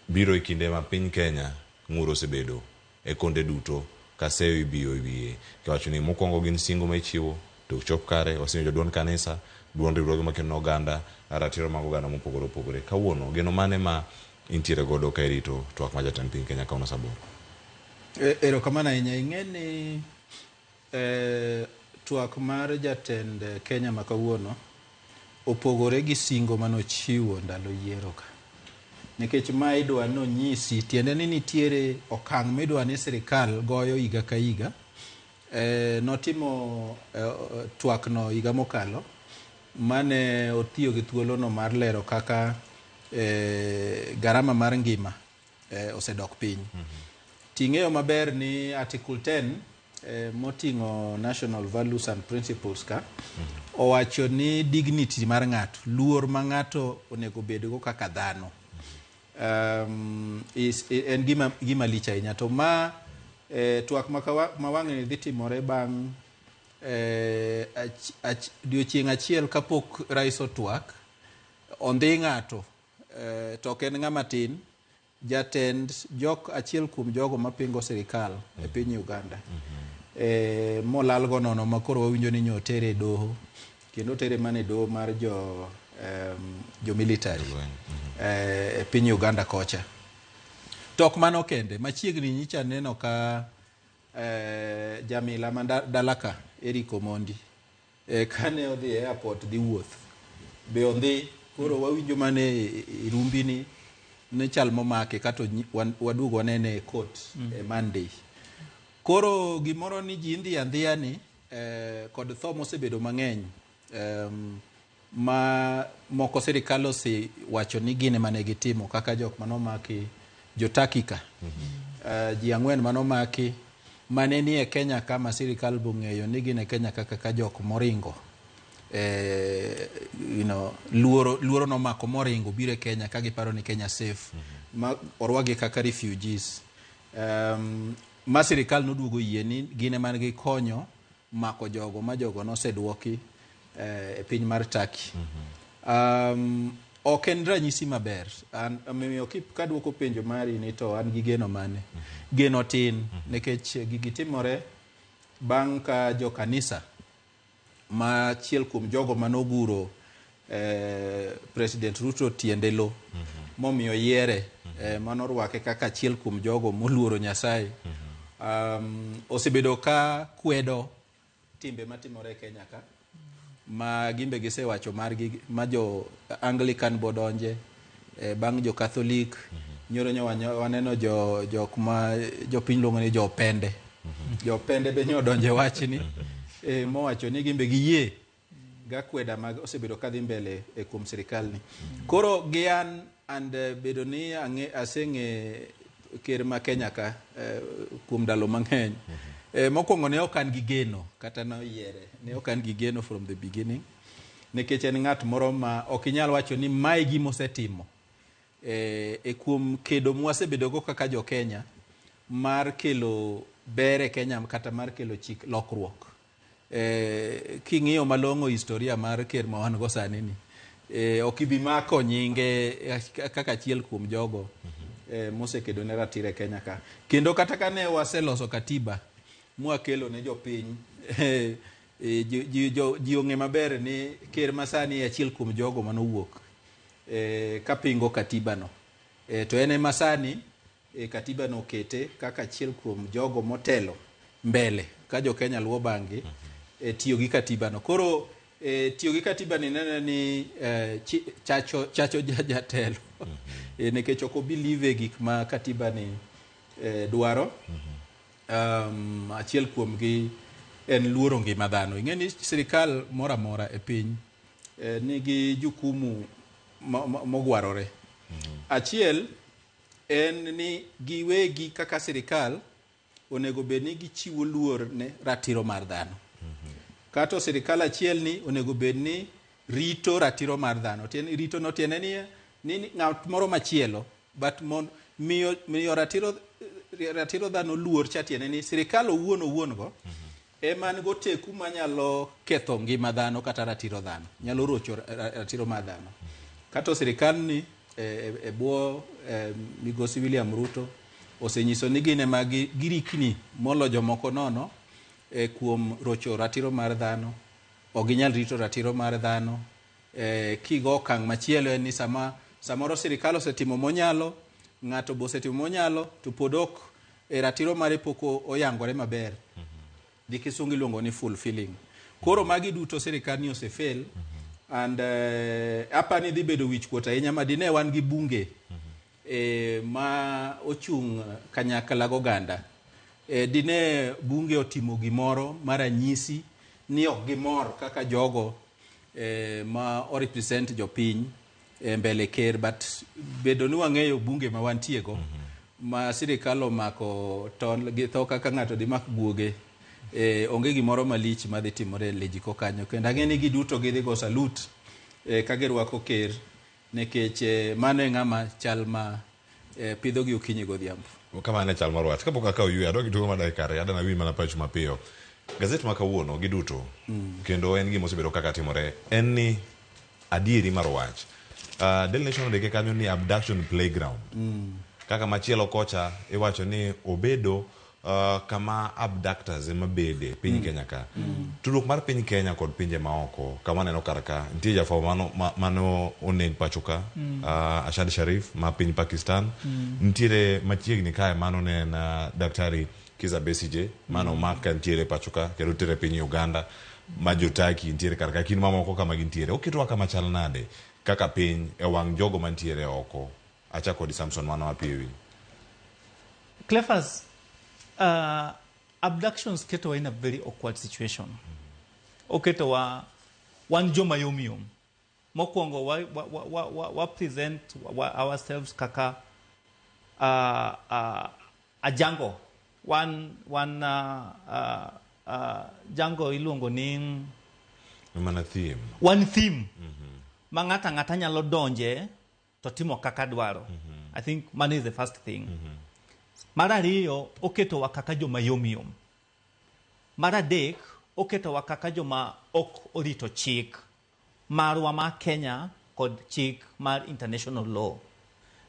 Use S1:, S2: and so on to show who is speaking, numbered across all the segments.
S1: Biro e kinde ma piny Kenya ng'ur osebedo e konde duto ka seyo ibiyo e wiye kiwacho ni mokwongo gin singo ma ichiwo to ok chop kare. Wasewinjo duond kanisa, duond riwruoge makedo ne oganda, ratiro mag oganda mopogore opogore. Kawuono geno mane ma intiere godo ka irito twak ma jatend piny Kenya kawuono saa aboro?
S2: Erokamano ahinya. Ing'e ni twak mar jatend Kenya ma kawuono opogore gi singo manochiwo ndalo yiero ka. Nikech ma idwa nonyisi tiende ni nitiere okang' midwa ni sirikal goyo higa ka higa. Notimo twak no higa mokalo mane otiyo gi thuolo no mar lero kaka garama mar ngima osedok piny. Ting'eyo maber ni Article 10 moting'o National Values and Principles ka owacho ni dignity mar ng'ato, luor ma ng'ato onego bedgo kaka dhano en gima lich ahinya. To ma twak ma wang'ni dhi timore bang' odiochieng' achiel kapok rais otwak, ondhi ng'ato to ok en ng'ama tin, jatend jok achiel kuom jogo mapingo sirikal e piny Uganda molal go nono ma koro wawinjo ni nyotere e doho kendo otere mana e doho mar jo military e piny Uganda kocha. To ok mano kende, machiegni nyicha neno ka jamila ma dala ka Eric Omondi kane odhi e airport dhi wuoth be ondhi koro wawinjo mana e rumbi ni chal momake kato waduog wanene e court e Monday. Koro gimoro ni ji indhi andhiya ni kod tho mosebedo mang'eny ma moko sirikal osewacho ni gin ema ne gitimo kaka jok manomaki jo Turkey ka ji 4 manomaki mane ni e Kenya ka ma sirikal bong'eyo ni gin e Kenya ka kaka jok moringo luoro nomako moringo biro e Kenya ka giparo ni Kenya safe ma orwakgi kaka refugees ma sirikal noduogo yie ni gin ema ne gikonyo mako jogo ma jogo noseduoki e piny mar Turkey. Ok en ranyisi maber. An omiyo kaduoko penjo mari ni to an gi geno mane? Geno tin nikech gigi timore bang' ka jo kanisa ma achiel kuom jogo manoguro President Ruto tiende lo momiyo yiere manorwake kaka achiel kuom jogo moluoro Nyasaye osebedo ka kwedo timbe matimore e Kenya ka ma gimbe gisewacho margi ma jo Anglican bodonje bang' jo Catholic nyoro nyo waneno jo jok ma jopiny luongo ni jo pende jo pende be nyodonje wachni mowacho ni gimbe giyie gakweda mag osebedo kadhi mbele e kuom sirikal ni. Koro gi an and bedo ni ang'e aseng'e ker ma Kenya ka kuom ndalo mang'eny. Mokwongo ne ok an gi geno kata noyiere ne ok an gi geno from the beginning nikech en ng'at moro ma ok inyal wacho ni mae gima osetimo e kuom kedo mwasebedo go kaka jo Kenya mar kelo ber e Kenya kata mar kelo chik lokruok. King'iyo malong'o historia mar ker ma wan go sani ni ok ibi mako nyinge kaka achiel kuom jogo mosekedo ne ratiro e Kenya ka. Kendo kata kane waseloso katiba mwakelo ne jopiny ji ong'e maber ni ker masani e achiel kuom jogo manowuok kapingo katiba no. To en ema sani katiba no okete kaka achiel kuom jogo motelo mbele ka jo Kenya luwo bang'gi tiyo gi katiba no. Koro tiyo gi katiba ni nene ni chacho jatelo nikech ok obelieve e gik ma katiba ni dwaro. Achiel kuom gi en luoro ngima dhano. Ing'e ni sirikal moro amora e piny nigi jukumu mogwarore. Achiel en ni giwegi kaka sirikal onego bed ni gichiwo luor ne ratiro mar dhano. Kato sirikal achiel ni onego bed ni rito ratiro mar dhano. Tiende rito no tiende ni ng'at moro machielo but mon miyo ratiro dhano luor cha tiende ni sirikal owuon owuon go ema ni goteku manyalo ketho ngima dhano kata ratiro dhano, nyalo rocho ratiro mar dhano. Kato sirikal ni e bwo migosi William Ruto osenyiso ni gin ema girikni molo jomoko nono kuom rocho ratiro mar dhano. Ok ginyal rito ratiro mar dhano. Kigo okang' machielo en ni sama samoro sirikal osetimo monyalo, ng'ato be osetimo monyalo, to pod ok ratiro mare pok oyangore maber. Gi kisungu iluongo ni fulfilling. Koro magi duto sirikal ni osefail. And apani dhi bedo wich kuot ahinya ma dine wan gi bunge ma ochung' kanyakla goganda. Dine bunge otimo gimoro mar ranyisi ni ok gimor kaka jogo ma o represent jopiny e mbele ker, but bedo ni wang'eyo bunge ma wantie go ma sirikal omako tol gi tho kaka ng'ato dimak guoge, onge gimoro malich madhi timore e Lejiko kanyo. Kendo ang'e ni giduto gidhi go salute ka girwako ker, nikech mano e ng'ama chal ma pidho gi okinyi godhiambo.
S1: Kamano e chal mar wach. Kapok akawo yweyo, adwa gi tugo mar dakika 2, adwa nawinj mana pachu mapiyo. Gazet ma kawuono giduto, kendo en gima osebedo kaka timore, en ni adieri mar wach. Daily Nation ondike kanyo ni abduction playground. Kaka machielo kocha iwacho ni obedo kama abductors ema bede piny Kenya ka. Tudruok mar piny Kenya kod pinje maoko, kama waneno kar ka, nitie jafwambo mano oneg pacho ka, Ashad Sharif ma piny Pakistan. Nitiere machiegni kae mano ne en Daktari Kizza Besigye mano omak ka nitiere pacho ka kendo tere piny Uganda ma jotaki nitiere kar ka kind mamoko kama gintiere. Oketowa kama chal nade kaka piny e wang' jogo mantiere oko. Achako kodi Samson mano mapiyo winj.
S3: Clephas, abductions ketowa in a very awkward situation. Oketowa wan joma yom yom. Mokwongo wa present ourselves kaka a jungle. Wan jungle iluongo ni
S1: Mana thim.
S3: Wan thim. Ma ng'ato ang'ata nyalo donje to timo kaka dwaro. I think mano is the first thing. Mar ariyo, oketowa kaka joma yom yom. Mar adek, oketowa kaka joma ok orito chik marwa ma Kenya kod chik mar international law.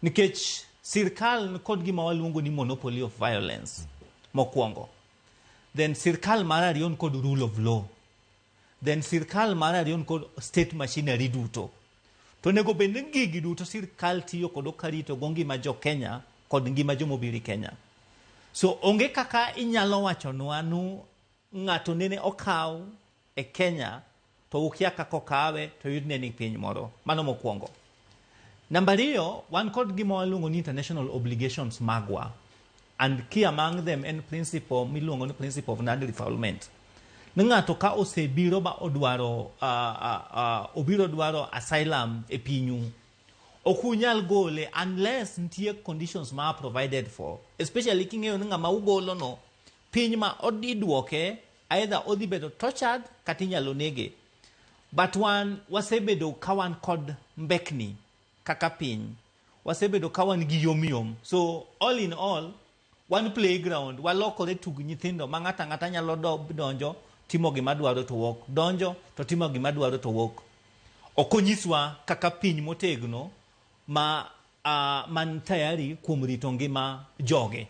S3: Nikech sirkal nikod gima waluongo ni monopoly of violence mokwongo. Then sirkal mar ariyo nikod rule of law. Then sirkal mar ariyo nikod state machinery duto. To onego bed ni gigi duto sirkal tiyo kodo karito go ngima jo Kenya kod ngima jomobiro Kenya. So onge kaka inyalo wachonwa nu ng'ato nene okaw e Kenya to ukia kaka okawe to yudne ni piny moro. Mano mokwongo. Namba ariyo, wan kod gima waluongo ni international obligations magwa. And key among them en principle miluongo ni principle of non-refoulement. Ni ng'ato ka osebiro ba odwaro obiro dwaro asylum e pinyu, ok unyal gole unless nitie conditions ma are provided for. Especially king'eyo ni ng'ama ugolo no, piny ma idwoke either odhi bedo tortured kata inyalo nege. But wan wasebedo ka wan kod mbekni kaka piny. Wasebedo ka wan gi yom yom. So all in all, wan playground, walokore tug nyithindo ma ng'ato ang'ata nyalo donjo timo gima dwaro to wuok. Donjo to timo gima dwaro to wuok. Ok onyiswa kaka piny motegno ma man tayari kuom rito ngima joge.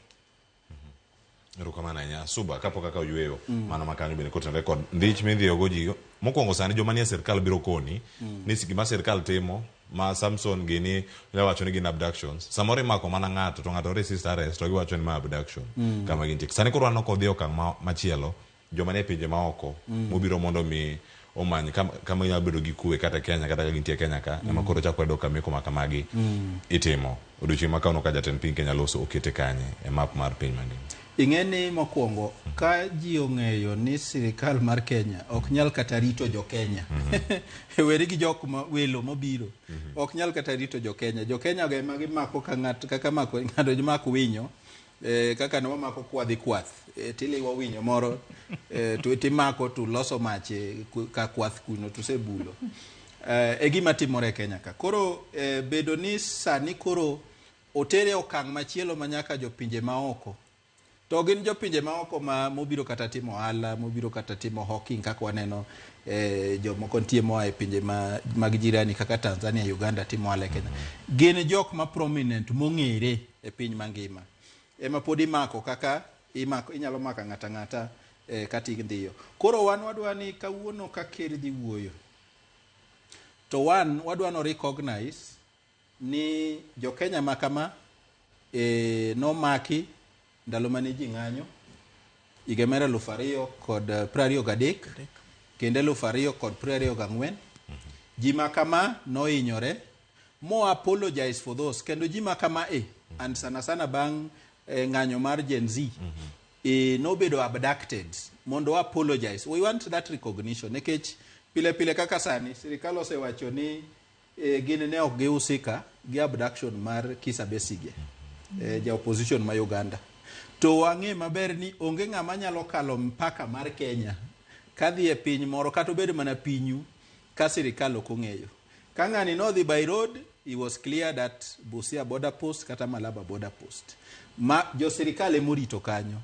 S1: Erokamano ahinya. Suba, kapok akawo yweyo, mano makanyo bende kotenore kod ndich midhiyogo ji. Mokwongo sani joma nie sirkal biro koni ni gima sirkal timo ma Samson gini nyalo wacho ni gin abductions. Samoro imako mana ng'ato to ng'ato resist arrest to giwacho ni ma abduction. Kama gintie. Sani koro waneno kodhi e okang' machielo joma nie pinje maoko mobiro mondo mi omany kama nyalo bedo gi kwe kata Kenya kata ka gintie Kenya ka ema koro chako yudo ka meko ma kamagi itimo. Odiochieng' ma kawuono ka jatend piny Kenya loso okete kanye e map mar piny mangima.
S2: Ing'e ni mokwongo ka ji ong'eyo ni sirikal mar Kenya ok nyal kata rito jo Kenya. Weri gi jok ma welo mobiro. Ok nyal kata rito jo Kenya. Jo Kenya go ema gimako ka ng'at kaka mako ng'ato mako winyo. Kaka ne wamako kwadhi kwath tiliwo winyo moro to timako to loso mach ka kwath kuno to sebulo. E gima timore e Kenya ka. Koro bedo ni sani koro otere okang' machielo ma nyaka jopinje maoko To gin jopinje maoko ma mobiro kata timo ohala, mobiro kata timo hawking kaka waneno jomoko nitie moa e pinje mag jirani kaka Tanzania, Uganda timo ohala e Kenya. Gin jok ma prominent mong'ere e piny mangima. Ema pod imako kaka imako, inyalo mako ng'ata ng'ata kata idhiyo. Koro wan wadwa ni kawuono ka ker dhi wuoyo, to wan wadwa no recognize ni jo Kenya ma kama nomaki ndalo mane ji ng'anyo higa mar 2023 kendo 2024. Ji ma kama nohinyore mo apologize for those, kendo ji ma kama and sana sana bang' ng'anyo mar Gen Z nobedo abducted mondo apologize. We want that recognition nikech pile pile kaka sani sirikal osewacho ni gin ne ok gihusika gi abduction mar Kizza Besigye, ja opposition ma Uganda. To wang'e maber ni onge ng'ama nyalo kalo mpaka mar Kenya kadhi e piny moro kata obed mana pinyu ka sirikal ok ong'eyo. Ka ng'ani nodhi by road, he was cleared at Busia border post kata Malaba border post. Ma jo sirikal emorito kanyo.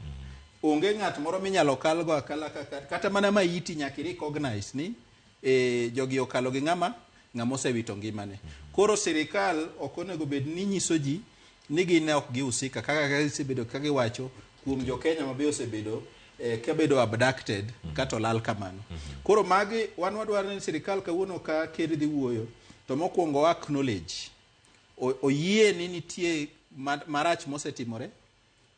S2: Onge ng'at moro minyalo kalgo akala kaka kata mana maiti nyaka i recognize ni jogi okalo gi ng'ama osewito ngimane. Koro sirikal ok onego bed ni nyiso ji ni gin ne ok gihusika kaka gisebedo ka giwacho kuom jo Kenya ma be osebedo kabedo abducted kata olal kamano. Koro magi wan wadwaro ni sirikal kawuono ka ker dhi wuoyo to mokwongo acknowledge oyie ni nitie marach mosetimore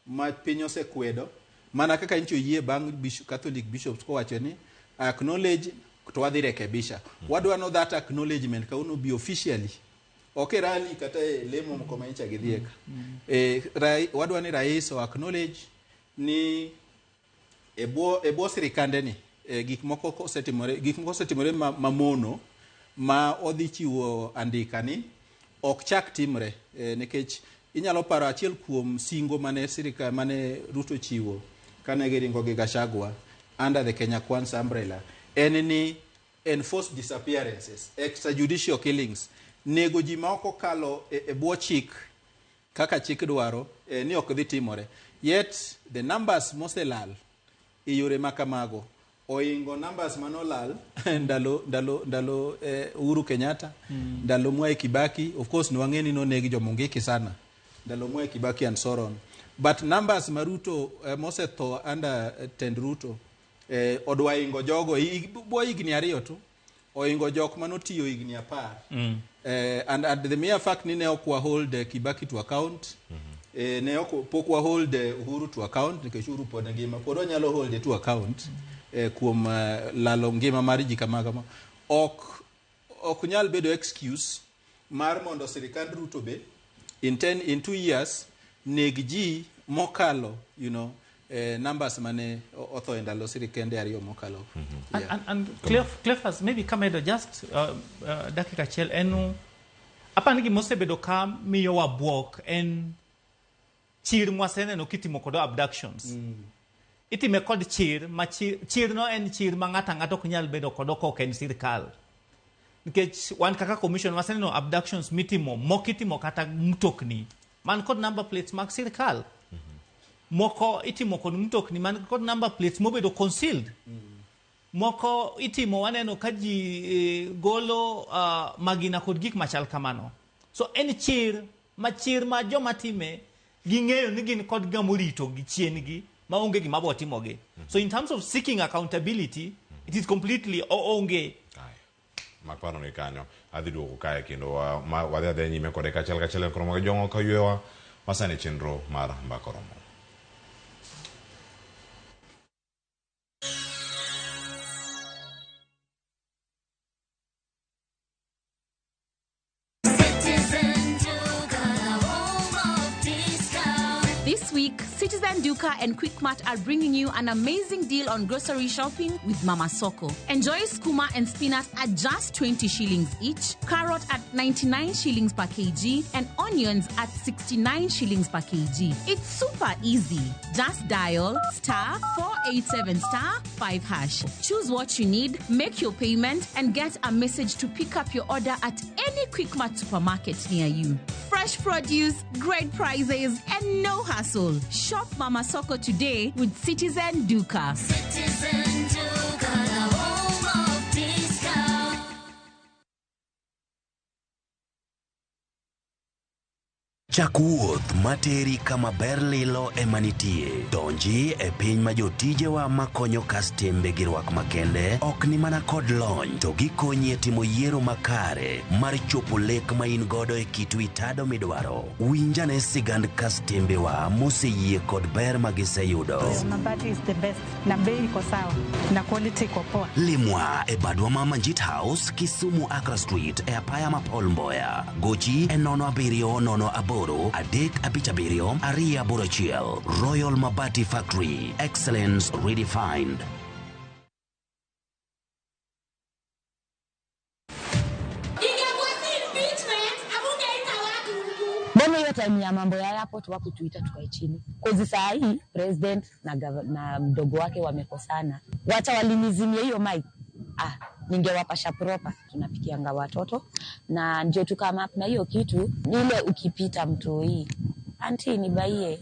S2: ma piny osekwedo mana kaka nchi oyie bang' Catholic bishops kowacho ni acknowledge to wadhi rekebisha. Wadwa no that acknowledgement kawuono be officially ok e rally kata e lemo moko ma nyicha gidhie ka. Wadwa ni rais o acknowledge ni e bwo sirikande ni gik moko osetimore, gik moko osetimore mamono ma odhi chiwo andika ni ok chak timre, nikech inyalo paro achiel kuom singo mane sirikal mane Ruto chiwo kane giringo gi Gachagua under the Kenya Kwanza umbrella en ni enforced disappearances, extrajudicial killings, nego ji ma ok okalo e bwo chik kaka chik dwaro, ni ok dhi timore. Yet the numbers moselal e yore ma kamago oingo numbers manolal ndalo Uhuru Kenyatta, ndalo Mwai Kibaki. Of course nwang'e ni noneg jomongiki sana ndalo Mwai Kibaki and so on, but numbers ma Ruto mosetho under tend Ruto odwa ingo jogo bwo higni 2 tu oingo jok manotiyo higni 10. And the mere fact ni ne ok wahold Kibaki to account, ne ok pok wahold Uhuru to account nikech Uhuru pod ngima, pod wanyalo hold to account kuom lalo ngima mar ji kama kama, ok nyal bedo excuse mar mondo sirikand Ruto be in 2 years neg ji mokalo numbers mane otho e ndalo sirikende 2 mokalo.
S3: Yeah. And Cleophas, maybe kamedo just dakika achiel en apani gimosebedo ka miyowa bwok en chir mwaseneno kitimo kod abductions. Itime kod chir ma chir no en chir ma ng'ato ang'ato ok nyal bedo kod ok en sirikal. Nikech wan kaka commission waseneno abductions mitimo moko itimo kata mtokni man kod number plates mag sirikal. Moko itimo kod mtokni man kod number plates mobedo concealed. Moko itimo waneno ka ji golo magina kod gik machal kamano. So en chir ma joma time ging'eyo ni gin kod ng'ama orito gi chien gi maonge gima bo timogi. So in terms of seeking accountability, it is completely onge.
S1: Makparo ni kanyo adhi duoko kae kendo wadhi adhiya nyime kode kachiel kachiel koro mag jong'o ka ywewa masani chenro mar Mbaka Oromo.
S4: This week, Citizen Duka and Quickmart are bringing you an amazing deal on grocery shopping with Mama Soko. Enjoy skuma and spinach at just 20 shillings each, carrot at 99 shillings per kg, and onions at 69 shillings per kg. It's super easy. Just dial *487 *5#. Choose what you need, make your payment, and get a message to pick up your order at any Quickmart supermarket near you. Fresh Fresh produce, great prices, and no hassle. Shop Mama Soko today with Citizen Duka.
S5: Citizen Duka, the home of discount.
S6: Chak wuoth materi kama ber lilo ema nitie. Donji e piny ma jotijewa makonyo kastembe gi rwak makende ok ni mana kod lony to gikonyi e timo yiero makare mar chopo lek ma in godo e kit wi tado midwaro. Winjane sigand kastembewa moseyie kod ber ma giseyudo.
S7: Mabati is the best na bei iko sawa na quality iko poa.
S6: Limwa e badwa ma Manjit House, Kisumu Accra Street e apaya ma Paul Mboya. Gochi e 0708 357 281. Royal Mabati Factory. Excellence redefined.
S5: Ingekuwa si impeachment, hamungeita watu huku.
S8: Mbona hiyo time ya mambo ya airport wakutuita tukae chini? Kozi saa hii president na mdogo wake wamekosana, wacha walinizimia hiyo mic. Ah, ningewapasha proper. Tunapikianga watoto na ndio tukama na hiyo kitu ni ile ukipita mtoi anti nibaie.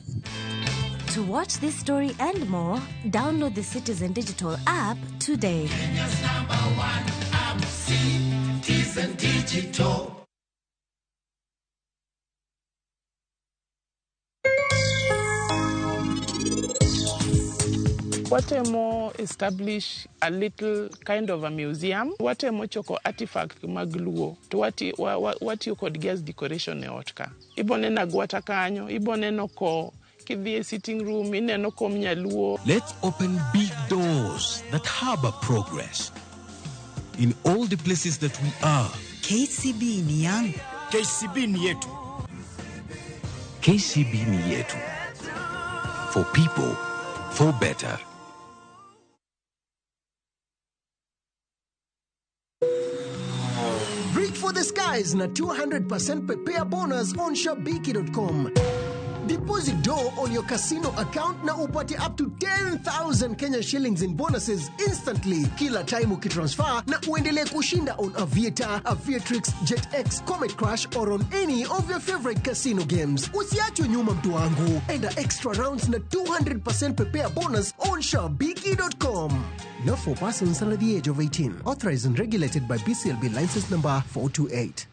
S9: To watch this story and more, download the Citizen Digital app today.
S10: Kenya's number one app, Citizen Digital.
S11: Watemo establish a little kind of a museum. Watemo choko artifact mag Luo to watiyo kodgi as decoration e ot ka. Iboneno agwata kanyo, iboneno ko kidhi e sitting room, ineno kom nyaluo.
S12: Let's open big doors that harbor progress in all the places that we are.
S13: KCB ni yangu.
S14: KCB ni yetu.
S12: KCB ni yetu. For people, for better.
S15: Reach for the skies na 200% prepare bonus on Shabiki.com. Deposit dough on your casino account na upate up to 10,000 Kenya shillings in bonuses instantly kila time ukitransfer na uendelee kushinda on Aviator, Aviatrix, JetX, Comet Crash or on any of your favorite casino games. Usiachwe nyuma mtu wangu. Enda extra rounds na 200% prepare bonus on Shabiki.com. Not for persons under the age of 18. Authorized and regulated by BCLB license number 428.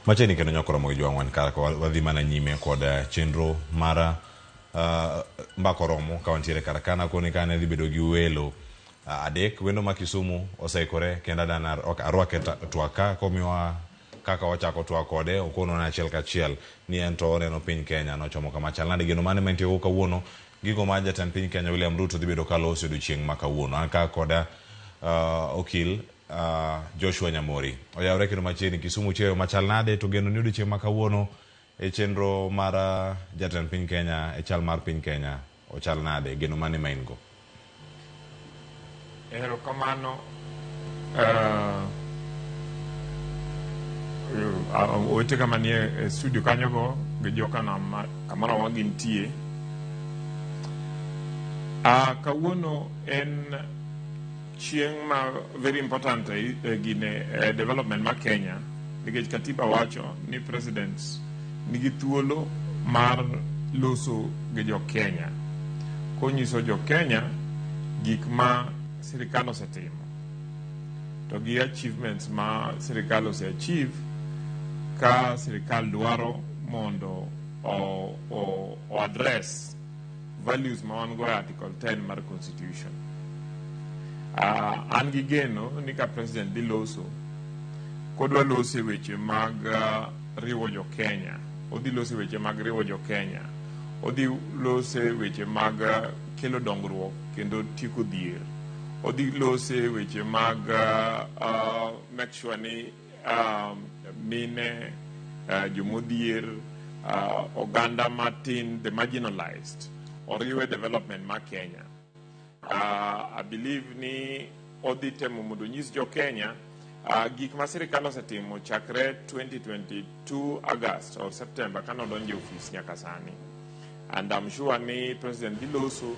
S1: Machiegni kendo nyokoro mag jwang' wan kar wadhi mana nyime kod chenro mar mbaka oromo ka wantiere kar kana koni kane dhi bedo gi welo adek wendo ma Kisumu oseikore kendo adana arwake twak ka komiwa kaka wachako twak kode okono na achiel kachiel ni en to oneno piny Kenya nochomo kama chal nade geno mane mantie go kawuono gigo ma jatend piny Kenya William Ruto dhi bedo kaloso odiochieng' ma kawuono. An ka koda okil Joshua Nyamori oyawre kendo machiegni Kisumu chiayo machal nade to geno ni odiochieng' ma kawuono e chenro mar jatend piny Kenya e chal mar piny Kenya ochal nade geno mane ma in go?
S16: Erokamano owete kama nie e studio kanyogo gi jokanam kamoro ma gintie. Kawuono en chieng' ma very important gine development ma Kenya nikech katiba wacho ni presidents nigi thuolo mar loso gi jo Kenya konyiso jo Kenya gik ma sirikal osetimo to gi achievements ma sirikal ose achieve ka sirikal dwaro mondo o address values ma wan go e Article 10 mar Constitution. An gi geno ni ka president dhi loso kodwa loso e weche mag riwo jo Kenya, odhi loso e weche mag riwo jo Kenya, odhi loso e weche mag kelo dongruok kendo tieko dhier, odhi loso e weche mag make sure ni mine, jomodhier, oganda matin, the marginalized, oriwe development ma Kenya. I believe ni odhi temo mondo onyis jo Kenya gik ma sirikal osetimo chakre 2022 August or September kane odonjo e ofis nyaka sani. And I'm sure ni President dhi loso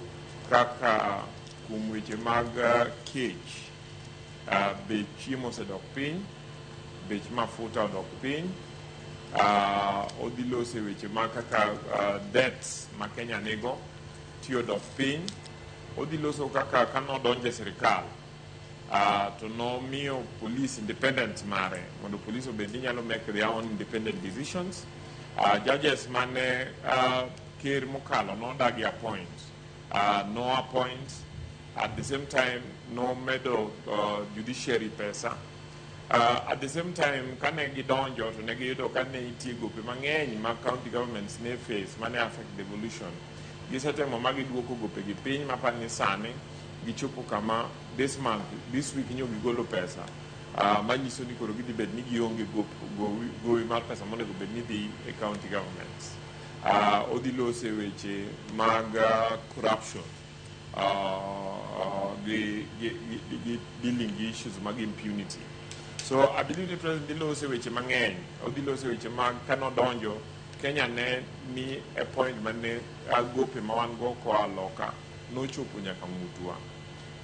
S16: kaka kuom weche mag kech, bech chiemo osedok piny, bech mafuta odok piny, odhi loso e weche mag kaka debts ma Kenya nigo tiyo odok piny, odhi loso kaka kanodonjo e sirikal to nomiyo police independence mare mondo police obed ni nyalo make their own independent decisions. Judges mane ker mokalo nodagi appoint, no appoint. At the same time nomedo judiciary pesa. At the same time kane gidonjo to ne giyudo ka ne nitie gope mang'eny ma county governments ne face mane affect devolution. Gisetemo ma giduoko gopegi piny maparo ni sani gichopo kama this month, this week nyo gigolo pesa manyiso ni koro gidhi bet ni gionge gowi mar pesa monego bed ni dhi e county governments. Odhi loso e weche mag corruption gi dealing gi issues mag impunity. So I believe the President dhi loso e weche mang'eny. Odhi loso e weche mag kanodonjo Kenya ne ni e point mane gope ma wan go koa loka nochopo nyaka ng'utwa.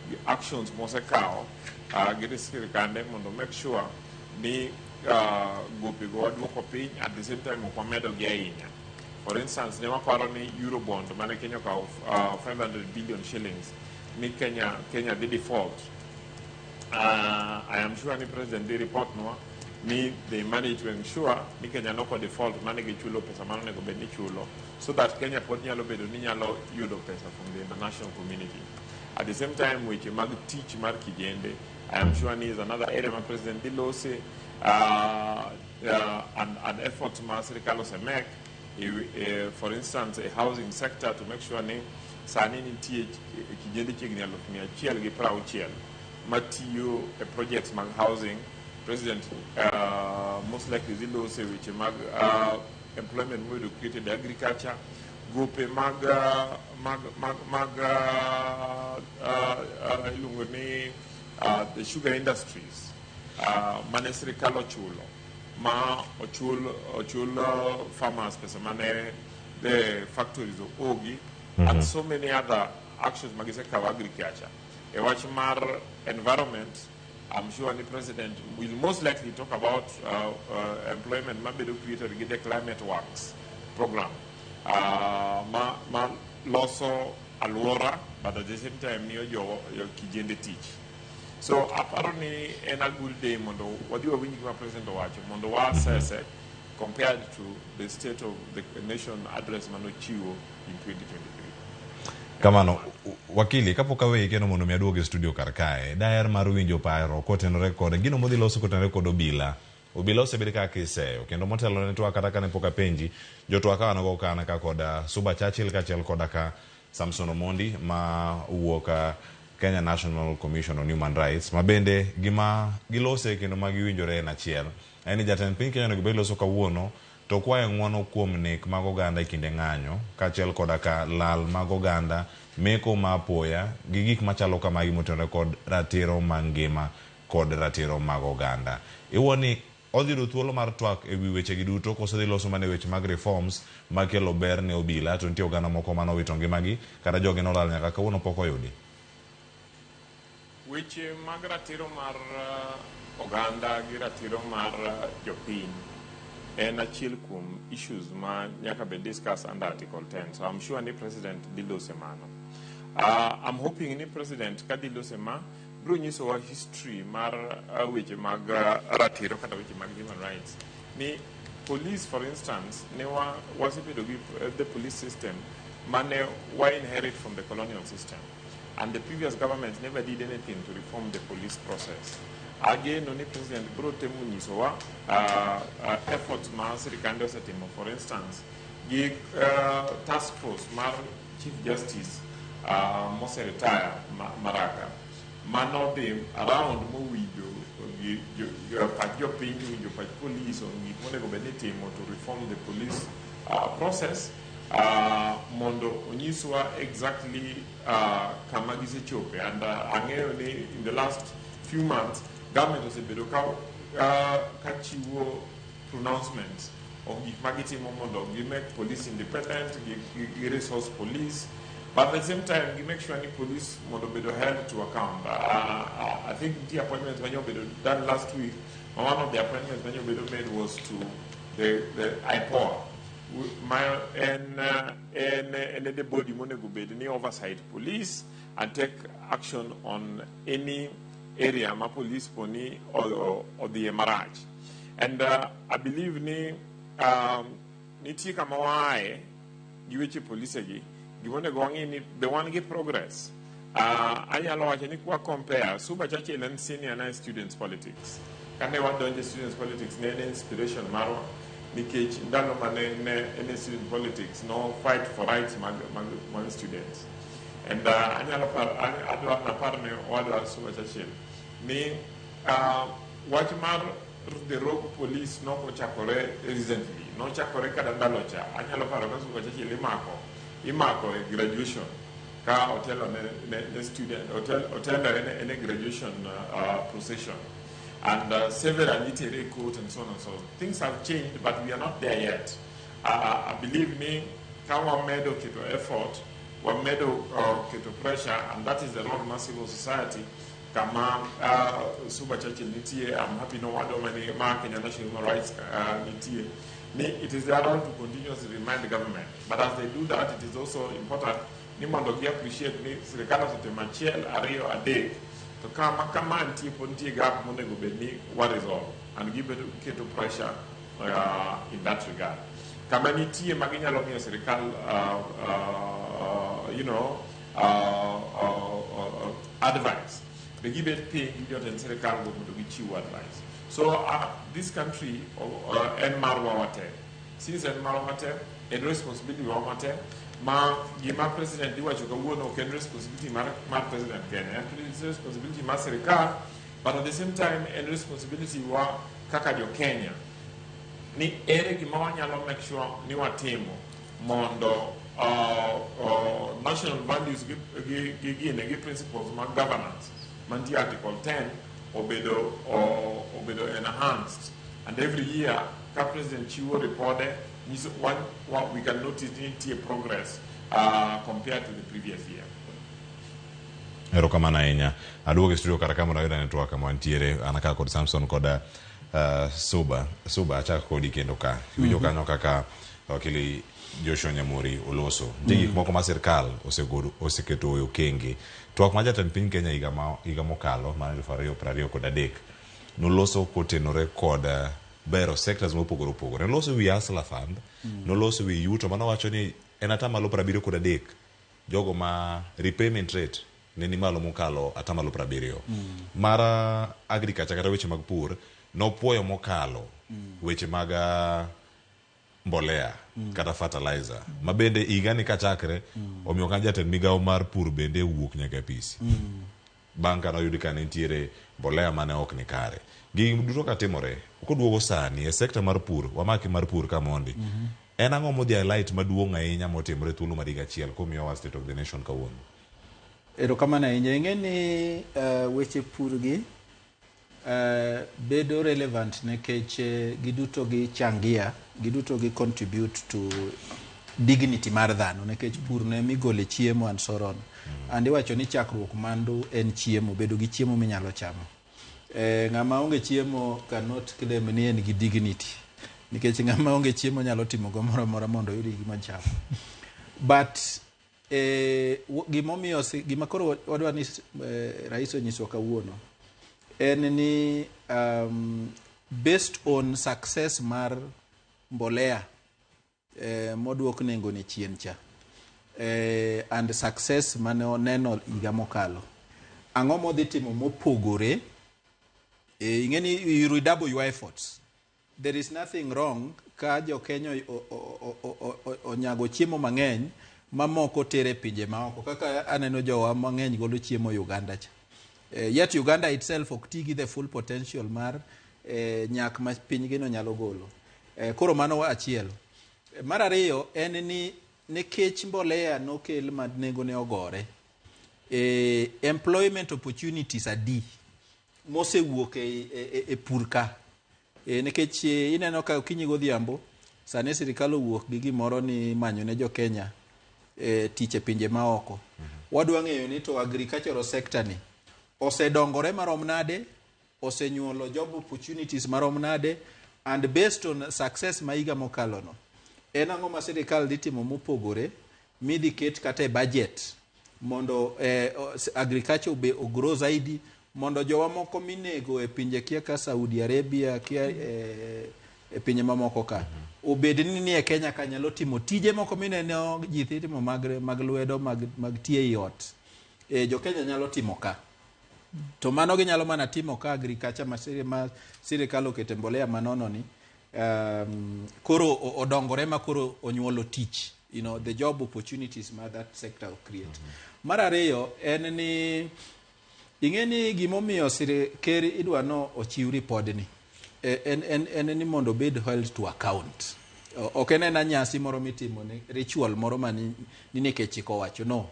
S16: Gi actions mosekawo gi sirikande mondo make sure ni gope go waduoko piny, at the same time ok wamedo gi ahinya. For instance, ne waparo ni Eurobond mane Kenya okawo 500 billion shillings ni Kenya dhi default. I am sure ni President dhi report nwa ni they managed to ensure ni Kenya noko default mane gichulo pesa mane onego bed ni chulo, so that Kenya pod nyalo bedo ni nyalo yudo pesa from the international community. At the same time, weche mag tich mar kijende, I am sure ni is another area ma President dhi lose, and efforts ma sirikal osemek, for instance, a housing sector to make sure ni sani nitie kijende chiegni 160,000 matiyo e projects mag housing. President most likely dhi loso e weche mag employment moyudo created e agriculture, gope mag iluongo ni the sugar industries mane sirikal ochulo ma ochul farmers pesa mane the factories oogi, and so many other actions magisekawo agriculture. E wach mar environment, I'm sure the President will most likely talk about employment mabedo created gi the Climate Works program ma loso alwora, but at the same time miyo jo kijende tich. So aparo ni en a good day mondo wadhi wawinj gima President owacho mondo wa assess compared to the State of the Nation Address manochiwo in 2023.
S1: Kamano, wakili, kapok aweyi kendo mondo mi aduog e studio kar kae, daher mar winjo paro kotenore kod gino modhi loso kotenore kod obila. Obila osebed kaka iseyo kendo motelo ne twak kata kane pok apenji jotwak ka wan go kana ka kod Suba Churchill kaachiel koda ka Samson Omondi ma wuok Kenya National Commission on Human Rights, ma bende gima gilose kendo ma giwinjore en achiel en ni jatend piny Kenya onego bed loso kawuono to kwayo ng'uono kuom nek mag oganda e kinde ng'anyo kaachiel koda ka lal mag oganda, meko ma apoya gi gik machalo kamagi motenore kod ratiro mag ngima kod ratiro mag oganda. Iwuo ni odhi yudo thuolo mar twak e wi wechegi duto koso dhi loso mana e weche mag reforms makelo ber ne obila, to nitie oganda moko manowito ngimagi kata jogi nolal nyaka kawuono pok oyudi.
S16: Weche mag ratiro mar oganda gi ratiro mar jopiny en achiel kuom issues ma nyaka bed discussed under Article 10. So I'm sure ni President dhi lose mano. I'm hoping ni President ka dhi lose ma biro nyisowa history mar weche mag ratiro kata weche mag human rights. Ni police, for instance, ne wa wasebedo gi the police system mane wa inherit from the colonial system. And the previous government never did anything to reform the police process. Ageno ni President biro temo nyisowa efforts ma sirikande osetimo, for instance, gi task force mar Chief Justice moseretire Maraga, manodhi around mowinjo pach jopiny, winjo pach police on gik monego bed ni itimo to reform the police process, mondo onyiswa exactly kama gisechope. And ang'eyo ni in the last few months government osebedo ka chiwo pronouncements on of gik ma gitimo mondo gi make police independent, gi resource police, but at the same time gi make sure ni police mondo obedo held to account. I think nitie appointments manyo obedo done last week, but one of the appointments manyo obedo made was to the IPOA, ma en the body monego bed ni oversight police and take action on any area ma police poni odhiye marach. And I believe ni nitie kama waaye gi weche polise gi, gimonego wang'i ni be wan gi progress. Anyalo wacho ni kwa compare, Suba Churchill en senior na e students politics. Kane wadonjo e students politics, ne en inspiration marwa, nikech ndalo mane ne en e student politics, no fight for rights mag students. And anyalo paro, adwa napar ne owadwa Suba Churchill ni wach mar the rogue police nokochakore recently, nochakore kata ndalo cha. Anyalo paro ka Suba Churchill imako e graduation ka otelo ne student, otelo en e graduation procession, and several itere court and so on and so on. Things have changed, but we are not there yet. I believe ni ka wamedo keto effort, wamedo keto pressure, and that is the role mar civil society kama Suba Churchill nitie. I'm happy no wadwa mani ma Kenya National Human Rights nitie ni it is their role to continuously remind the government, but as they do that, it is also important ni mondo gi appreciate ni sirikal osetimo achiel, ariyo, adek, to kama kama nitie pod nitie gap monego bed ni wa resolve, and gibedo keto pressure in that regard kama nitie ma ginyalo miyo sirikal advice, be gibet piny gi jotend sirikal go mondo gichiw advice. So this country en marwa wate. Since en marwa wate, en responsibility wa wate. Ma gima president iwacho kawuono ok en responsibility mar president kende, en responsibility mar sirikal, but at the same time en responsibility wa kaka jo Kenya ni ere gima wanyalo make sure ni watimo mondo national values gi gine gi principles mag governance mantie Article 10 obedo enhanced. And every year ka president chiwo ripode nyiso one, we can notice ni nitie progress compared to the previous year.
S1: Erokamano ahinya. Aduogo e studio kar ka mondo ayud ane twak kama wantiere. An ka kod Samson kod Suba. Suba, achako kodi kendo ka. Iwinjo kanyo kaka wakili Joshua Nyamori oloso. Nitie gik moko ma sirkal oseketo e okenge. Twak ma jatend piny Kenya higa mokalo mar 2023 noloso kotenore kod bero sectors mopogore opogore. Noloso wi Hustler Fund, noloso wi yuto manowacho ni en 73% jogo ma repayment rate ne ni malo mokalo 70%. Mar agriculture kata weche mag pur nopuoyo mokalo weche mag mbolea kata fertilizer ma bende higani kachakre omiyo ka jatend migawo mar pur bende wuok nyaka e apisi bang' ka noyud ka nitiere mbolea mane ok ni kare. Gigi duto katimore koduogo sani e sekta mar pur, wamaki mar pur ka mondi, en ang'o modhi highlight maduong' ahinya motimore thuolo mar higa achiel komiyowa State of the Nation kawuono?
S2: Erokamano ahinya. Ing'e ni weche pur gi bedo relevant nikech giduto gi changia, giduto gi contribute to dignity mar dhano, nikech pur ne migole chiemo and so on. And iwacho ni chakruok mandu en chiemo, bedo gi chiemo minyalo chamo. Ng'ama onge chiemo cannot claim ni en gi dignity, nikech ng'ama onge chiemo nyalo timo gimoro amora mondo oyud gima chamo. But gimomiyo gima koro wadwa ni rais onyiswa kawuono en ni based on success mar mbolea moduok nengo ne chien cha and success mane oneno higa mokalo, ang'o modhi timo mopogore? Ing'e ni you redouble your efforts. There is nothing wrong ka jo Kenya onyago chiemo mang'eny mamoko tere pinje maoko, kaka aneno jowa mang'eny golo chiemo Uganda cha. Yet Uganda itself ok ti gi the full potential mar nyak ma pinygi no nyalo golo. Koro mano achiel. Mar ariyo en ni nikech mbolea nokel ma nengone ogore, employment opportunities adi mosewuok e pur ka? Nikech ineno ka okinyi godhiambo Sani sirikal owuok gi gimoro ni manyo ne jo Kenya e, tich e pinje maoko. Wadwa ng'eyo ni to agricultural sector ni osedongore marom nade, osenyuolo job opportunities marom nade, and based on success ma higa mokalo no, en ang'o ma sirikal dhi timo mopogore midhi ket kata e budget mondo eh, agriculture be ogrow zaidi mondo jowa moko minego e pinje kia ka Saudi Arabia kia eh, e pinje mamoko ka obed ni ni e Kenya ka nyalo timo tije moko mineno ji timo mag, mag lwedo mag, mag tiyo ei ot e, jo Kenya nyalo timo ka to mano ginyalo mana timo ka agriculture ma, siri, ma sirikal okete mbolea manono ni koro odongore ma koro onyuolo tich you know, the job opportunities ma that sector create. Mar ariyo en ni ing'e ni gimomiyo ker idwa no ochiw ripodni en, en, en ni mondo obed held to account. Ok en ena nyasi moro mitimo ni ritual moro ma ni, ni nikech chik owacho no.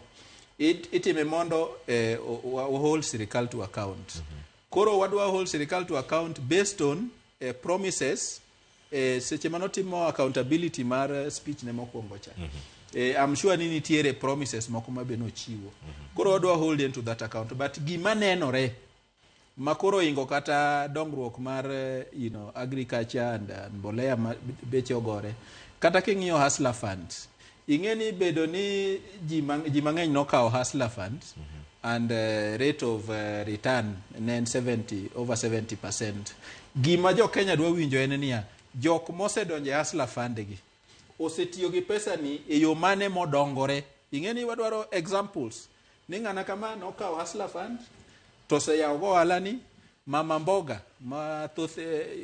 S2: Itime mondo eh, hold sirikal to account. Koro wadwa hold sirikal to account based on promises seche manotimo accountability mar speech ne mokwongo cha. I'm sure ni nitiere promises moko ma be nochiwo. Koro wadwa hold into that account but gima nenore ma koro ingo kata dongruok mar you know, agriculture and mbolea ma beche ogore kata king'iyo Hustler Fund ing'e ni bedo ni ji mang'eny nokawo Hustler Fund and rate of return ne en 70 over 70%. Gima jo Kenya dwa winjo en niya jok mosedonjo e Hustler Fund gi osetiyo gi pesa ni e yo mane modongore. Ing'e ni wadwaro examples ni ng'ana kama nokawo Hustler Fund to oseyawo go ohala ni mama mboga ma thoth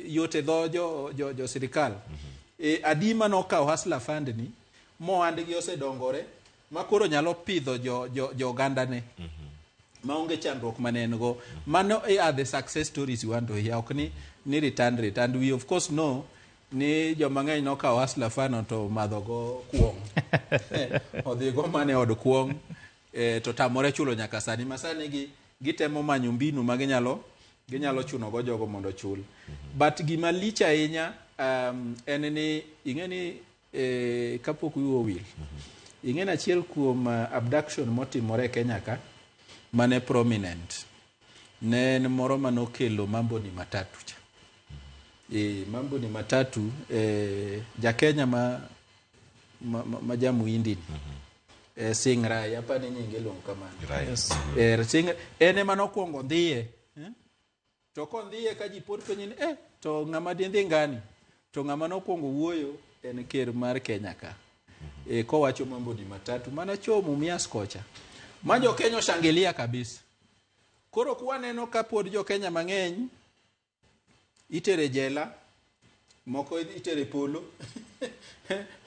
S2: yot e dho jo, jo, jo sirikal e, adi manokawo Hustler Fund ni mohandgi osedongore ma koro nyalo pidho jo, jo, jo oganda ne maonge chandruok mane en go. Mano are the success stories you want to hear ok ni, ni return rate and we of course know ni joma ng'eny nokawo Hustler Fund to madho go kuong odhi go mana e od kuong eh, to tamore chulo nyaka sani ma sani gi gitemo manyo mbinu ma ginyalo ginyalo chuno go jogo mondo ochul. But gima lich ahinya en ni ing'e ni eh, kapok wiwa owil ing'e ni achiel kuom abduction motimore e Kenya ka mane prominent ne en moro manokelo mambo ni matatu cha e, mambo ni matatu e, ja Kenya ma, ma, ma, ma jamuhindi ni e, Singh Rai apa ni nyinge iluongo kamano.
S1: Rai.
S3: Yes.
S2: E, Singh en ema nokwongo dhiye eh? To kondhiye ka ji pod penje ni eh, to ng'ama dindhi ngani to ng'ama nokwongo wuoyo en ker mar Kenya ka e, kowacho mambo ni matatu mana cho Mumias kocha ma jo Kenya oshangilia kabisa. Koro kwaneno ka pod jo Kenya mang'eny itere jela moko itere polo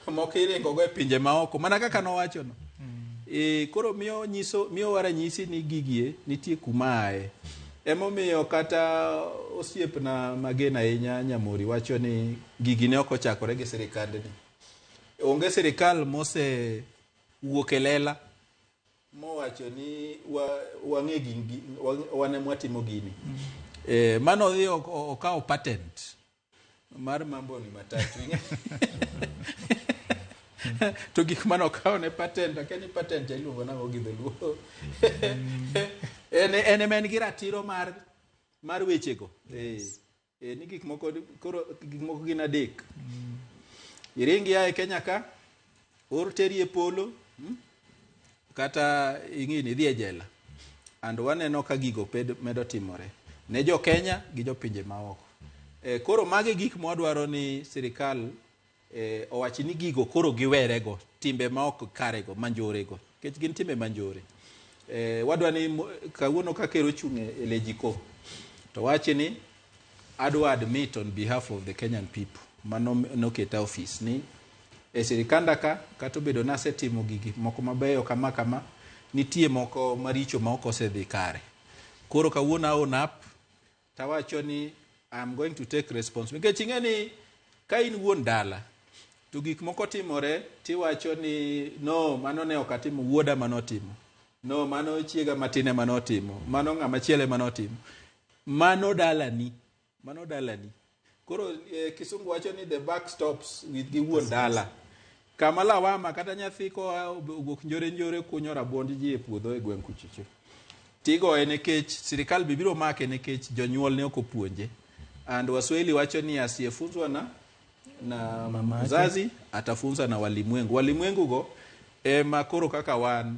S2: moko iringo go e pinje maoko mana kaka nowacho no. E, koro miyo nyiso miyo ranyisi ni gigie nitie kuma aye. Emomiyo kata osiepna mageno ahinya Nyamori wacho ni gigi ne ok ochakore gi sirikandni. Onge sirikal mose wuok e lela mowacho ni wang'e gini wan ema watimo gini. E, mano odhi okawo patent mar mambo ni matatu. To gik mane okawo ne patent akia ni patent iluongo nang'o gi dholuo. En ema en gi ratiro mar mar wechego. Yes. E, ni gik moko koro gik moko gin adek. Iring ia e Kenya ka, or teri e polo, kata ing'i ni idhi e jela. And waneno ka gigo medo timore ne jo Kenya gi jo pinje maoko. E, koro magi gik mwadwaro ni sirikal e, owach ni gigo koro giwerego, timbe ma ok karego, manjorego, nikech gin timbe manjore. E, wadwa ni kawuono ka ker ochung' e Lejiko to wachi ni adwa admit on behalf of the Kenyan people mano noketa office ni e sirikanda ka kata obedo nasetimo gigi moko mabeyo kama kama nitie moko maricho ma ok osedhi kare. Koro kawuono a own up tawacho ni I'm going to take responsibility. Nikech ing'e ni ka in wuon dala to gik moko timore tiwacho ni no mano ne ok atimo wuoda manotimo no mano chiega matin ema notimo mano ng'ama chielo ema notimo mano dalani mano dalani Koro kisungu wacho ni the buck stops with gi wuon dala. Kama lawama kata nyathi koa owuok njore njore kunyo rabuond ji e puodho e gweng' kuchicho. Tigoye nikech sirikal be biro make nikech jonyuol ne ok opuonje. And Waswahili wacho ni asiyefunzwa na
S14: Mamake.
S2: mzazi atafunza na walimwengu. Walimwengu go ema koro kaka wan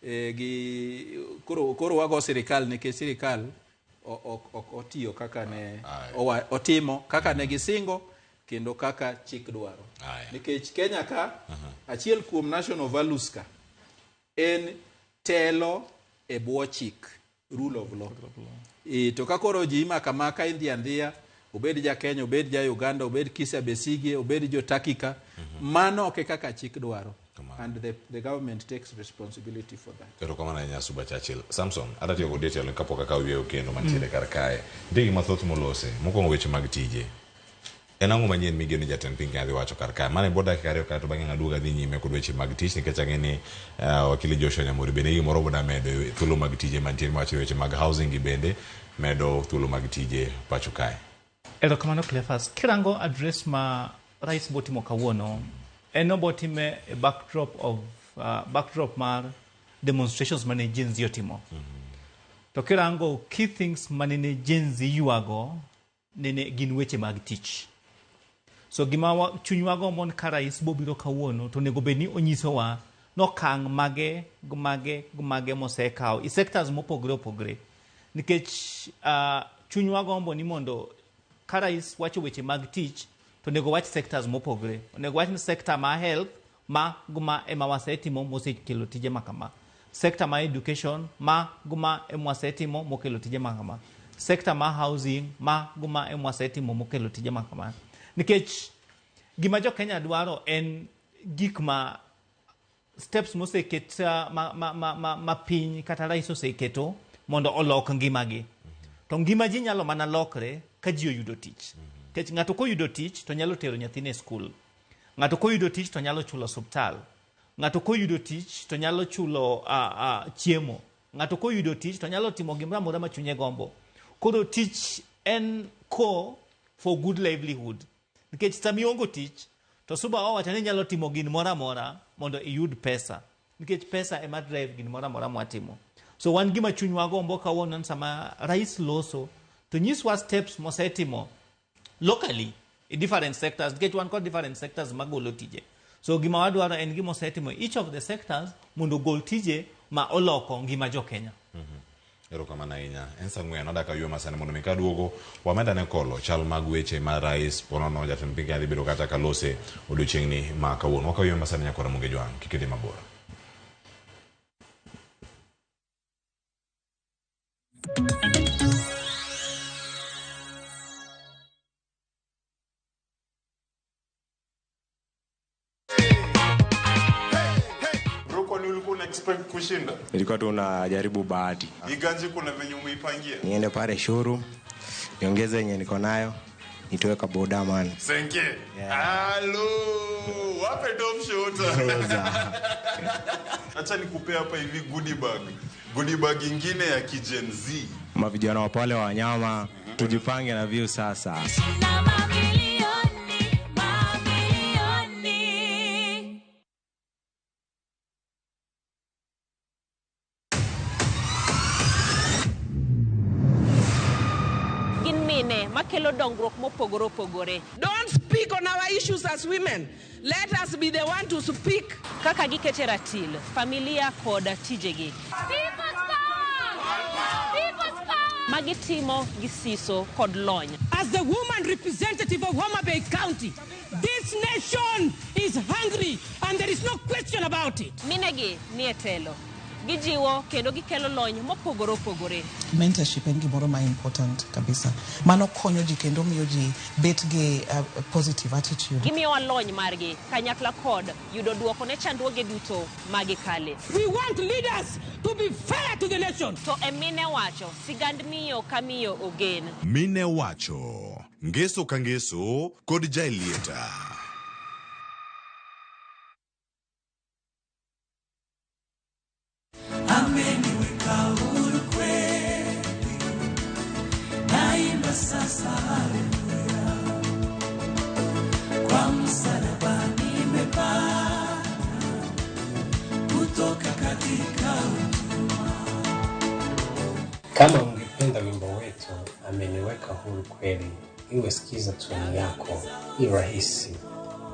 S2: gi koro wago sirikal nikech sirikal ok otiyo kaka ne otimo kaka ne gisingo kendo kaka chik dwaro. Nikech Kenya ka achiel kuom national values ka en telo e bwo chik, rule of law. To ka koro ji imako amaka indhi andhiya, obed ja Kenya, obed ja Uganda, obed Kisa Besigye, obed jo Takika, mano ok e kaka chik dwaro. And the government takes responsibility for that.
S1: Erokamano ahinya Suba Churchill. Samson, adwa tiyo kod tielo kapok akawo yweyo kendo mantiere kar kae. Nitie gik mathoth molose. Mokwongo weche mag tije. En ang'o manyien migeno ni jatend piny Kenya dhi wacho kar kae? Mano e bwo dakika 2 kae to bang'e aduogo adhi nyime kod weche mag tich nikech ang'e ni wakili Joshua Nyamori bende gimoro boda medo e thuolo mag tije mantiere mawacho weche mag housing gi bende medo thuolo mag tije pacho kae.
S3: Erokamano Cleophas. Kirango address ma rais botimo kawuono, en obotime e backdrop of backdrop mar demonstrations mane Gen Z otimo. To kirango key things mane Gen Z ywago nene gin weche mag tich. So gima chunywa gombo ni ka rais bobiro kawuono to onego bed ni onyisowa nokang' mage mage mosekawo e sectors mopogore opogore. Nikech chunywa gombo ni mondo ka rais wacho weche mag tich to onego wach sectors mopogore. Onego wach ni sector ma health ma guma ema wasetimo mosekelo tije makama. Sector ma education ma guma ema wasetimo mokelo tije makama. Sector ma housing ma guma ema wasetimo mokelo tije makama. Nikech gima jo Kenya dwaro en gik ma steps moseket ma piny kata rais oseketo mondo olok ngimagi. To ngima ji nyalo mana lokre ka ji oyudo tich. Nikech ng'ato koyudo tich to nyalo tero nyathine e skul. Ng'ato koyudo tich to nyalo chulo osiptal. Ng'ato koyudo tich to nyalo chulo chiemo. Ng'ato koyudo tich to nyalo timo gimoro amora ma chunye gombo. Koro tich en core for good livelihood. Nikech sama iongo tich to Suba owacho ni nyalo timo gimoro amora mondo iyud pesa. Nikech pesa ema drive gimoro amora mwatimo. So wan gima chunywa gombo kawuono sama rais loso to nyiswa steps mosetimo locally in different sectors. Nikech wan kod different sectors magolo tije. So gima wadwaro en gima osetimo each of the sectors mondo ogol tije ma oloko ngima jo Kenya.
S1: Erokamano ahinya. En saa 4 wadaka yweyo masani mondo mi kaduogo wamedane kolo chal mag weche ma rais ponono jatend piny Kenya dhi bedo kata kalose odiochieng'ni ma kawuono. Wakaw yweyo masani nyakwara Ramogi Jwang', kik idhi mabor.
S17: Expect kushinda.
S18: Nilikuwa tu najaribu bahati.
S17: Iganje kuna venye umeipangia.
S18: Niende pale showroom, niongeze yenye niko nayo, nitoe ka boda man.
S17: Senke. Hello, wape top shooter. Acha nikupe hapa hivi goodie bag. Goodie bag ingine ya Gen Z.
S18: Mavijana wa pale wa wanyama, tujipange na view sasa.
S4: Makelo dongruok mopogore opogore.
S19: Don't speak on our issues as women. Let us be the one to speak.
S4: Kaka gikete ratil, familia kod tijegi.
S5: People's power! People's power!
S4: Magitimo gi siso kod lony.
S19: As the woman representative of Homa Bay County, this nation is hungry and there is no question about it.
S4: Minegi ni e telo. Gijiwo kendo gikelo lony mopogore opogore.
S20: Mentorship en gimoro ma important kabisa. Mano konyo ji kendo miyo ji bet gi positive attitude.
S4: Gimiyowa lony margi kanyakla kod yudo duoko ne chandruoge duto magikale.
S19: We want leaders to be fair to the nation.
S4: To e mine wacho, sigand miyo ka miyo ogen.
S21: Mine wacho, ngeso ka ngeso kod Jaelieta.
S22: Ameniweka huru kweli, naimba sasa haleluya.
S14: Kama ungependa wimbo wetu Ameniweka Huru Kweli iwe skiza tune yako, ni rahisi.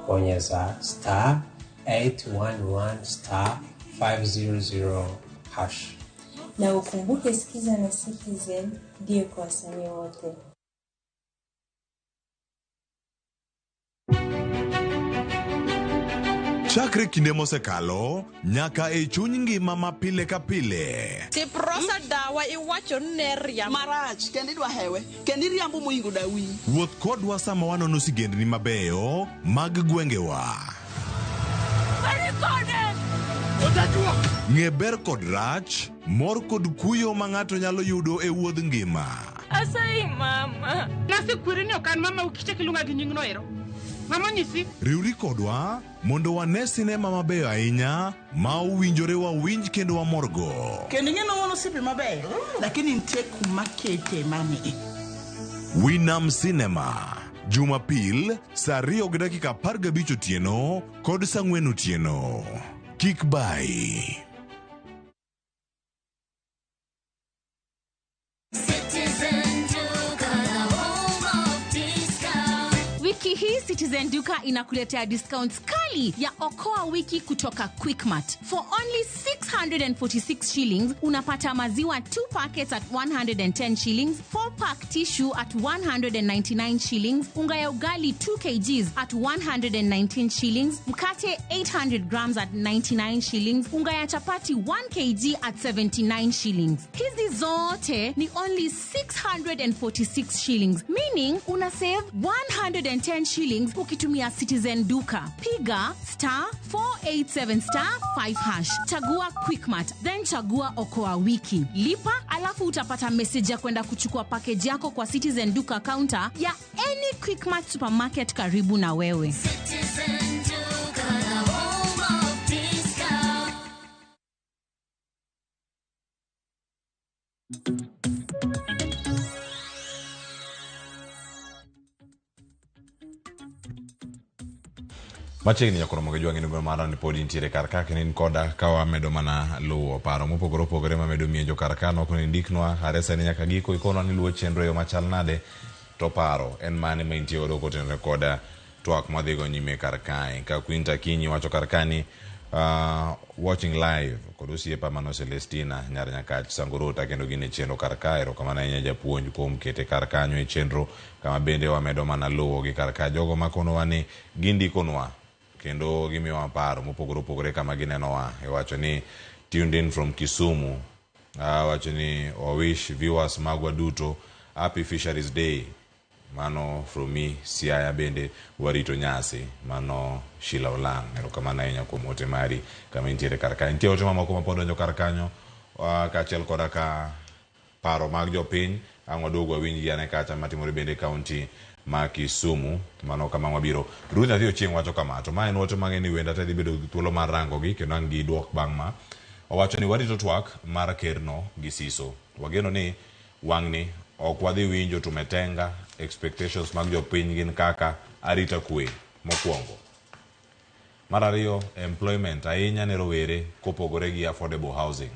S14: Bonyeza star 811 star 500 hash.
S22: Na ukumbuke Sikiza na Citizen ndiyo kwa wasanii wote.
S21: Chakre kinde mosekalo nyaka e chuny ngima ma pile ka pile.
S23: Tiprosa dawa iwacho ni ne riambo.
S24: Marach kendo idwa hewe kendo iriambo moingo dawi.
S21: Wuoth kodwa sama wanono sigendni mabeyo mag gwengewa. Ng'e ber kod rach, mor kod kuyo ma ng'ato nyalo yudo e wuodh ngima.
S5: Asayi mama.
S11: Nasekweri ni ok an mama ukichak iluonga gi nyingno ero. Mama onyisi.
S21: Riwri kodwa mondo wane sinema mabeyo ahinya ma owinjore wawinj kendo wamorgo.
S24: Kendo ing'e ni wan osiepe mabeyo, lakini nitie kuma kete mami.
S21: Winam Cinema, Jumapil saa 2:15 otieno kod saa 4 otieno. Kik bayi.
S5: Citizen Duka, the home of discount.
S4: Wiki hii Citizen Duka inakuletea discounts kali ya Okoa Wiki kutoka Quickmart. For only 646 shillings unapata maziwa 2 packets at 110 shillings, 4 pack tissue at 199 shillings, unga ya ugali 2 kgs at 119 shillings, mkate 800 grams at 99 shillings, unga ya chapati 1 kg at 79 shillings. Hizi zote ni only 646 shillings, meaning una save 110 shillings ukitumia Citizen Duka. Piga star 487 star 5 hash, chagua Quickmart, then chagua Okoa Wiki, lipa, alafu utapata message ya kwenda kuchukua package yako kwa Citizen Duka counter ya any Quickmart supermarket karibu na wewe.
S5: Citizen Duka, the home of discount.
S1: Machiegni nyakoro moge jwang'e ni mara ni pod intiere kar ka kendo in koda ka wamedo mana luwo paro mopogore opogore mamedo miyo jo kar ka nok ni ndiknwa are sani nyaka giko ikonwa ni luwo chenro e yo machal nade to paro en mane ma intie godo kotenore koda twak mwadhigo nyime kar kae. Ka Quinta Akinyi wacho kar ka ni watching live kod osiepa mano Celestina nyar Nyakach Sangorota kendo gin e chenro kar ka. Erokamano ahinya japuonj kuom kete kar kanyo e chenro kama bende wamedo mana luwo gi kar ka. Jogo makonowa ni gindikonwa kendo gimiyowa paro mopogore opogore kama ginenowa. Iwacho ni tuned in from Kisumu. Wacho ni wawish viewers magwa duto happy Fisheries Day. Mano from me Siaya bende warito nyasi. Mano Sheila Olang. Erokamano ahinya kuom ote mari kama intiere kar kanyo. Nitie ote mamoko mapod donjo kar kanyo kaachiel koda ka paro mag jopiny. Ang' waduog wawinjgi ane kacha matimore bende e kaunti ma Kisumu. Mano kama wabiro. Ruth Nyathi Ochieng' wacho kama, to ma en ote mang'e ni wenda te dhi bedo gi thuolo mar rangogi kendo ang' gidwok bang' ma. Owacho ni warito twak mar kerno gi siso. Wageno ni wang'ni ok wadhi winjo tumetenga. Expectations mag jopiny gin kaka arita kwe mokwongo. Mar ariyo, employment ahinya ne rowere kopogore gi affordable housing.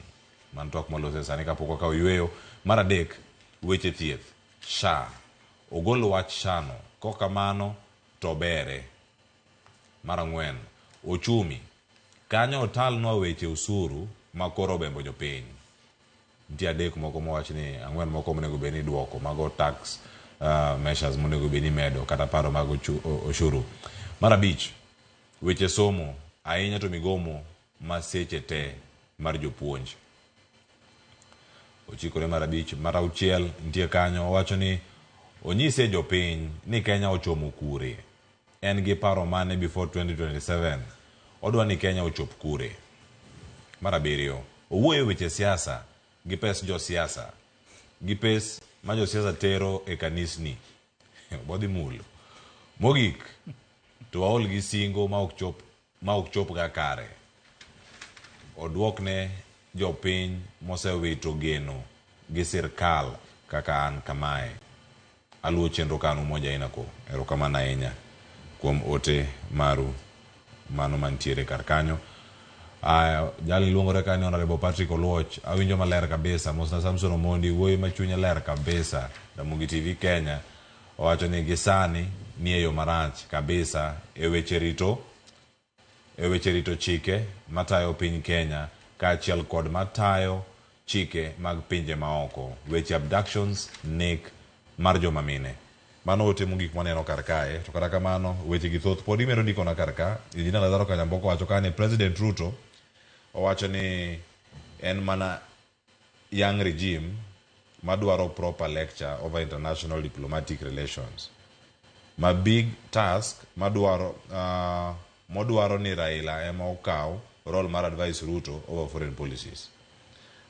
S1: Mano twak molose sani kapok wakawo yweyo. Mar adek, weche thieth, SHA. Ogol wach SHA no, kok kamano to bere. Mar ang'wen, ochumi. Kanyo otalnwa weche osuru ma koro obembo jopiny. Nitie adek moko mowach ni ang'wen moko monego bed ni idwoko, mago tax measures monego bed ni imedo kata paro mag oshuru. Mar abich, weche somo, ahinya to migomo ma seche te mar jopuonj. Ochikore mar abich. Mar auchiel nitie kanyo, owacho ni onyise jopiny ni Kenya ochomo kure. En gi paro mane before 2027. Odwa ni Kenya ochop kure. Mar abiriyo, owuoyo weche siasa gi pes josiasa gi pes ma josiasa tero e kanisni. Bodhi mulo. Mogik, to waol gi singo ma ok chop ga kare. Oduokne jopiny mosewito geno gi sirkal kaka an kamae. Aluwo chenro ka an Umoja Inako. Erokamano ahinya kuom ote maru mano mantiere kar kanyo. Aya, jali luongore ka ni Honorable Patrick Oluoch. Awinjo maler kabisa. Mosna Samson Omondi wuoyi ma chunye ler kabisa. Ramogi TV Kenya owacho ni gisani ni e yo marach kabisa e weche rito e weche rito chike matayo piny Kenya kaachiel kod matayo chike mag pinje maoko. Weche abductions, nek mar joma mine. Mano ote mogik mwaneno kar kae. To kata kamano, weche gi thoth pod imedo ndikona kar ka. Injinia Lazaro Kanyamboko wacho ka ni President Ruto owacho ni en mana young regime madwaro proper lecture over international diplomatic relations. Ma big task madwaro modwaro ni Raila ema okaw role mar advise Ruto over foreign policies.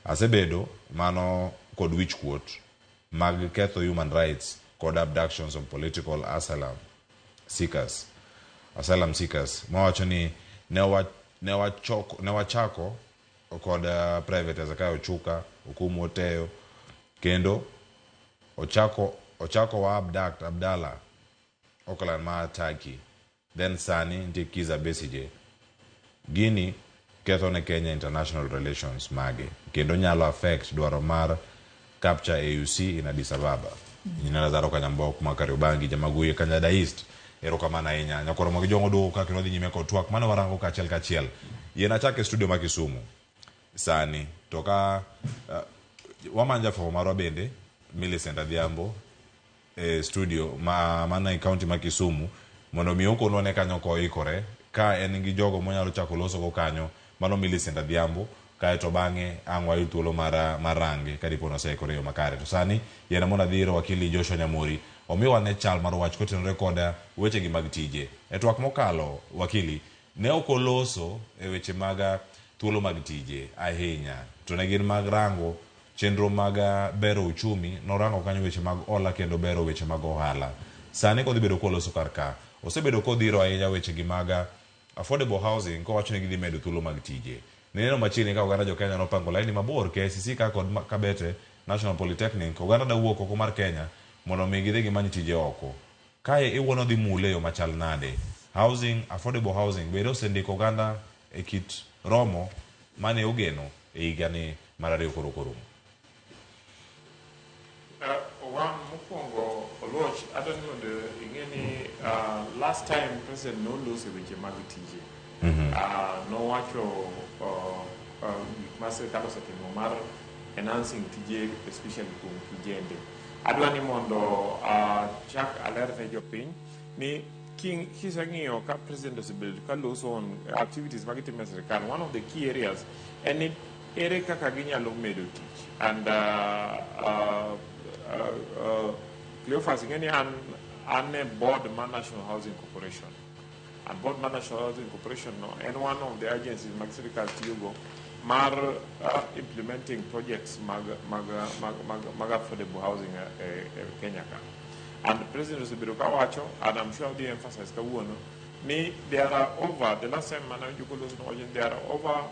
S1: Asebedo mano kod wich kuot mag ketho human rights kod abductions of political asylum seekers mawacho ni ne wachako kod Private Hezekiah Ochuka, Okumu Oteyo, kendo ochako wa abduct Abdallah Ocalan ma Turkey, then sani nitie Kizza Besigye. Gini ketho ne Kenya international relations mage kendo nyalo affect dwaro mar capture AUC in Addis Ababa. Nyina Lazaro Kanyambok ma Kariobangi Jamaguye Kanyada East. Erokamano ahinya. Nyakwaro mag jong'o duogo ka kendo dhi nyime kod twak mane warango kachiel kachiel. Yien achake studio ma Kisumu sani to ka wamanja fwambo marwa bende Millicent Adhiambo e studio ma mana e county ma Kisumu mondo mi okonwa ne kanyo koikore ka en gi jogo monyalo chako loso go kanyo. Mano Millicent Adhiambo kaeto bang'e ang' wayud thuolo mar range ka dipo noseikore e yo makare. To sani yiena mondo adhi ir wakili Joshua Nyamori omiwa ne chal mar wach kotenore kod wechegi mag tije. E twak mokalo wakili ne ok oloso e weche mag thuolo mag tije ahinya to ne gin mag rango chenro mag bero uchumi, norango kanyo weche mag hola kendo bero weche mag ohala. Sani kodhi bedo koloso kar ka osebedo kodhiro ahinya weche gi mag affordable housing kowacho ni gidhi medo thuolo mag tije. Neneno machiegni ka oganda jo Kenya nopango laini mabor KICC ka kod Kabete National Polytechnic, oganda da wuok oko mar Kenya mondo mi gidhi gimany tije oko. Kae iwuono dhi mule yo machal nade? Housing, affordable housing bende osendiko oganda e kit romo mane ogeno e higani mar 2 koro korumo.
S16: Wan mokwongo Oluoch, adwa ni mondo ing'e ni last time President noloso weche mag tije. Nowacho gik ma sirikal osetimo mar enhancing tije especially kuom kijende. Adwa ni mondo chak aler ne jopiny ni kiseng'iyo ka President osebedo ka loso on activities magitimo e sirikal, one of the key areas en ni ere kaka ginyalo medo tich. And Cleophas, ing'e ni an e board mar National Housing Corporation. And board mar National Housing Corporation no en one of the agencies mag sirikal tiyogo mar implementing projects mag affordable housing e Kenya ka. And the President osebedo kawacho, and I'm sure they emphasize kawuono, ni there are over, the last time mane awinjo koloso nowacho ni there are over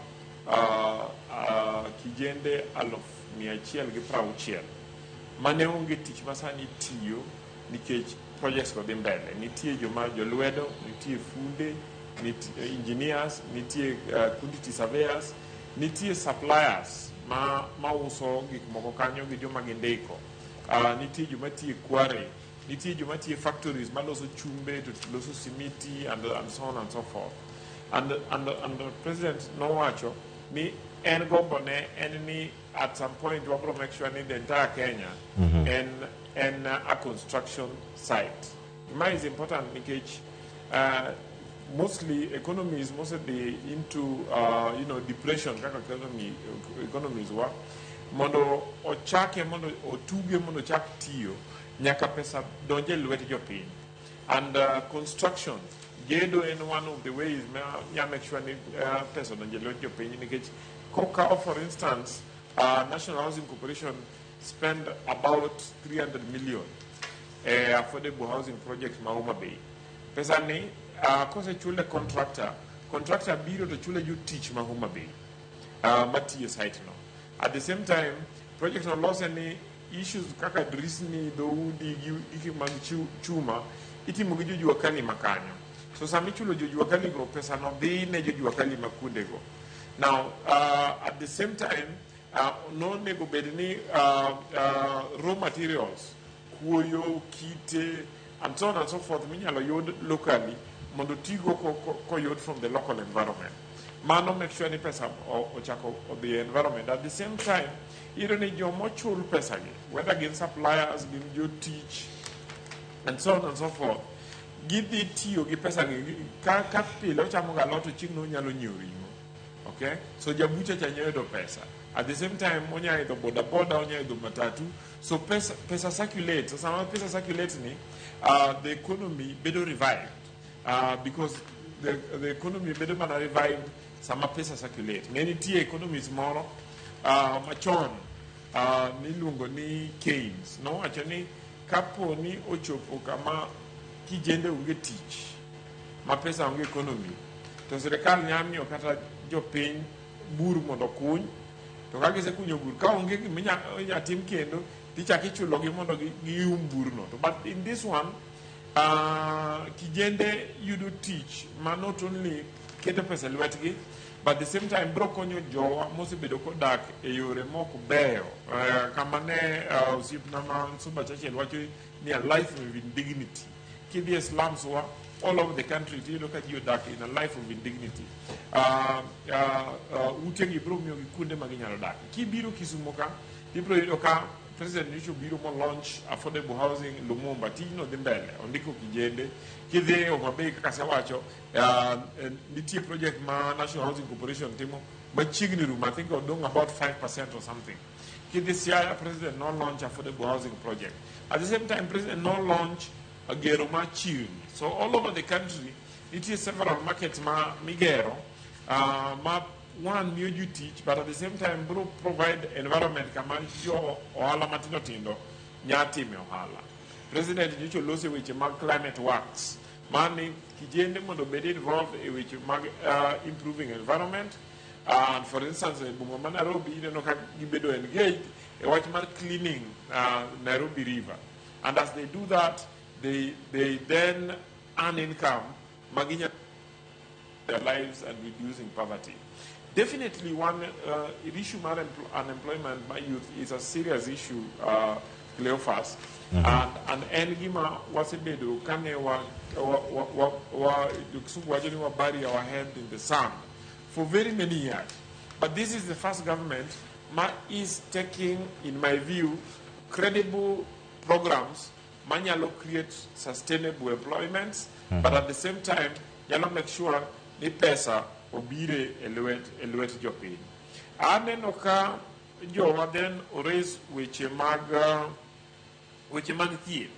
S16: kijende 160,000 mane onge tich masani tiyo nikech projects go dhi mbele. Nitie joma jolwedo, nitie funde, nitie engineers, nitie quantity surveyors, nitie suppliers ma uso gik moko kanyo gi joma gindiko. Nitie joma tiyo quarry, nitie joma tiyo factories maloso chumbe to loso simiti and so on and so forth. And the President nowacho ni en gombo ne en ni at some point wabro make sure ni the entire Kenya en a construction site. Ma is important nikech mostly economies mostly into depression kaka economies wa mondo ochake mondo otuge mondo chak tiyo nyaka pesa donje lwet jopiny. And construction gedo en one of the ways ma nya make sure ni pesa donje lwet jopiny nikech koka for instance National Housing Corporation spend about 300 million affordable housing project ma Homa Bay. Pesa ni kosechule contractor biro to chule jotich ma Homa Bay matiyo site no. At the same time project no lose ni issues kaka drisni, dhoudi gi gik mag chuma itimo gi jojua kali makanyo. So sama ichulo jojua kali go pesa no dhi ne jojua kali ma kuondego. Now, at the same time, nonego bed ni raw materials, kuoyo, kite, and so on and so forth, minyalo yud locally mondo tigo koyud from the local environment. Mano make sure ni pesa ochako odhi e environment. At the same time, iyudo ni jomochul pesa gi, whether gin suppliers, gin jotich, and so on and so forth, gidhi tiyo gi pesa gi ka pile ochamo ga alot to chieng' no onyalo nyiewo ring'o. Okay? So jabucha cha nyalo yudo pesa. At the same time, onya idho boda boda, onya idho matatu. So pesa circulate. So sama pesa circulate ni, the economy bedo revived. Because the economy bedo mana revived sama pesa circulate. Ne nitie economies moro machon niluongo ni Keynes. Nowacho ni kapo ni ochopo kama kijende onge tich, ma pesa onge economy, to sirikal nyalo miyo kata jopiny bur mondo okuny, to ka gisekunyo bur, ka onge gima inya tim kendo, tichako ichulogi mondo gium burno. To but in this one, kijende yudo tich ma not only keto pesa e lwetgi, but at the same time bro konyo jowa mosebedo kodak e yore mok beyo. Kama ne osiepna ma Nsumba Churchill wacho ni a life of indignity. Kidhi e slums wa all over the country tiyudo ka ji odak in a life of indignity. Utegi bro miyogi kuonde ma ginyalo dak. Kibiro Kisumo ka, tibro yudo ka President nyocha obiro mo launch affordable housing Lumumba, tijno dhi mbele, ondiko kijende. Kidhi Homa Bay kaka asewacho, nitie project ma National Housing Corporation timo machiegni rumo, I think odong' about 5% or something. Kidhi Siaya, President no launch affordable housing project. At the same time, President no launch gero mar chirni. So all over the country, nitie several markets ma migero, ma one miyo ji tich, but at the same time bro provide environment kama jo ohala matindo tindo nya time ohala. President nyocha oloso e weche mag climate works, mani kijende mondo obed involved e weche mag improving environment. And for instance, e boma ma Nairobi ineno ka gibedo engaged e wach mar cleaning Nairobi River. And as they do that, they then earn income maginya their lives and reducing poverty. Definitely one issue mar unemployment by youth is a serious issue, Cleophas. And en gima wasebedo kane wa Kisungu wacho ni wa bury our head in the sand for very many years. But this is the first government ma is taking, in my view, credible programs manyalo create sustainable employments, but at the same time nyalo make sure ni pesa obire e lwet jopiny. Aneno ka jowa then raise weche mag thieth.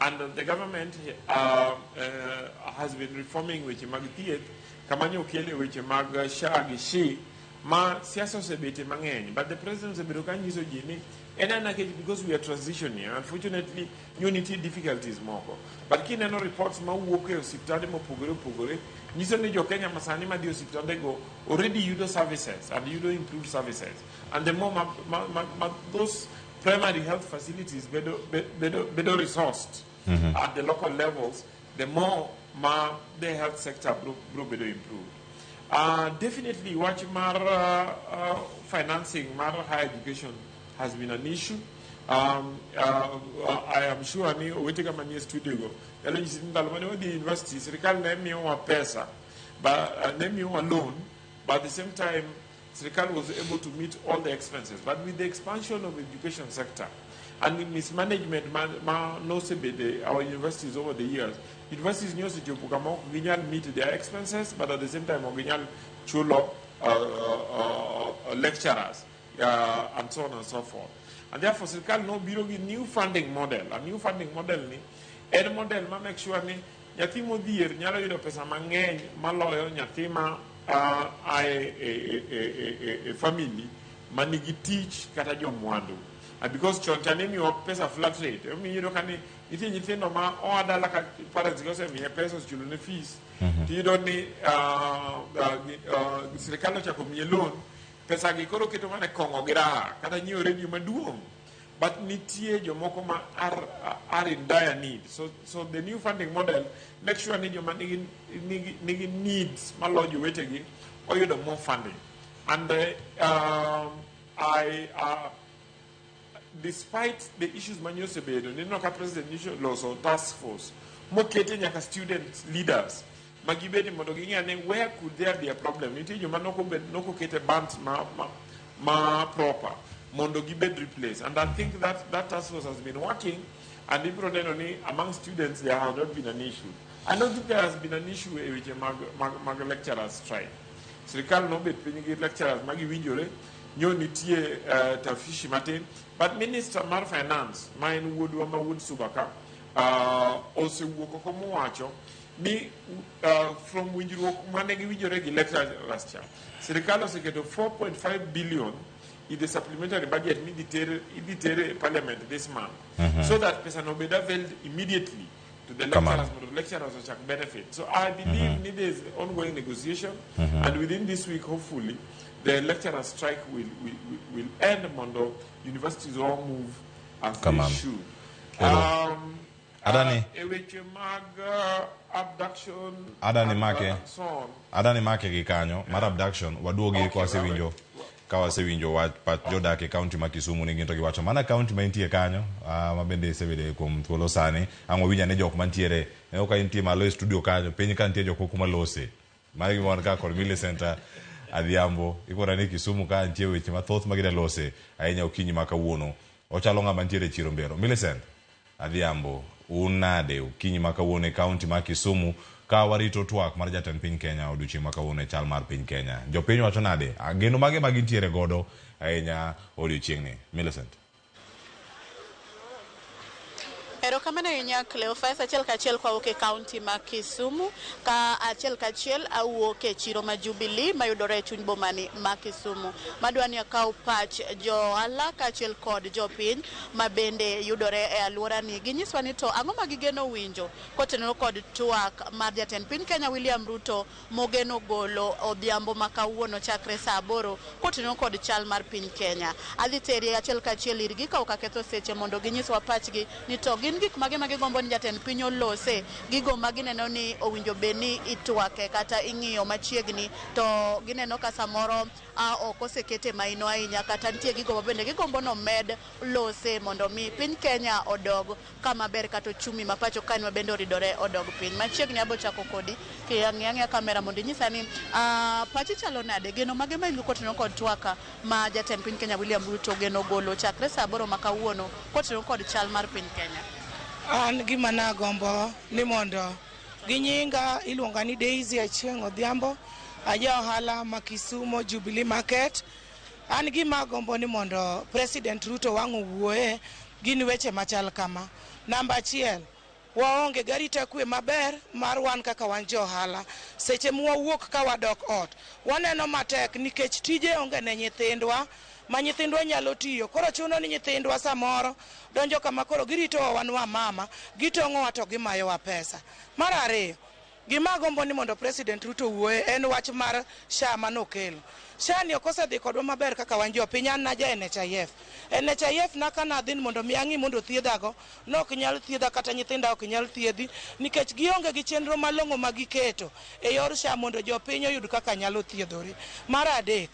S16: And the government has been reforming weche mag thieth, kama nyo okele weche mag SHA gi SHI, ma siasa osebete mang'eny. But the president osebedo ka nyiso ji ni en ana because we are transitioning, unfortunately, nyo nitie difficulties moko. But kineno reports mawuok e osiptande mopogore opogore, nyiso ni jo Kenya masani madhi e osiptande go already yudo services and yudo improved services. And the more ma those primary health facilities bedo resourced at the local levels, the more ma the health sector bro bedo improved. Definitely, wach mar financing mar higher education has been an issue. I am sure ni owetega manie studio go nyalo nyisi ni ndalo mane wadhi e university, sirikal ne miyowa pesa, but ne miyowa loan, but at the same time sirikal was able to meet all the expenses. But with the expansion of the education sector and the mismanagement ma nosebede our universities over the years, universities ne osechopo kama ok ginyal meet their expenses, but at the same time ok ginyal chulo lecturers and so on and so forth. And therefore sirikal nobiro gi new funding model. A new funding model ni en model ma make sure ni nyathi modhier nyalo yudo pesa mang'eny maloyo nyathi ma ae e family manigi tich kata jomwandu. And because chon cha nimiyowa pesa flat rate, emomiyo iyudo ka ni nitie nyithindo ma oa dala ka parents gi osemiye pesa, osechulo ne fees, tiyudo ni sirikal ochako miye loan, pesa gi koro keto mana e kong'o gi raha kata nyiewo redio maduong'. But nitie jomoko ma are in dire need. So the new funding model make sure ni joma nigi needs maloyo jowetegi oyudo more funding. And I despite the issues ma nyosebedo, nineno ka president nyocha loso task force mokete nyaka student leaders ma gibedi mondo ging'e ane where could there be a problem. Nitie joma nokokete bands ma proper mondo gibed replaced. And I think that that task force has been working, and ibro neno ni among students there has not been an issue. I don't think there has been an issue e weche mag lecturers strike. Sirikal nobet piny gi lecturers ma giwinjore, nyo nitie tafishi matin, but minister mar finance ma en wuodwa ma wuod Suba ka osewuok oko mowacho ni from winjruok mane giwinjore gi lecturers cha, sirikal oseketo 4.5 billion in the supplementary budget midhi ter e parliament this month, so that pesa no bed availed immediately to the
S1: Kamano.
S16: lecturers mondo lecturers ochak benefit. So I believe ni there's ongoing negotiation, and within this week, hopefully, the lecturer strike will end mondo universities all move as
S1: Kamano.
S16: they should.
S1: Ero. Adani.
S16: E weche mag abduction
S1: Adani
S16: and,
S1: make.
S16: and so on.
S1: Adani make gi kanyo mar abduction waduogi okay, ka wasewinjo wach pach jodak e kaunti ma Kisumu ni gin to giwacho mana kaunti ma intie kanyo ma bende isebede kuom thuolo sani ang' wawinj ane jok mantiere neno ka intie malo e studio kanyo piny ka nitie jok moko malose mano gima wan ka kod Millicent Adhiambo ikora ni Kisumu ka nitie weche mathoth ma gida lose ahinya okinyi ma kawuono ochalo ng'ama nitiere e chiro mbero. Millicent Adhiambo, un nade okinyi ma kawuono e kaunti ma Kisumu ka warito twak mar jatend piny Kenya odiochieng' ma kawuono e chal mar piny Kenya? Jopiny wacho nade? Geno mage ma gintiere godo ahinya odiochieng'ni? Millicent.
S6: Erokamano ahinya, Cleophas. Achiel kachiel kwawuok e kaunti ma Kisumu, ka achiel kachiel awuok e chiro ma Jubilee mayudore e chuny bomani ma Kisumu. Madwa ni akaw pach jo ohala kaachiel kod jopiny ma bende yudore e alworani. Ginyiswa ni to ang'o ma gigeno winjo kotenore kod twak mar jatend piny Kenya William Ruto mogeno golo odhiambo ma kawuono chakre saa 8 kotenore kod chal mar piny Kenya. Adhi teri achiel kachiel irgi ka ok aketho seche mondo ginyiswa pachgi ni to gin gik mage ma gigombo ni jatend piny olose, gigo ma gineno ni owinjo bed ni itwake kata ing'iyo machiegni to gineno ka samoro ok osekete maino ahinya, kata nitie gigo ma bende gigombo nomed lose mondo mi piny Kenya odog kama ber kata ochumi ma pacho kae ma bende oridore odog piny. Machiegni abo chako kodi kiang'iyo ang'iya kamera mondo inyisa ni pachi chalo nade, geno mage ma in go kotenore kod twaka ma jatend piny Kenya William Ruto geno golo chakre saa 8 ma kawuono kotenore kod chal mar piny Kenya.
S7: An gima nagombo ni mondo gi nyinga iluonga ni Daisy Achieng' Odhiambo, aja ohala ma Kisumo Jubilee Market. An gima agombo ni mondo President Ruto wang' owuoye gin weche machal kama. Namba achiel, waonge gi arita kwe maber mar wan kaka wan jo ohala. Seche mwawuok ka wadok ot, waneno matek nikech tije onge ne nyithindwa ma nyithindwa nyalo tiyo. Koro chuno ni nyithindwa samoro donjo kama koro giritowa wan wa mama, gitong'owa to gimayowa pesa. Mar ariyo, gima agombo ni mondo President Ruto owuoye en wach mar SHA manokelo. SHA ni ok osedhi kodwa maber kaka wan jopiny. An naja NHIF. NHIF na ka nadhi ni mondo mi ang'i mondo thiedhago, nok nyal thiedha kata nyithinda ok nyal thiedhi nikech gionge gi chenro malong'o ma giketo e yor SHA mondo jopiny oyud kaka nyalo thiedhore. Mar adek,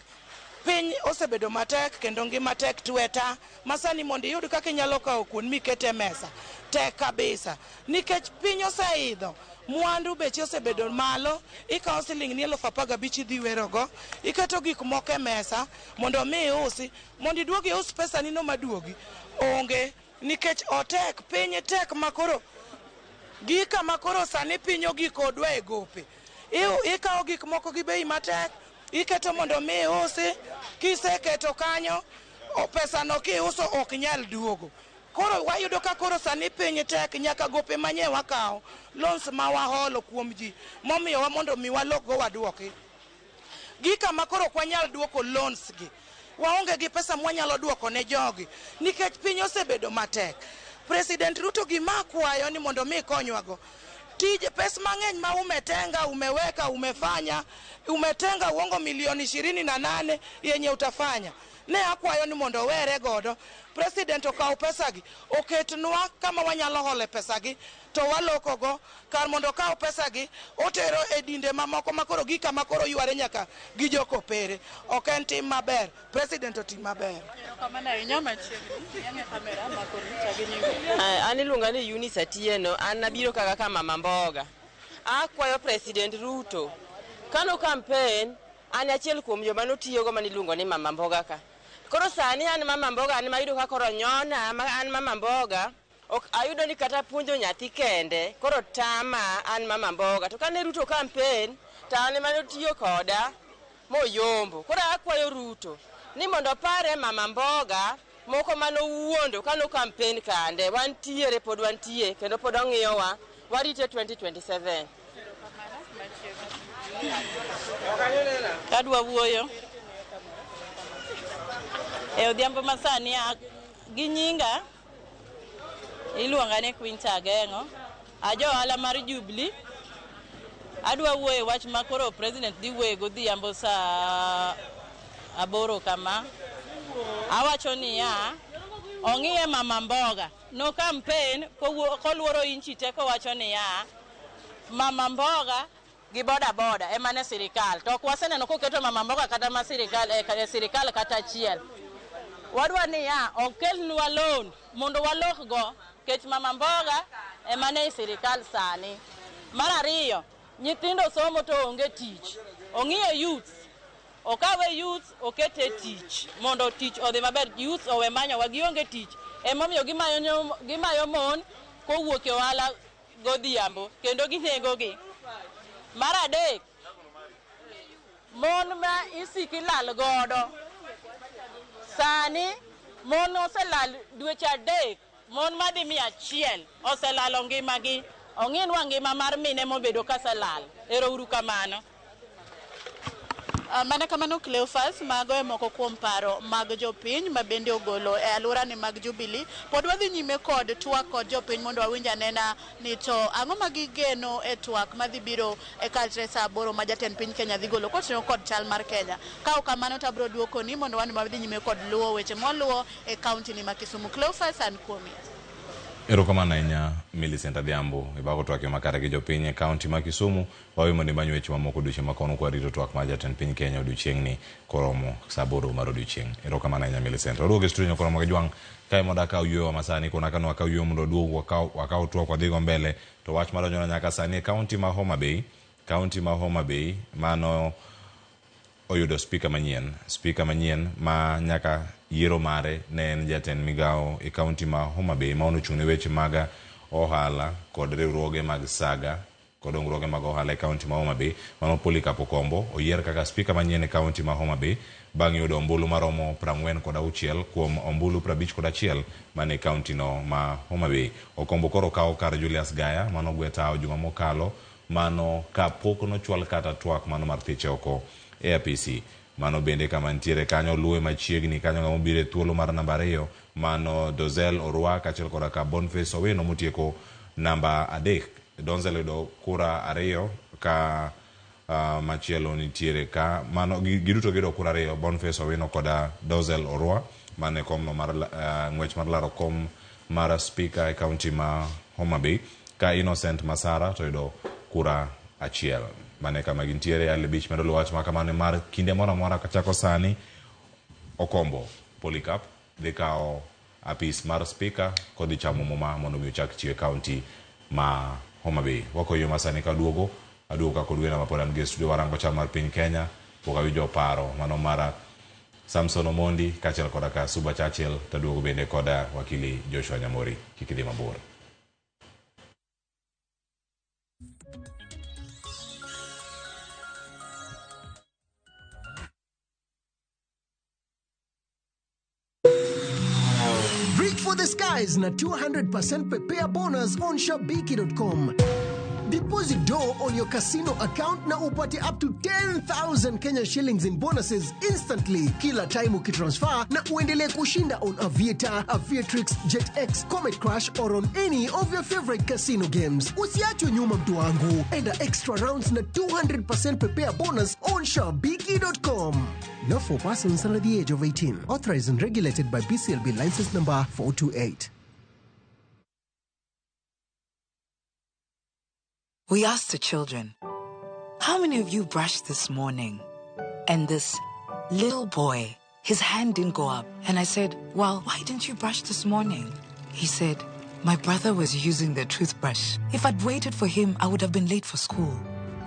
S7: piny osebedo matek kendo ngima tek tweta ma sani mondo iyud kaka inyalo kawo kuon mikete e mesa tek kabisa nikech piny oseidho, mwandu beche osebedo malo. Ikawo siling ni 15,000 idhi werogo, iketo gik moko e mesa mondo mi iusi mondo iduog ius pesa ni no maduogi onge nikech otek, piny tek makoro gi kama koro sani piny ogik kodwa e gope. Ikawo gik moko gi bei matek, iketo mondo mi iusi, kiseketo kanyo pesa no kiuso ok nyal duogo. Koro wayudo ka koro sani piny tek, nyaka gope manye wakawo, loans ma waholo kuom ji momiyowa mondo mi walokgo waduoki gi kama koro ok wanyal duoko loans gi, waonge gi pesa mwanyalo duoko ne jogi nikech piny osebedo matek. President Ruto, gima akwayo ni mondo mi ikonywago tije pesa mang'eny ma umetenga, umeweka, umefanya, umetenga uongo milioni 28 yenye utafanya. Ne akwayo ni mondo owere godo. President okaw pesagi, oketnwa kama wanyalo hole pesagi to walokogo, kar mondo okaw pesagi otero e dinde mamoko makoro gi kama koro yware nyaka gi jokopere. Ok en tim maber. President otim maber.
S6: Erokamano ahinya machiegni. Yang'e kamera makoni chagi nyingi.
S8: An iluonga ni Eunice Atieno, an nabiro kaka ka mama mboga. Akwayo President Ruto, kano campaign, an achiel kuom joma notiyogo maniluongo ni mama mboga ka. Koro sani an mama mboga, an mayudo ka koro nyona, an mama mboga, ok ayudo ni kata puonjo nyathi kende, koro tama an mama mboga. To kane Ruto campaign, to an ema notiyo koda moyombo. Koro akwayo Ruto ni mondo opare mama mboga moko manowuondo kano campaign kande, wantiere pod wantie kendo pod ong'iyowa, warite 2027.
S6: Kadwa wuoyo e odhiambo masani gi nyinga iluonga ni Quinta Ageng'o, ajo ohala mar Jubilee. Adwa wuoyo e wach ma koro president dhi wuoye godhiambo saa 8 kama. Awacho niya, ong'iye mama mboga. No campaign koluoro inchi te kowacho niya, mama mboga gi boda boda ema ne sirikal. To ok waseneno koketo mama mboga kata ma sirikal e sirikal kata achiel. Wadwa niya, okelnwa loan mondo walokgo kech mama mboga ema ne sirikal sani. Mar ariyo, nyithindo somo to onge tich. Ong'iye youths. Okawe youths okete tich mondo tich odhi maber. Youths owe manyowa, gionge tich. Emomiyo gimayo mon kowuok e ohala godhiambo kendo ginegogi. Mar adek, mon ma isiki lal godo. Sani mon oselal dweche 3, mon madhi 100 oselalo ngimagi. Ong'inwa ngima mar mine mobedo kaselal. Ero uru kamano. Mana kamano Cleophas, mago e moko kuom paro mag jopiny ma bende ogolo e alwora ni mag Jubilee. Pod wadhi nyime kod twak kod jopiny mondo wawinj anena ni to ang'o ma gigeno e twak madhi biro e kalre saa 8 ma jatend piny Kenya dhi golo kotiyo kod chal mar Kenya. Ka ok kamano to abiro duokoni mondo wan wadhi nyime kod luwo weche mwaluwo e kaunti ni ma Kisumu. Cleophas, an kuomi.
S1: Erokamano ahinya Millicent Adhiambo, ibago twak makare gi jopiny e kaunti ma Kisumu. Wawe mondo imany weche mamoko odiochieng' ma kono kwarito twak mar jatend piny Kenya odiochieng'ni koromo saa 8 mar odiochieng'. Erokamano ahinya Millicent. Waduogo e studio koromo gi jwang' kae mondo akaw yueyo masani kona kano akaw yueyo mondo waduog wakaw twak wadhigo mbele. To wach madonjona nyaka sani e kaunti ma Homa Bay, kaunti ma Homa Bay mano oyudo spika manyien. Spika manyien ma nyaka yiero mare ne en jatend migawo e kaunti ma Homa Bay ma onochung' ne weche mag ohala kod riwruoge mag saga kod dongruoge mag ohala e kaunti ma Homa Bay. Mano Polycarp Okombo oyier kaka spika manyien e kaunti ma Homa Bay bang' yudo ombulu maromo 46 kuom ombulu 51 mane kaunti no ma Homa Bay. Okombo koro kawo kar Julius Gaya mano gwe tawo juma mokalo mano kapok nochwal kata twak mano mar thiche oko e apisi. Mano bende kama nitiere kanyo luwe machiegni kanyo ng'ama obiro e thuolo mar namba 2 mano Dozel Orwa kaachiel koda ka Boniface Owino motieko namba 3. Donzel oyudo kura 2 ka machielo nitiere ka mano giduto giyudo kura 2, Boniface Owino koda Dozel Orwa mane komno mar ng'wech mar laro kom mar spika e kaunti ma Homa Bay ka Innocent Masara to oyudo kura 1. Mane kama gintiere Ali Beach medo luwo wach ma kamano mar kinde moro amora kachako sani Okombo Polycarp dhi kawo apis mar spika kodhi chamo muma mondo mi ochak tiyo e kaunti ma Homa Bay. Wakoyo masani kaduogo aduogo ka kod wena mapod an gi e studio warango chal mar piny Kenya pok awinjo paro mano mar Samson Omondi kaachiel koda ka Suba Churchill taduogo bende koda wakili Joshua Nyamori. Kik idhi mabor.
S15: Reach for the skies na 200% prepare bonus on Shabiki.com. Deposit dough on your casino account na upate up to 10,000 Kenya shillings in bonuses instantly kila time ukitransfer na uendelee kushinda on Aviator, Aviatrix, JetX, Comet Crash or on any of your favorite casino games. Usiachwe nyuma mtu wangu. Enda extra rounds na 200% prepare bonus on Shabiki.com. Not for persons under the age of 18. Authorized and regulated by BCLB license number 428.
S9: We asked the children, How many of you brushed this morning? And this little boy, his hand didn't go up. And I said, Well, why didn't you brush this morning? He said, My brother was using the toothbrush. If I'd waited for him, I would have been late for school.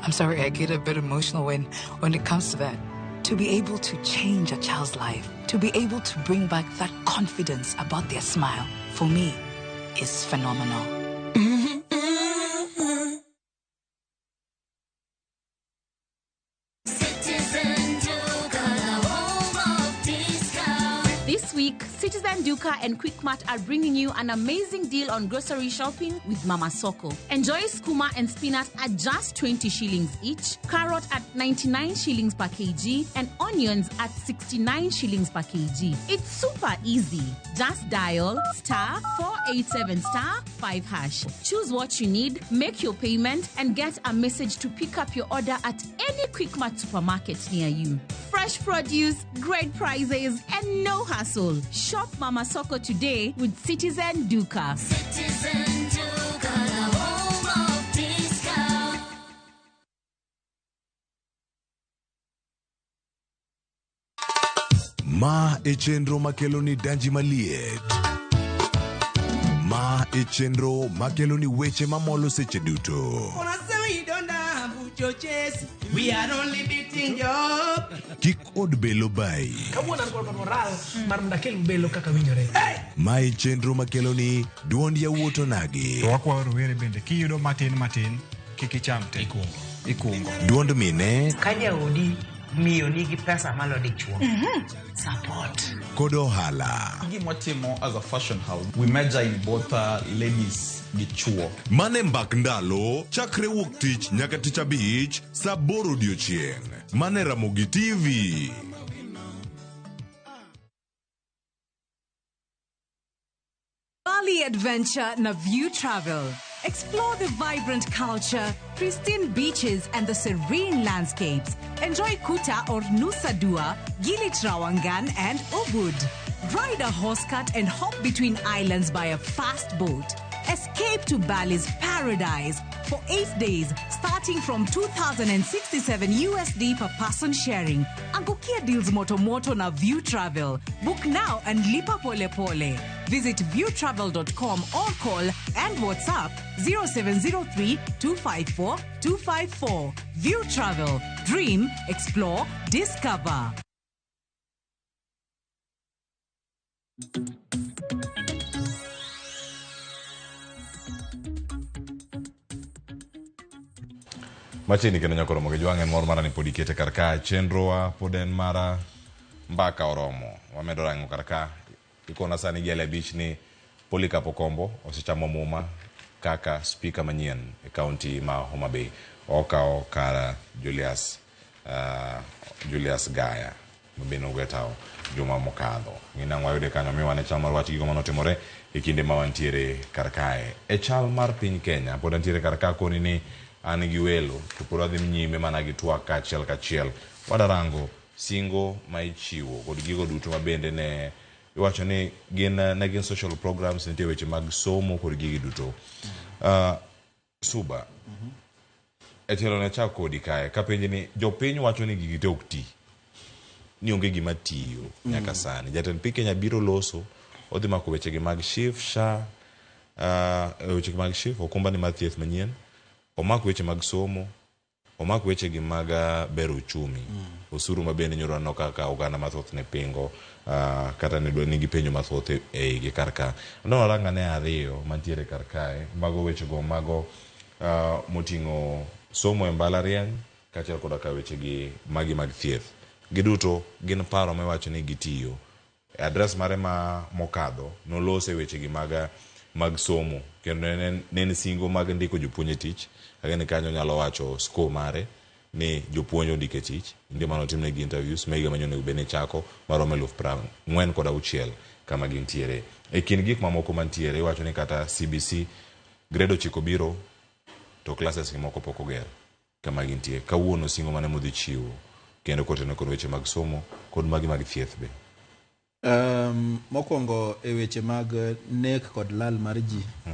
S9: I'm sorry, I get a bit emotional when, when it comes to that. To be able to change a child's life, to be able to bring back that confidence about their smile, for me, is phenomenal.
S5: Citizen Duka, the home of discount.
S4: This week, Citizen Duka and Quickmart are bringing you an amazing deal on grocery shopping with Mama Soko. Enjoy skuma and spinach at just 20 shillings each, carrot at 99 shillings per kg, and onions at 69 shillings per kg. It's super easy. Just dial star 487 star 5 hash. Choose what you need, make your payment, and get a message to pick up your order at any Quickmart supermarket near you. Fresh produce, great prices, and no hassle. Shop Mama Soko today with Citizen Duka.
S5: Citizen Duka, the home of discount.
S21: Ma e chenro makelo ni danji maliet. Ma e chenro makelo ni weche mamolo seche duto.
S10: We are only beating job.
S21: Kik od belo bayi.
S10: Kawuono an kod moral mar mondo akel belo kaka winjore.
S21: Ma e chenro makelo ni duond yawuot onagi.
S12: To wakwayo rowere bende kiyudo matin matin kik icham te. Ikungo.
S1: Duond mine
S13: Ka jaodi miyo nigi pesa malo dichuo. Support.
S21: kod ohala.
S25: Gima watimo as a fashion house, we major in both ladies gi chuo.
S21: Mane mbak ndalo chakre wuok tich nyaka tich abich saa aboro odiochieng'. Mane Ramogi TV.
S26: Bali Adventure na View Travel. Explore the vibrant culture, pristine beaches, and the serene landscapes. Enjoy Kuta or Nusa Dua, Gili Trawangan, and Ubud. Ride a horse cart and hop between islands by a fast boat. Escape to Bali's paradise for 8 days, starting from 2,067 USD per person sharing. Angukia deals moto moto na View Travel. Book now and lipa pole pole. Visit viewtravel.com or call and WhatsApp 0703 254 254. View Travel. Dream, explore, discover.
S1: Machiegni kendo nyaka oromo gi jwang' en mor mara ni pod ikete kar ka chenrowa pod en mara mbaka oromo wamedo rango kar ka ikona sani gi abich ni Polycarp Okombo osechamo muma kaka spika manyien e kaunti ma Homa Bay okawo kar Julius Julius Gaya mabende ogwe tao juma mokadho ginang' wayude kanyo mi wane chal mar wach gigo manotimore e kinde ma wantiere kar kae e chal mar piny Kenya pod antiere kar ka koni ni an gi welo to pod wadhi nyime mana gi twak kachiel kachiel wadarango singo ma ichiwo kod gigo duto ma bende ne iwacho ni gin ne gin social programs nitie weche mag somo kod gigi duto Suba e tielo ne chak kodi kae kapenji ni jopiny wacho ni gigi te ok ti ni onge gima tiyo nyaka sani jatend piny Kenya biro loso odhi mako wechegi mag SHIF SHA weche mag SHIF okumba ni mar thieth manyien omak weche mag somo omak weche gi mag bero uchumi osuru ma bende nyoro waneno kaka oganda mathoth ne pingo kata ne nigi penjo mathoth e igi kar ka no warang ane ariyo mantiere kar kae mago wechego mago moting'o somo e mbalariany kaachiel koda ka weche gi magi mag thieth giduto gin paro miwacho ni gitiyo e address mare ma mokadho nolose weche gi mag somo kendo ne en singo mag ndiko jopuonj e tich ageni kanyo nyalo wacho score mare ni jopuonj ondike tich nitie mane otimnegi interviews ma higa manyien onego bed ni chako maromo 46,000 kama gintiere e kind gik mamoko mantiere iwacho ni kata CBC grade 9 biro to classes gi moko pok oger kama gintie kawuono singo mane modhi chiwo kendo kotenore kod weche mag somo kod magi mag thieth be.
S2: Um, mokwongo e weche mag nek kod lal mar ji mm.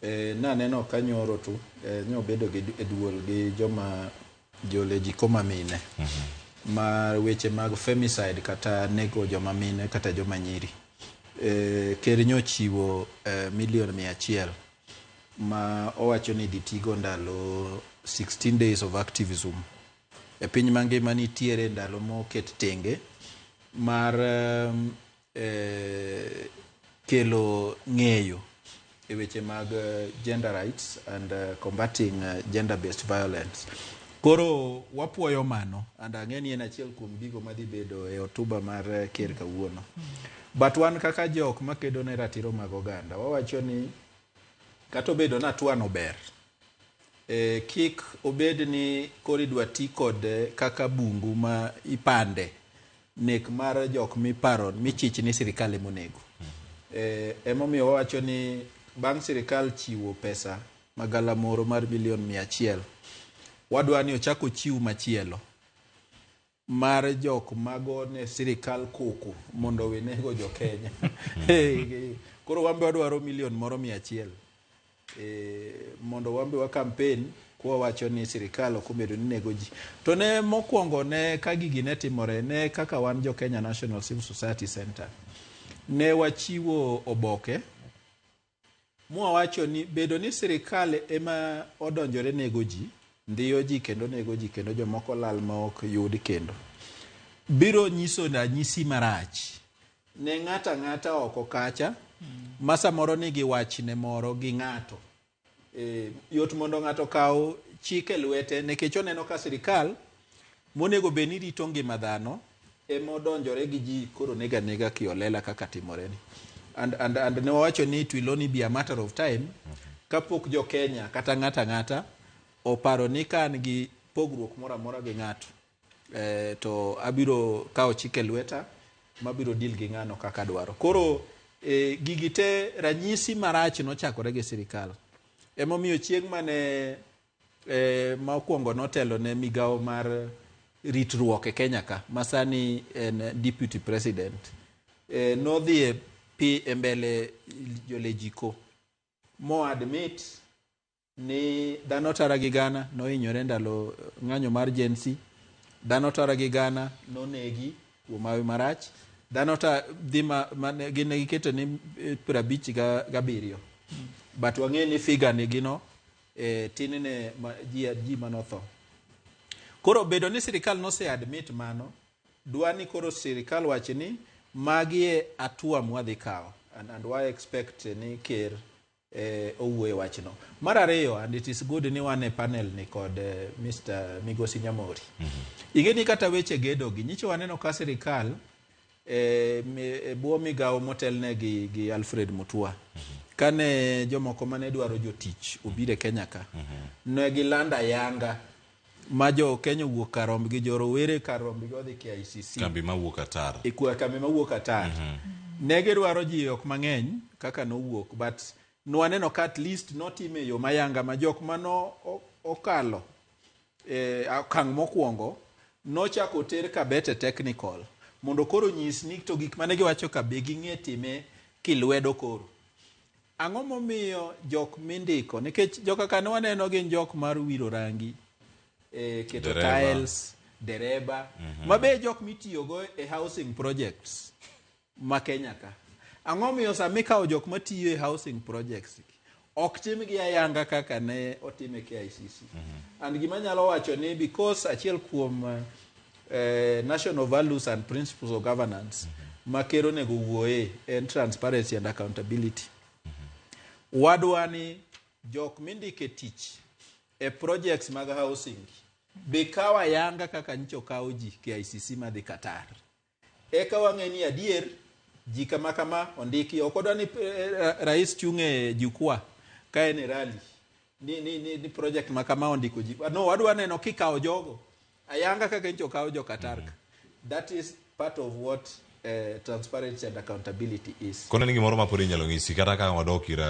S2: e, naneno ka nyoro tu e, nyobedo gi e duol gi joma joleji koma mine mm -hmm. ma weche mag femicide kata nego joma mine kata joma nyiri e, ker nyochiwo e, milion 100 ma owacho ni idhi tigo ndalo 16 days of activism e piny mangima nitiere ndalo moket tenge mar um, eh, kelo ng'eyo e weche mag eh, gender rights and uh, combating uh, gender based violence. Koro wapuoyo mano and ang'e ni en achiel kuom gigo madhi bedo e hotuba mar eh, ker kawuono. But wan kaka jok makedo ne ratiro mag oganda wawacho ni kata obedo ni hatua no ber e, kik obed ni koro idwa ti kode kaka bungu ma ipande nek mar jok miparo michich ni sirikal emonego. E, emomiyo wawacho ni bang' sirikal chiwo pesa magalamoro mar milion 100 wadwa ni ochak ochiw machielo mar jok mago ne sirikal koko mondo owe nego jo Kenya. Koro wan be wadwaro milion moro 100 e, mondo wan be wa campaign kwawacho ni sirikal ok obedo ni nego ji. To ne mokwongo ne ka gigi ne timore ne kaka wan jo Kenya National Civil Society Center ne wachiwo oboke mwawacho ni bedo ni sirikal ema odonjore nego ji, ndiyo ji kendo nego ji kendo jomoko lal ma ok yud kendo biro nyiso ranyisi marach ne ng'ato ang'ata oko kacha ma samoro nigi wachne moro gi ng'ato. E, yot mondo ng'ato okaw chik e lwete nikech oneno ka sirikal monego bed ni rito ngima dhano ema odonjore gi ji koro nego anega kiolela kaka timore ni. And, and, and ne wawacho ni it will only be a matter of time kapok jo Kenya kata ng'ato ang'ata oparo ni ka an gi pogruok moro amora gi ng'ato eh, to abiro kawo chik e lweta mabiro deal gi ng'ano kaka adwaro. Koro eh, gigi te ranyisi marach nochakore gi sirikal. Emomiyo chieng' mane eh, ma okwongo notelo ne migawo mar ritruok e Kenya ka ma sani en deputy president eh, nodhi e pi e mbele jolejiko mo admit ni dhano tara gi gana nohinyore ndalo ng'anyo mar Gen Z, dhano tara gi gana nonegi kuom hawi marach, dhano ta dhi ma, ma ne gin ne giketo ni 57 but wang'e ni figure ni gino eh, tin ne ma, ji, ji manotho. Koro bedo ni sirikal nose admit mano, dwa ni koro sirikal wach ni magi e hatua mwadhi kawo and, and wa expect ni ker eh, owuoye wachno. Mar ariyo, and it is good ni wan e panel ni kod eh, Mr. Migosi Nyamori. Ing'e ni kata weche gedo gi, nyicho waneno ka sirikal eh, e bwo migawo motelne gi, gi Alfred Mutua. Kane jomoko mane dwaro jotich obiro e Kenya ka, ne gilando ayanga ma jo Kenya owuok kar rombgi, jo rowere kar rombgi odhi KICC.
S1: Kambi mawuok Qatar.
S2: E kwa kambi mawuok Qatar. Ne gidwaro ji ok mang'eny kaka nowuok but nwaneno ka at least notime e yo mayanga ma jok mano okalo e okang' mokwongo nochako oter Kabete Technical mondo koro nyis ni to gik mane giwacho ka be ging'e time kilwedo koro. Ang'o momiyo jok mindiko nikech joka ka ne waneno gin jok mar wiro rangi e, keto
S1: Dereba.
S2: tiles dereba ma be jok mitiyogo e housing projects ma Kenya ka. Ang'o miyo sama ikawo jok matiyo e housing projects gi, ok timgi ayanga kaka ne otim e KICC. And gima anyalo wacho ni because achiel kuom eh, national values and principles of governance ma ker onego wuoye en transparency and accountability. Wadwa ni jok mindiko e tich e projects mag housing be kaw ayanga kaka nyicha okaw ji KICC madhi Qatar. Eka wang'e ni adier ji kama kama ondiki. Ok wadwa ni eh, rais chung' e jukwaa ka en e rally ni, ni, ni, ni project ma kama ondiko ji. No, wadwa neno kikawo jogo ayanga kaka nyicha okaw jo Qatar ka. That is part of what uh, transparency and accountability is.
S1: Kono ni gimoro ma pod inyalo ng'isi kata ka wadok ir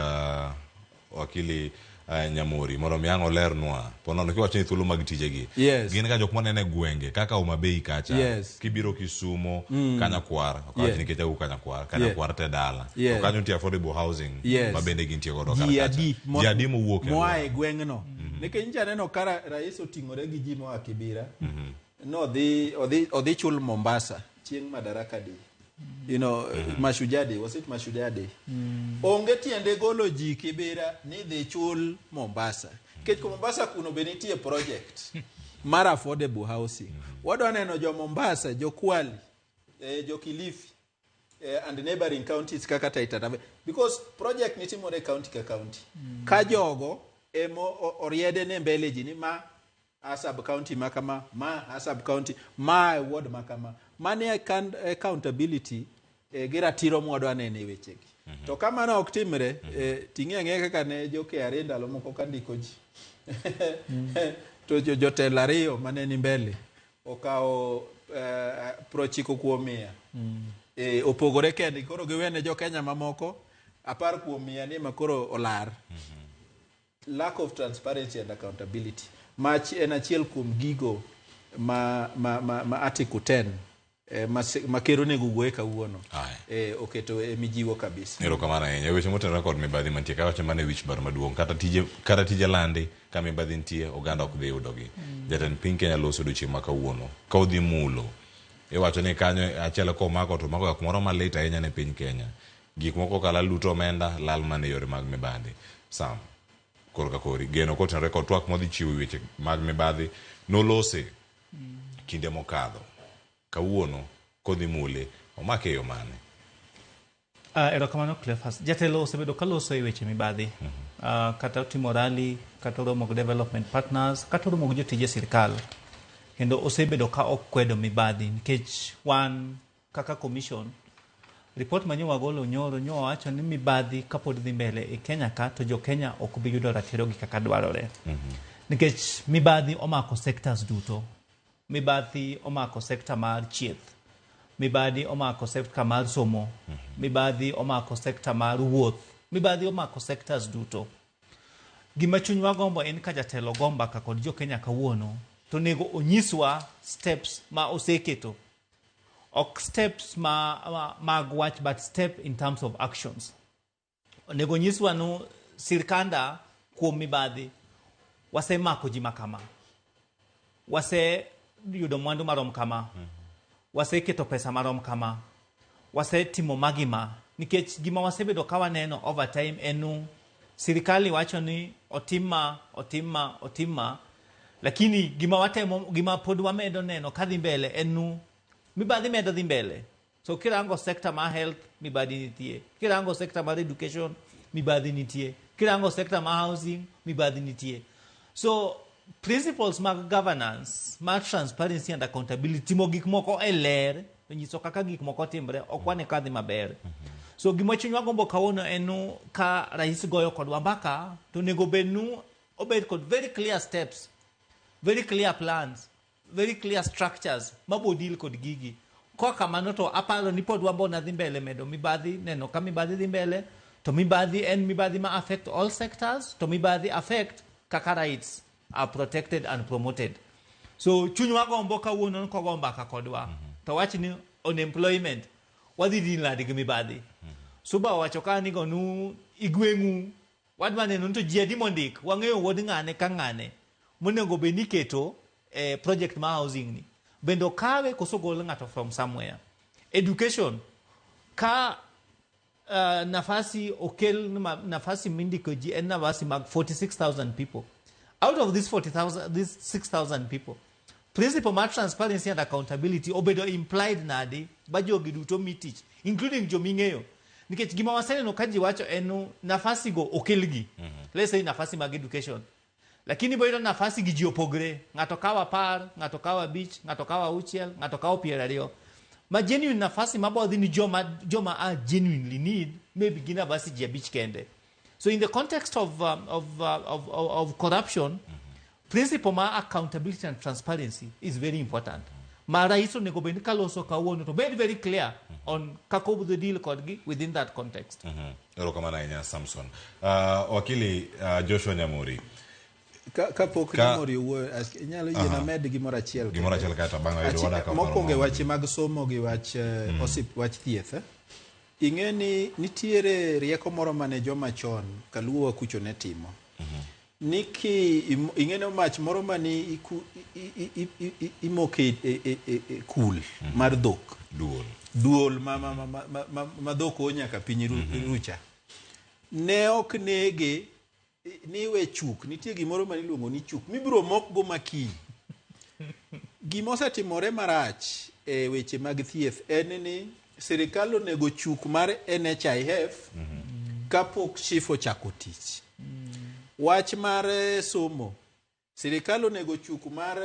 S1: wakili Nyamori mondo mi ang' olernwa po nono kiwacho ni thuolo mag tijegi
S2: Yes.
S1: gin ga jok maneno e gwenge kaka Homa Bay kacha
S2: Yes.
S1: kibiro Kisumo Kanyakwar ok awach
S2: Yeah.
S1: nikech awuok Kanyakwar Kanyakwar te dala
S2: Yeah.
S1: to kanyo nitie affordable housing
S2: Yes.
S1: ma bende gintie godo kar
S2: ji
S1: kacha.
S2: adi
S1: ji adi mowuok e
S2: moa
S1: alwora.
S2: e gweng'no nikech nyicha aneno ka rais oting'ore gi ji moa Kibira nodhi odhi odhi chul Mombasa chieng' Madaraka Day Mashujaa Day, was it Mashujaa Day? Onge tiende golo ji Kibira ni dhi chul Mombasa nikech ko Mombasa kuno be nitie project mar affordable housing. Wadwa neno jo Mombasa, jo Kwale, jo Kilifi and neighboring counties kaka Taita Taveta because project nitimore county ka county. Ka jogo emo oriede ne mbele ji ni ma a sub county ma kama, ma a sub county, ma e ward ma kama. Mano e accountability gi ratiro mwadwa neno e wechegi. To ka mano ok timre, ting'e ang'eya kaka ne jo KRA ndalo moko ka ndiko ji. To jotelo ariyo mane ni mbele okawo 90%. Opogore kendgi, koro giwene jo Kenya mamoko 10% ni ema koro olar. Lack of transparency and accountability. Mach en achiel kuom gigo ma Article 10 ma ker onego wuoye kawuono. Oketo e mijiwo kabisa.
S1: Erokamano ahinya. Weche motenore kod mibadhi mantie ka wacho mana e wich bar maduong' kata tije landi ka mibadhi nitie oganda ok dhi yudogi. Jatend piny Kenya loso odiochieng' ma kawuono ka odhi mulo iwacho ni kanyo achiel komako to omako ga kumoro malit ahinya ne piny Kenya. Gik moko kaka luto omenda lal mana e yore mag mibadhi. Sam korka kori geno kotenore kod twak modhi chiwo weche mag mibadhi nolose kinde mokadho. Kawuono kodhi mule omake e yo mane?
S3: Erokamano Cleophas. Jatelo osebedo kaloso e weche mibadhi. Kata otimo rally, kata oromo gi development partners, kata oromo gi jotije sirkal. Kendo osebedo ka okwedo mibadhi nikech wan kaka commission report ma nyo wagolo nyoro nyo wawacho ni mibadhi kapod dhi mbele e Kenya ka to jo Kenya ok bi yudo ratiro gi kaka dwarore. Nikech mibadhi omako sectors duto. Mibadhi omako sector mar chieth. Mibadhi omako sector mar somo. Mibadhi omako sector mar wuoth. Mibadhi omako sectors duto. Gima chunywa gombo en ka jatelo go mbaka kod jo Kenya kawuono to onego onyiswa steps ma oseketo. Ok steps mag wach but step in terms of actions. Onego onyiswa nu sirkanda kuom mibadhi wasemako ji makama. Waseyudo mwandu marom kama. Waseketo pesa marom kama. Wasetimo magima. Nikech gima wasebedo ka waneno over time en nu sirikali wacho ni otim ma, otim ma, otim ma. Lakini gima watemo, gima pod wamedo neno kadhi mbele en nu mibadhi medo dhi mbele. So kirango sector mar health, mibadhi nitie. Kirango sector mar education, mibadhi nitie. Kirango sector mar housing, mibadhi nitie. So principles mag governance, mar transparency and accountability, timo gik moko e ler, to nyiso kaka gik moko timre, ok wane kadhi maber. So gima chunywa gombo kawuono en nu ka rais goyo kodwa mbaka, to onego bed nu obed kod very clear steps, very clear plans, very clear structures mabo deal kod gigi. Koa kamano to aparo ni pod wabona dhi mbele medo mibadhi, neno ka mibadhi dhi mbele, to mibadhi en mibadhi ma affect all sectors, to mibadhi affect kaka rights are protected and promoted. So chunywa gombo kawuono kogo mbaka kodwa. To wach ni unemployment, wadhi deal nade gi mibadhi. Suba owacho ka ni gonu igweng'u, wadwa neno ni to ji adi mondik, wang'eyo wuod ng'ane ka ng'ane, monego bed ni iketo project mar housing ni. Bende okawe koso gol ng'ato from somewhere. Education, ka nafasi okel nafasi mindiko ji en nafasi mag 46,000 people. Out of these 40,000, these 6,000 people, principle mar transparency and accountability obedo implied nadi ba jogi duto mi tich, including joming'eyo. Nikech gima waseneno ka ji wacho en nu nafasi go okelgi. Let's say nafasi mag education. Lakini boyudo nafasi gi ji opogre. Ng'ato kawo 10, ng'ato kawo 5, ng'ato kawo 6, ng'ato kawo 20. Ma genuine nafasi mabodhi ni joma are genuinely need, maybe gi nafasi ji 5 kende. So in the context of corruption, principle ma accountability and transparency is very important. Ma rais onego bed ni kaloso kawuono to bed very clear on kaka obudho deal kodgi within that context.
S1: Erokamano ahinya Samson. Wakili Joshua Nyamori.
S2: Kapok Nyamori owuoyo, inyalo yiena med gimoro achiel.
S1: Gimoro achiel kaeto bang'e wayudo wadaka
S2: Mokwongo e weche mag somo gi wach wach thieth. Ing'e ni nitiere rieko moro mane joma chon kaluowa kucho ne timo. Ni ki ing'e ni mach moro mane imoke e kul mar dhok.
S1: Duol.
S2: Duol ma dhok o nyaka piny rucha. Ne ok nege niwe chuk. Nitie gimoro mane iluongo ni chuk. Mibiro mok go makiny. Gima osetimore marach e weche mag thieth en ni sirikal onego chuk mar NHIF kapok SHIF ochako tich. Wach mar somo, sirikal onego chuk mar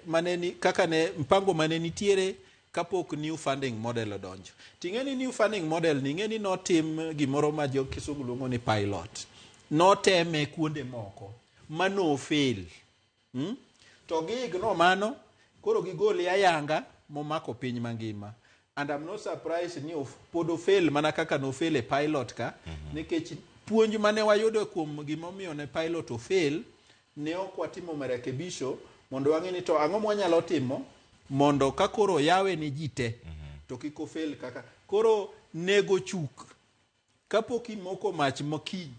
S2: maneni kaka ne mpango mane nitiere kapok new funding model odonjo. Ting'e ni new funding model ni ing'e ni notim gimoro ma jo kisungu luongo ni pilot. Noteme kuonde moko mano fail. To gi ignore mano, koro gigole ayanga momako piny mangima. And I'm not surprised ni pod ofail mana kaka nofail e pilot ka, nikech puonj mane wayudo kuom gimomiyo ne pilot ofail, ne ok watimo marekebisho mondo wang'e ni to ang'o mwanyalo timo mondo ka koro yawe ni ji te to kik ofail kaka koro nego chuk kapok imoko mach makiny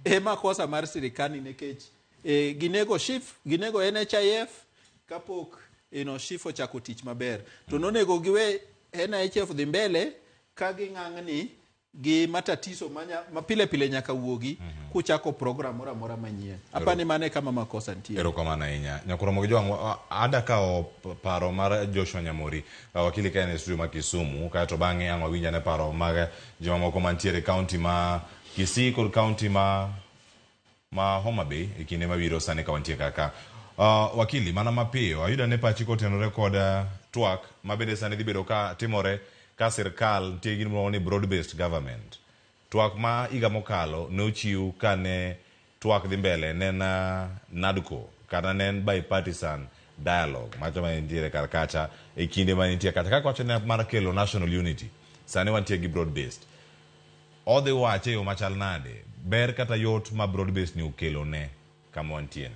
S2: ema kosa mar sirikal ni nikech ginego SHIF, ginego NHIF kapok SHIF ochako tich maber. To nonego giwe NHIF dhi mbele ka ging'ang'ni gi matatizo ma pile pile nyaka wuogi kuchako program moro amora manyien. Apani mane kama makosa nitie.
S1: Erokamano ahinya. Nyakoromo gi Jwang', ada kawo paro mar Joshua Nyamori, wakili ka en e studio ma Kisumu, kaeto bang'e ang' wawinj ane paro mag jomamoko mantiere e kaunti ma Kisii kod kaunti ma Homa Bay e kinde mabiro sani ka wantie kaka. Wakili, mana mapiyo, ayudo ane pachi kotenore kod twak ma bende sani dhi bedo ka timore ka sirkal nitie gi gima iluongo ni broad based government. Twak ma higa mokalo ne ochiw kane twak dhi mbele ne en NADCO kata ne en bipartisan dialogue macho mane nitiere kar kacha e kinde mane nitie kacha kaka wacho ne mar kelo national unity. Sani wantie gi broad based. Odhi wache e yo machal nade? Ber kata yot ma broad based ni okelo ne kama wantie ni?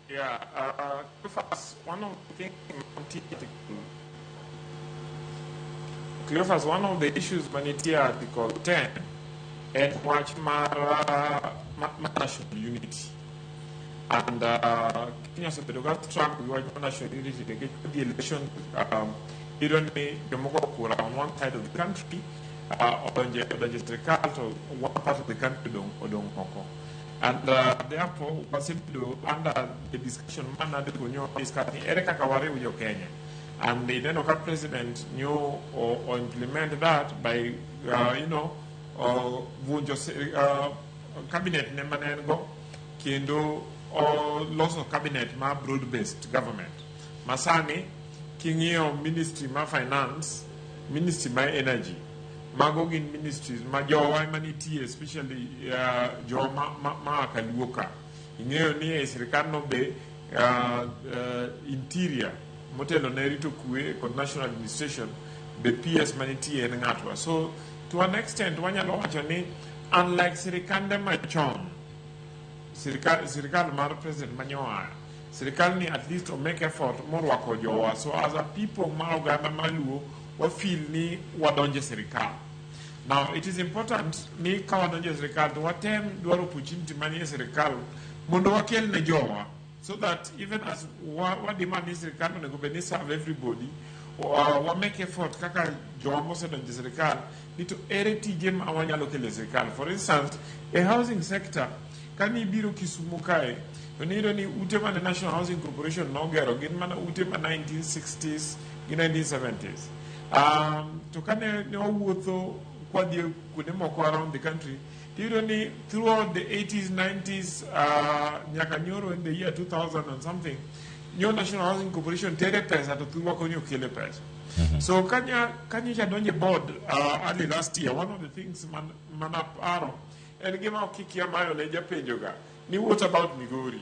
S16: Yeah, Cleophas, one of the things Cleophas, one of the issues manitie Article 10 en wach mar national unity. And Kenya osebedo ga struggle gi wach mar national unity nikech the election iyudo ni jomoko kura on one side of the country odonje sirikal to one part of the country odong' oko. And therefore wasebedo under the discussion ma NADCO nyo discuss ni ere kaka wariw jo Kenya. And ineno ka president nyo o implement that by vunjo cabinet ne mane en go kendo loso cabinet ma broad based government. Masani king'iyo ministry ma finance, ministry ma energy, mago gin ministries ma jowa ema nitie, especially jowa ma kaluo ka. Ing'eyo ni e sirikal no be interior motelo ne rito kwe kod national administration be PS manitie en ng'atwa. So to an extent wanyalo wacho ni unlike sirikande machon, sirikal mar president manyoa, sirikal ni at least o make effort morwako jowa. So as a people ma oganda maluo wa feel ni wadonje sirikal. Now it is important ni ka wadonje sirikal to watem dwaro opportunity manie sirikal mondo wakel ne jowa, so that even as wa demand ni sirikal onego bed ni serve everybody, wa make effort kaka jowa mosedonjo e sirikal ni to ere tije ma wanyalo kelo e sirikal. For instance, e housing sector, kani ibiro Kisumu kae, to niyudo ni ute mane National Housing Corporation nogero gin mana ute ma 1960s gi 1970s. To kane ne wawuotho kwadhi kuonde moko around the country, tiyudo ni throughout the 80s, 90s, nyaka nyoro in the year 2000 and something, nyo National Housing Corporation tere pesa to thurwa konyo kele pesa. So kanyocha donje board early last year, one of the things manaparo en gima ok ikia mayo ne japenjo ga ni what about Migori?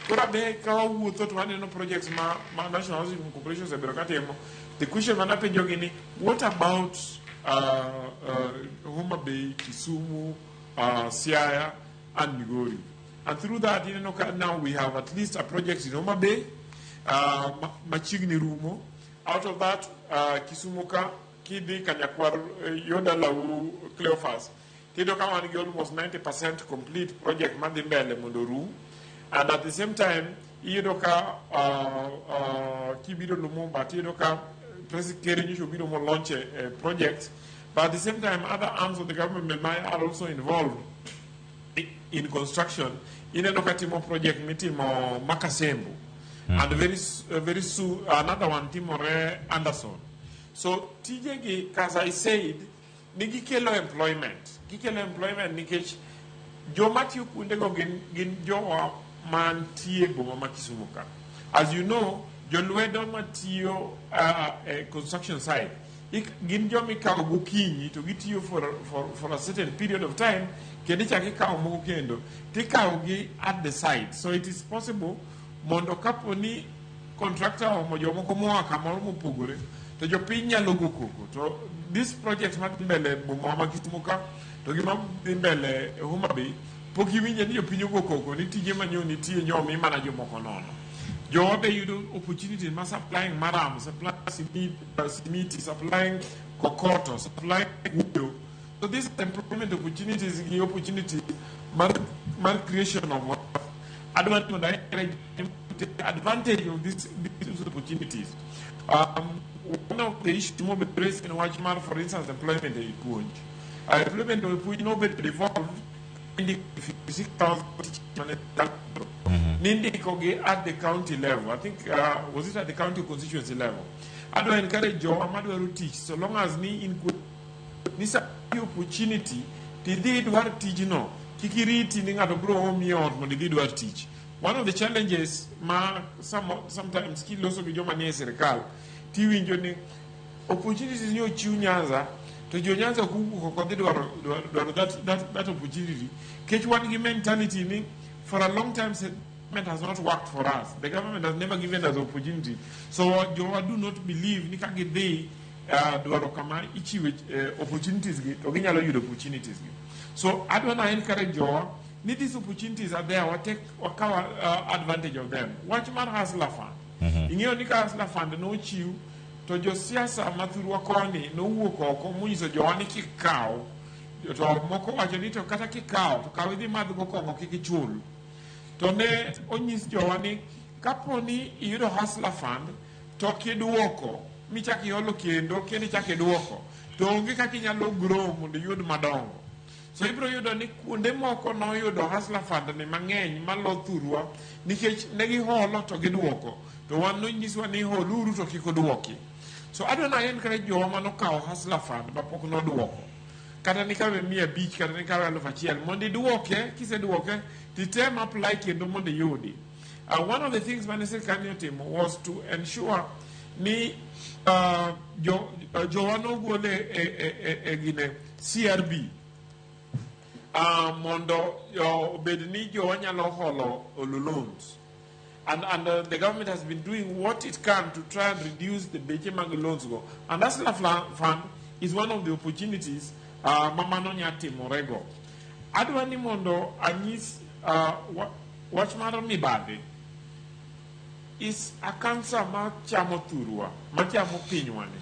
S16: Koro abe ka wawuotho to waneno projects ma National Housing Corporation osebedo katimo. The question manapenjogi ni, what about Homa Bay, Kisumu, Siaya and Migori? And through that, ineno ka now we have at least a project in Homa Bay, machiegni rumo. Out of that, Kisumu ka, kidhi Kanyakwar, yo dalau Cleophas, tiyudo ka wan gi almost 90% complete project madhi mbele mondo orum. And at the same time, iyudo ka kibiro Lumumba, tiyudo ka President Ker nyocha obiro mo launch a project. But at the same time, other arms of the government are also involved in construction. Ineno ka timo project mitimo Makasembo. And very soon, another one timore Anderson. So tijegi, as I said, ni gikelo employment. Gikelo employment nikech joma tiyo kuondego gin jowa mantie boma ma Kisumu ka. As you know, jolwedo matiyo e construction site, gin joma ikawo gokinyi to gitiyo for a certain period of time, kendo ichako ikawo moko kendo, tikawo gi at the site. So it is possible mondo kapo ni contractor oomo jomoko moa kamoro mopogore, to jopiny nyalo go koko. To this project madhi mbele boma ma Kisumu ka, to gima dhi mbele Homa Bay, pok iwinje ni jopiny ogo koko ni tije manyo nitie nyomi mana jomoko nono. Jowa be yudo opportunity mar supplying maram, supplying simiti, supplying kokoto, supplying wuoyo. So these employment opportunities gi opportunity mar creation of wealth. Adwa ni mondo encourage take advantage of these opportunities. One of the issues mobet raised in wach mar, for instance, employment e puonj. Employment e puonj nobet devolved 56,000 mane nindiko gi at the county level. I think, was it at the county constituency level? Adwa encourage jowa madwaro tich, so long as ni in good, ni sa opportunity, tidhi idwar tijno, kik iriti ni ng'ato biro omi e ot mondo idhi idwar tich. One of the challenges ma sometimes kiloso gi joma nie sirikal, tiwinjo ni opportunities ni ochiw Nyanza, to jo Nyanza ok owuok oko dhi dwaro that opportunity. Kech wan gi mentality ni for a long time the government has not worked for us. The government has never given us opportunity. So jowa do not believe ni ka gidhi dwaro kama ichiwe opportunities gi, to ginyalo yudo opportunities gi. So adwa na encourage jowa ni these opportunities are there, wakaw advantage of them. Wach mar Hustler Fund. Ing'eyo ni ka Hustler Fund nochiw, to josiasa mathurwa koni nowuok oko monyiso jowa ni kik kaw. To moko wacho ni to kata kikaw, to kaw idhi madh go kong'o kik ichul. To ne onyis jowa ni kapo ni iyudo Hustler Fund, to kiduoko, michak iholo kendo, kendo ichak iduoko, to onge kaka inyalo grow mondo iyud madongo. So ibiro yudo ni kuonde moko noyudo Hustler Fund ni mang'eny malo thurwa, nikech ne giholo to giduoko. To wan nonyiswa ni holuru to kik oduoki. So adwa na encourage jowa manokawo Hustler Fund mapok noduoko. Kata nikawe 500, kata nikawe 1000, mondo iduoke, kiseduoke, titem apply kendo mondo iyudi. One of the things mane sirkal ni otimo was to ensure ni jowa nogol e gine CRB, mondo obed ni jowa nyalo holo loans. And the government has been doing what it can to try and reduce the beche mag loans go. And Hustler Fund is one of the opportunities ma mano nya timorego. Adwa ni mondo anyis wach mar mibadhi is a cancer ma chamo thurwa, ma chamo pinywa ni.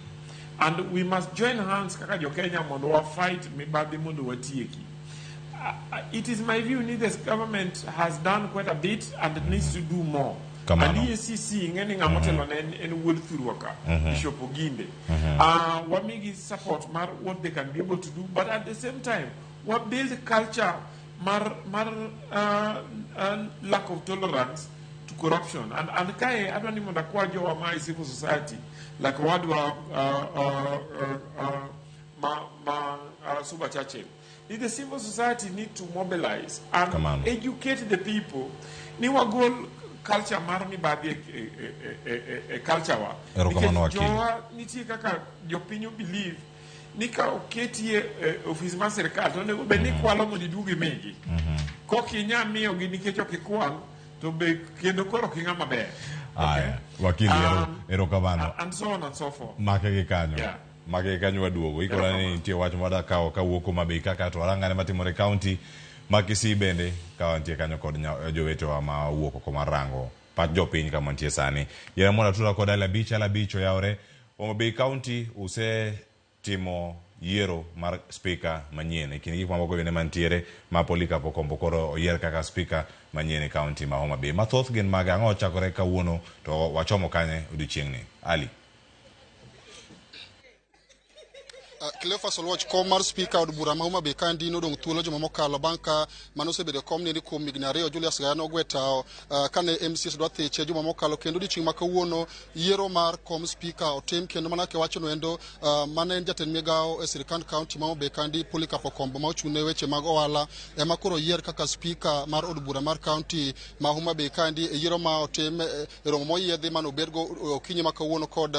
S16: And we must join hands kaka jo Kenya mondo wa fight mibadhi mondo watieki. It is my view ni this government has done quite a bit and it needs to do more.
S1: Kamano.
S16: And EACC ing'e ni ng'ama otelo ne en wuod thurwa ka, Bishop Oginde. Wamigi support mar what they can be able to do, but at the same time, we build culture mar lack of tolerance to corruption. And kae adwa ni mondo akwa jowa ma e civil society, like wadwa ma Suba Churchill. The civil society need to mobilize and
S1: Kamano.
S16: educate the people. Ni wagol culture mar mibadhi e culture wa.
S1: Erokamano
S16: Nikech
S1: wakili.
S16: jowa nitie kaka jopiny believe ni ka oketie e ofis mar sirikal to onego bed ni ikwalo mondo iduog imigi. Kok inya miyogi nikech ok ikwal, To be kendo koro ok ing'ama ber.
S1: Aya, wakili erokamano.
S16: And so on and so forth.
S1: Make gi kanyo.
S16: Yeah.
S1: Make gi kanyo waduogo. Ikora ni nitie wach mwada kawo kawuok Homa Bay kaka to warang'ane matimore e county ma Kisii bende ka wantie kanyo kod jowetewa ma wuok oko mar rango pach jopiny kama wantie sani. Yiera mondo atudra kod Ala Abich, Ala Abich oyawore. Homa Bay County use timo yiero mar spika manyien. E kind gik mamoko bende mantiere ma Polycarp Okombo koro oyier kaka spika manyien e county ma Homa Bay. Mathoth gin mage ang'o ochakore kawuono to wachomo kanye odiochieng'ni? Ali.
S14: Cleophas Oluoch, kom mar spika od bura ma Homa Bay kaendi nodong' thuolo juma mokalo bang' ka mane osebedo e kom niendi kuom higni ariyo Julius Gaya nogwe tawo kane MCS dwa thiche juma mokalo kendo odiochieng' ma kawuono yiero mar kom spika otim kendo mana kaka iwacho endo mane en jatend migawo e sirikand county ma Homa Bay kaendi Polycarp Okombo ma ochung' ne weche mag ohala ema koro oyier kaka spika mar od bura mar county ma Homa Bay kaendi e yiero ma otim e romo moyiedhi mane obedgo okinyi ma kawuono kod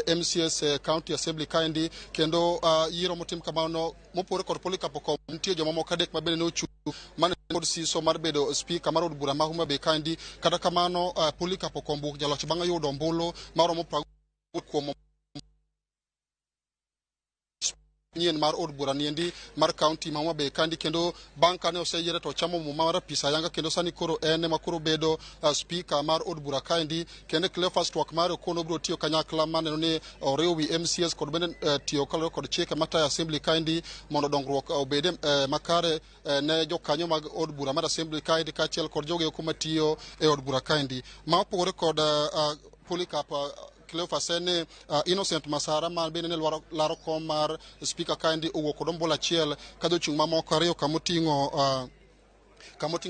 S14: MCS County Assembly kaendi kendo yiero motim kamano mopogore kod Polycarp Okombo nitie jomamoko adek ma bende ne ochung' mane kod siso mar bedo spika mar od bura ma Homa Bay kaendi. Kata kamano Polycarp Okombo jaloch bang' yudo ombulu maromo 40 kuom nyien mar od bura niendi mar county ma Homa Bay kaendi kendo bang' kane oseyiere to ochamo muma mar apis ayanga kendo sani koro en ema koro bedo spika mar od bura kaendi kendo Cleophas twak mare okono obiro tiyo kanyakla maneno ni oriwo wi MCS kod bende tiyo kaluwore kod chike matayo assembly kaendi mondo dongruok obed makare ne jokanyo mag od bura mar assembly kaendi kaachiel kod jogo eko matiyo e od bura kaendi. Ma opogore kod Polycarp Cleophas en ni Innocent Masara ma bende ne laro kom mar spika kaendi owuok kod ombulu achiel ka jochung' mamoko ariyo kamoting'o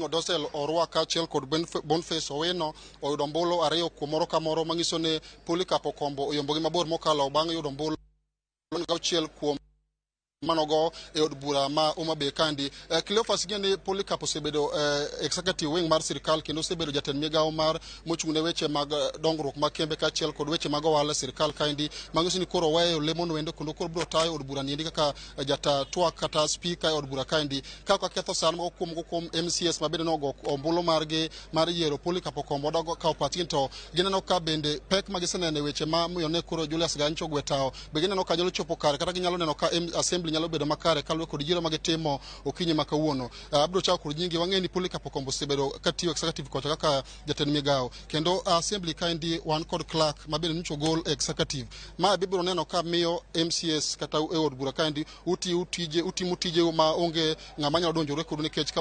S14: Dosel Orwa kaachiel kod Boniface Owino oyudo ombulu ariyo kuom moro ka moro manyiso ni Polycarp Okombo oyombogi mabor mokalo bang' yudo ombulu 6 kuom manogo e od bura ma Homa Bay kaendi. Cleophas ing'e ni Polycarp osebedo executive wing mar sirikal kendo osebedo jatend migawo mar mochung' ne weche mag dongruok mag kembe kaachiel kod weche mag ohala e sirikal kaendi manyiso ni koro oweyo lemo noendo kendo koro biro tayo od bura niendi kaka jata twak kata spika e od bura kaendi. Ka ok aketho san moko kuom MCS ma bende nogo ombulu margi mar yiero Polycarp Okombo dogo kawo pachgi to gineno ka bende pek ma giseneno e weche ma miyo ne koro Julius Gaya nyocha ogwe tawo be gineno ka nyalo chopo kare kata ginyalo neno ka assembly nyalo bedo makare kaluwore kod yiero ma gitimo okinyi ma kawuono. Abiro chako kod nyingi wang'eyo ni Polycarp Okombo osebedo katiyo executive kocha kaka jatend migawo kendo assembly kaendi wan kod clerk ma bende nyocha ogol e executive. Ma bibiro neno ka miyo MCS kata e od bura kaendi utiyo tije utimo tije ma onge ng'ama nyalo donjore kodu nikech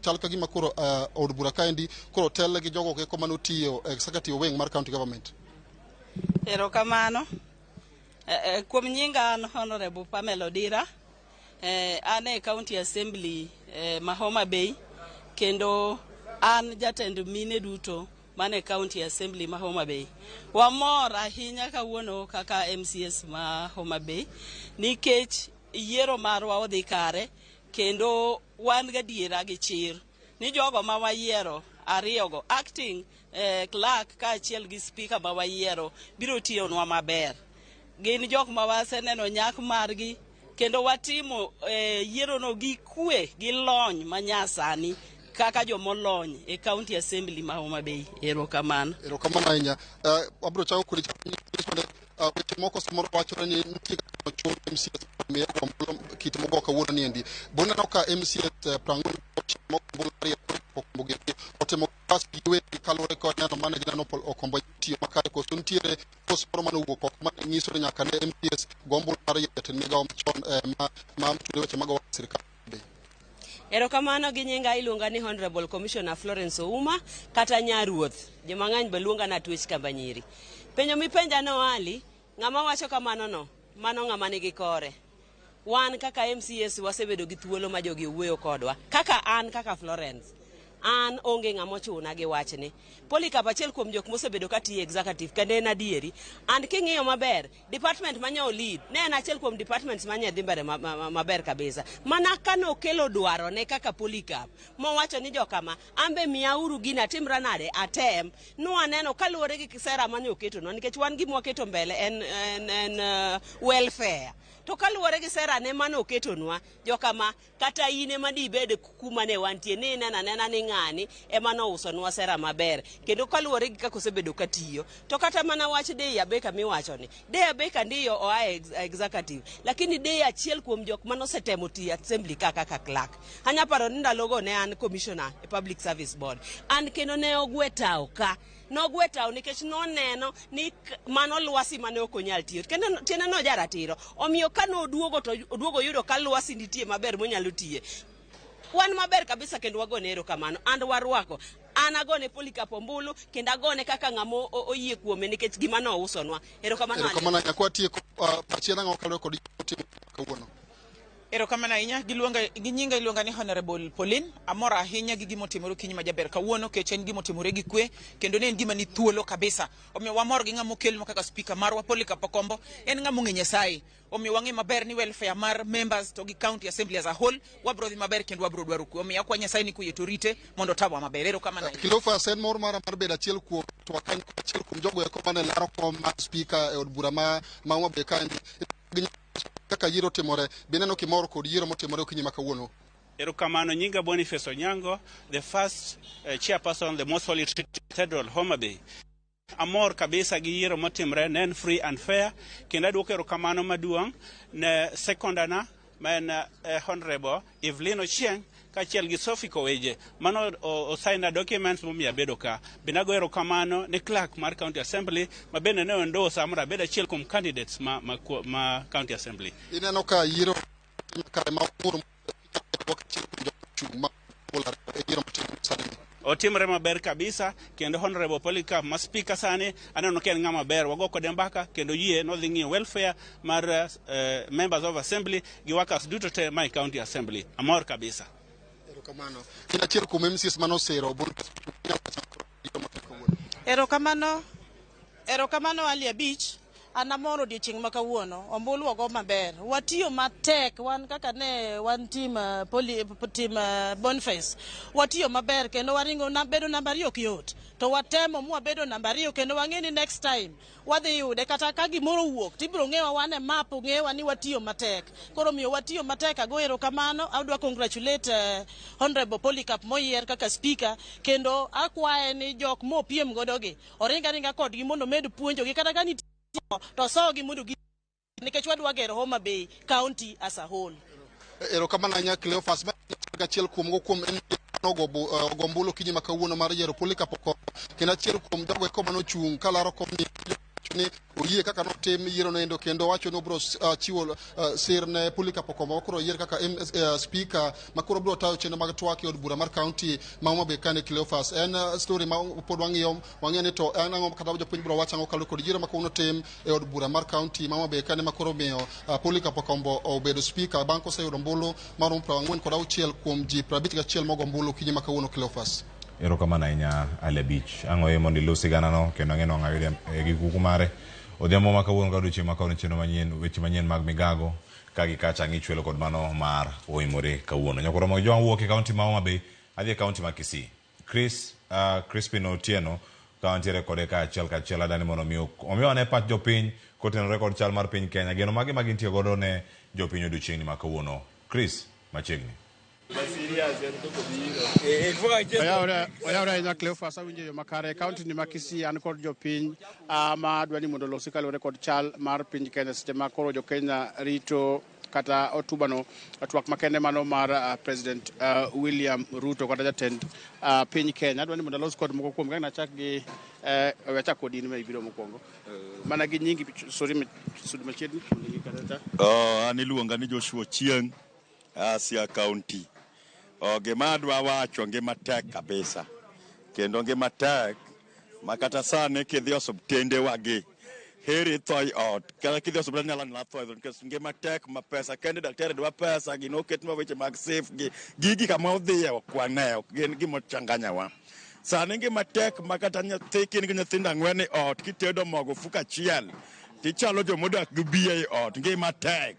S14: chal ka gima koro od bura kaendi koro tel gi jogo eko mane otiyo executive wing mar county government.
S17: Erokamano. Kuom nyinga an Honorable Pamela Odira. An e County Assembly ma Homa Bay kendo an jatend mine duto mane County Assembly ma Homa Bay. Wamor ahinya kawuono kaka MCS ma Homa Bay nikech yiero marwa odhi kare kendo wan gadiera gi chir ni jogo ma wayiero ariyogo acting clerk kaachiel gi speaker ma wayiero biro tiyonwa maber. Gin jok ma waseneno nyak margi kendo watimo yierono gi kwe gi lony manyasani kaka jomolony e County Assembly ma Homa Bay. Erokamano.
S14: Erokamano ahinya. Wabiro chako kod weche moko samoro wachore ni nitie kaka ochun MCS miyo ombulu kit mogo kawuono niendi. Boneno ka MCS 46 mogo ombulu ariyo Okombo gi otimo pas giwegi kaluwore kod neno mane gineno Okombo tiyo makare koso nitiere koso moro mane owuok oko mane nyiso ni nyaka ne MCS go ombulu mar jatend migawo machon ma ochung' ne weche mag ohala e sirikal.
S18: Erokamano gi nyinga iluonga ni Honorable Commissioner Florence Ouma kata Nyaruoth. Joma ng'eny be luonga na Twech Kambanyiri. Penjo mipenja no Ali, ng'ama wacho kamano no, mano ng'ama nigi kore. Wan kaka MCS wasebedo gi thuolo ma jogi owuoyo kodwa. Kaka an kaka Florence, an onge ng'ama ochuna gi wachni. Polycarp achiel kuom jok mosebedo ka tiyo executive kendo en adieri. And king'iyo maber, department manye lead ne en achiel kuom departments manye dhi mbele maber kabisa. Mana kanokelo dwaro ne kaka Polycarp, mowacho ni jokama, ambe miyauru gini atimra nade, atem. Nwaneno kaluwore gi sera mane oketonwa, nikech wan gima waketo mbele en welfare. To kaluwore gi sera ne mane oketonwa, jokama, kata in ema dibed kuma ne wantie, ni ineno anena ni ng'ani ema nousonwa sera maber. Kendo kaluwore gi kaka osebedo katiyo. To kata mana wach Deya Baker miwachoni, Deya Baker ndiyo oa e executive, lakini Deya achiel kuom jok mane osetemo tiyo assembly ka kaka clerk. Anya paro ni ndalogo ne an commissioner e Public Service Board. An kendo ne ogwe tawo ka. Nogwe tawo nikech noneno ni mano lwasi mane ok onyal tiyo. Kendo tiende no jaratiro. Omiyo ka noduogo to oduogo yudo ka lwasi nitie maber monyalo tiye. Wan maber kabisa kendo wagone erokamano. And warwako. An agone Polycarp Ombulu kendo agone kaka ng'ama oyie kuome nikech gima nousonwa. Erokamano.
S14: Erokamano ahinya. Kwa tieko, pachi en ang'o kaluwore kod timo kawuono?
S11: Erokamano ahinya. Giluonga, gi nyinga iluonga ni Honorable Pauline. Amor ahinya gi gima otimore okinyi ma jaber kawuono kech en gima otimore gi kwe kendo ne en gima ni thuolo kabisa. Omiyo wamor gi ng'ama okelnwa kaka speaker marwa Polycarp Okombo. En ng'ama ong'e Nyasaye. Omiyo wang'e maber ni welfare mar members to gi county assembly as a whole wabro dhi maber kendo wabro dwaro kwe. Omiyo akwa Nyasaye ni koyie to rite mondo otawa maber. Erokamano ahinya.
S14: Cleophas, en mor mara mar bedo achiel kuom twak achiel kuom jogo eko mane laro kom mar speaker e od bura ma Homa Bay kaendi. Kaka yiero timore, be ineno kimor kod yiero motimore okinyi ma kawuono?
S19: Erokamano, nyinga Boniface Onyango, the first chairperson, the Most Holy Trinity Cathedral, Homa Bay. Amor kabisa gi yiero motimre, ne en free and fair, kendo aduoko erokamano maduong' ne sekondana ma en Honorable Evelyn Ochieng' kaachiel gi Sophie Koweje mano osign documents momiyo abedo ka. Bende agoyo erokamano ne clerk mar County Assembly ma bende ne endorse mondo abed achiel kuom candidates ma County Assembly.
S14: Ineno ka yiero kare ma ong'ur achiel kuom jochung' ma e yiero motimore sani.
S19: Otimre maber kabisa kendo Honorable Polycarp ma speaker sani aneno ka en ng'ama ber, wago kode mbaka kendo yie nodhi ng'iyo welfare mar members of assembly gi workers duto te ma e County Assembly. Amor kabisa.
S14: Erokamano. In achiel kuom MCs manosero
S6: Erokamano. Erokamano Ali Abich. An amor odiochieng' ma kawuono. Ombulu ogo maber. Watiyo matek wan kaka ne wan team team Boniface. Watiyo maber kendo waringo na bedo namba 2 ok yot. To watemo mwabedo namba 2 kendo wang'e ni next time wadhi yude kata ka gimoro owuok tibiro ng'ewa wan e map ng'ewa ni watiyo matek. Koro miyo watiyo matek, ago erokamano. Adwa congratulate Honorable Polycarp moyier kaka speaker kendo akwaye ni jok mopiem godo gi oring aringa kodgi mondo omed puonjogi kata ka nitie to sogi mondo gi nikech wadwa gero Homa Bay County as a whole.
S14: Erokamano ahinya Cleophas, achiel kuom go kuom ogo ombulu okinyi ma kawuono mar yiero Polycarp Okombo kendo achiel kuom jogo eko manochung' kalaro kom ni oyie kaka notim yiero noendo kendo wacho ni obiro chiwo sir ne Polycarp Okombo makoro oyier kaka speaker makoro biro tayo chenro mag twak e od bura mar county ma Homa Bay kane Cleophas. En story ma pod wang'iyo wang'eyo ni to en ang'o kata jopiny biro wacho ang'o kaluwore kod yiero ma kawuono tim e od bura mar county ma Homa Bay kane makoro omiyo Polycarp Okombo obedo speaker bang' koseyudo ombulu maromo 46 kuom ji 51 mogo ombulu okinyi ma kawuono Cleophas.
S1: Erokamano ahinya Ali Abich. Ang' oye mondo ilu siganano kendo ang'e ni wang' ayude gi kuku mare. Odhiambo ma kawuono ka odiochieng' ma kawuono chenro manyien, weche manyien mag migago ka gi kacha ang' ichwelo kod mano mar oimore kawuono. Nyakwar Ramogi Jowang' wuok e kaunti ma Homa Bay adhi e kaunti ma Kisii. Crispin Otieno ka wantiere kode ka achiel kachiel adani mondo omiwa ne pach jopiny kotenore kod chal mar piny Kenya. Geno mage ma gintie godo ne jopiny odiochieng'ni ma kawuono. Chris, machiegni.
S20: Oyawre ahinya Cleophas, awinjo yo makare. Kaunti ni ma Kisii an kod jopiny ma dwa ni mondo olosi kaluwore kod chal mar piny Kenya seche ma koro jo Kenya rito kata hotubano twak makende mano mar President William Ruto kata jatend piny Kenya. Adwa ni mondo alos kod moko kuom kaka nachak gi we achak kod in ma ibiro mokwongo. Mana gi nyingi, sorry, sud machiegni.
S22: An iluonga ni Joshua Chieng, Siaya County. Gima adwa wacho ngima tek kabisa. Kendo ngima tek ma kata sani kidhi osuptende wagi heri itho e ot kata kidhi osuptal inyalo nila tho nikech ngima tek ma pesa kende daktari dwa pesa gino oketnwa weche mag SHIF gi gigi kama odhiye ok wane ok gin gima changanyawa. Sani ngima tek ma kata nyathi kin gi nyithindo ang'wen e ot kitedo mogo ofuko achiel tichalo jomodak gi biye e ot ngima tek.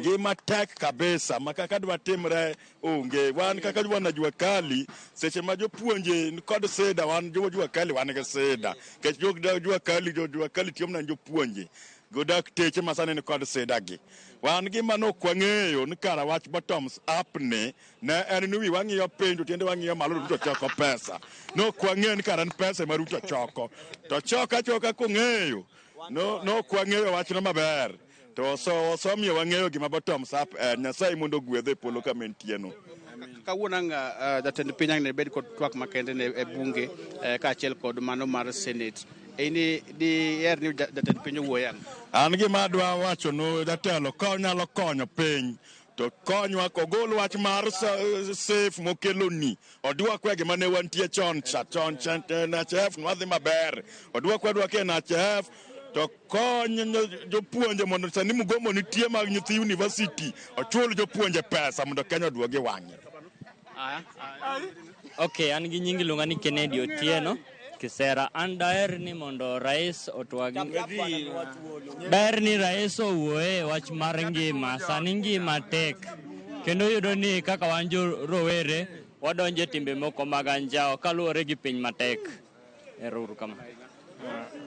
S22: Ngima tek kabisa ma kaka dwa timre onge. Wan kaka wana jua kali seche ma jopuonje kod sida wan jo jua kali wan gi sida nikech jo jua kali jo jua kali tiyo mana jopuonje. Gi dakteche ma sani ni kod sida gi. Wan gima ne ok wang'eyo ni kara wach bottoms up ni ne en ni wi wang'iyo piny to tiende wang'iyo malo to Ruto choko pesa. Ne ok wang'eyo ni kara en pesa ema Ruto choko. To choka achoka kong'eyo no ne ok wang'eyo wachno maber. To osemiyo wang'eyo gima bottoms up en. Nyasaye mondo ogwedhe e polo kama entieno.
S20: Kawuono ang' jatend piny ang' ne bed kod twak makende ne e bunge kaachiel kod mano mar Senate. Ini diher ni jatend piny owuoye ang'o?
S22: An gima adwa wacho nu jatelo ka onyalo konyo piny to konywa kogol wach mar SHIF mokeloni odwokwa gima ne wantie chon cha chon cha NHIF nwadhi maber odwokwa adwoka e NHIF to kony jopuonje mondo sani mgomo nitie mag nyithi university ochul jopuonje pesa mondo Kenya oduogi wang'e.
S7: Okay, an gi nying iluonga ni Kennedy Otieno Kisera. An daher ni mondo rais otwag. Ber ni rais owuoye wach mar ngima. Sani ngima tek. Kendo iyudo ni kaka wan jo rowere wadonjo e timbe moko mag anjawo kaluwore gi piny matek. Ero uru kamano.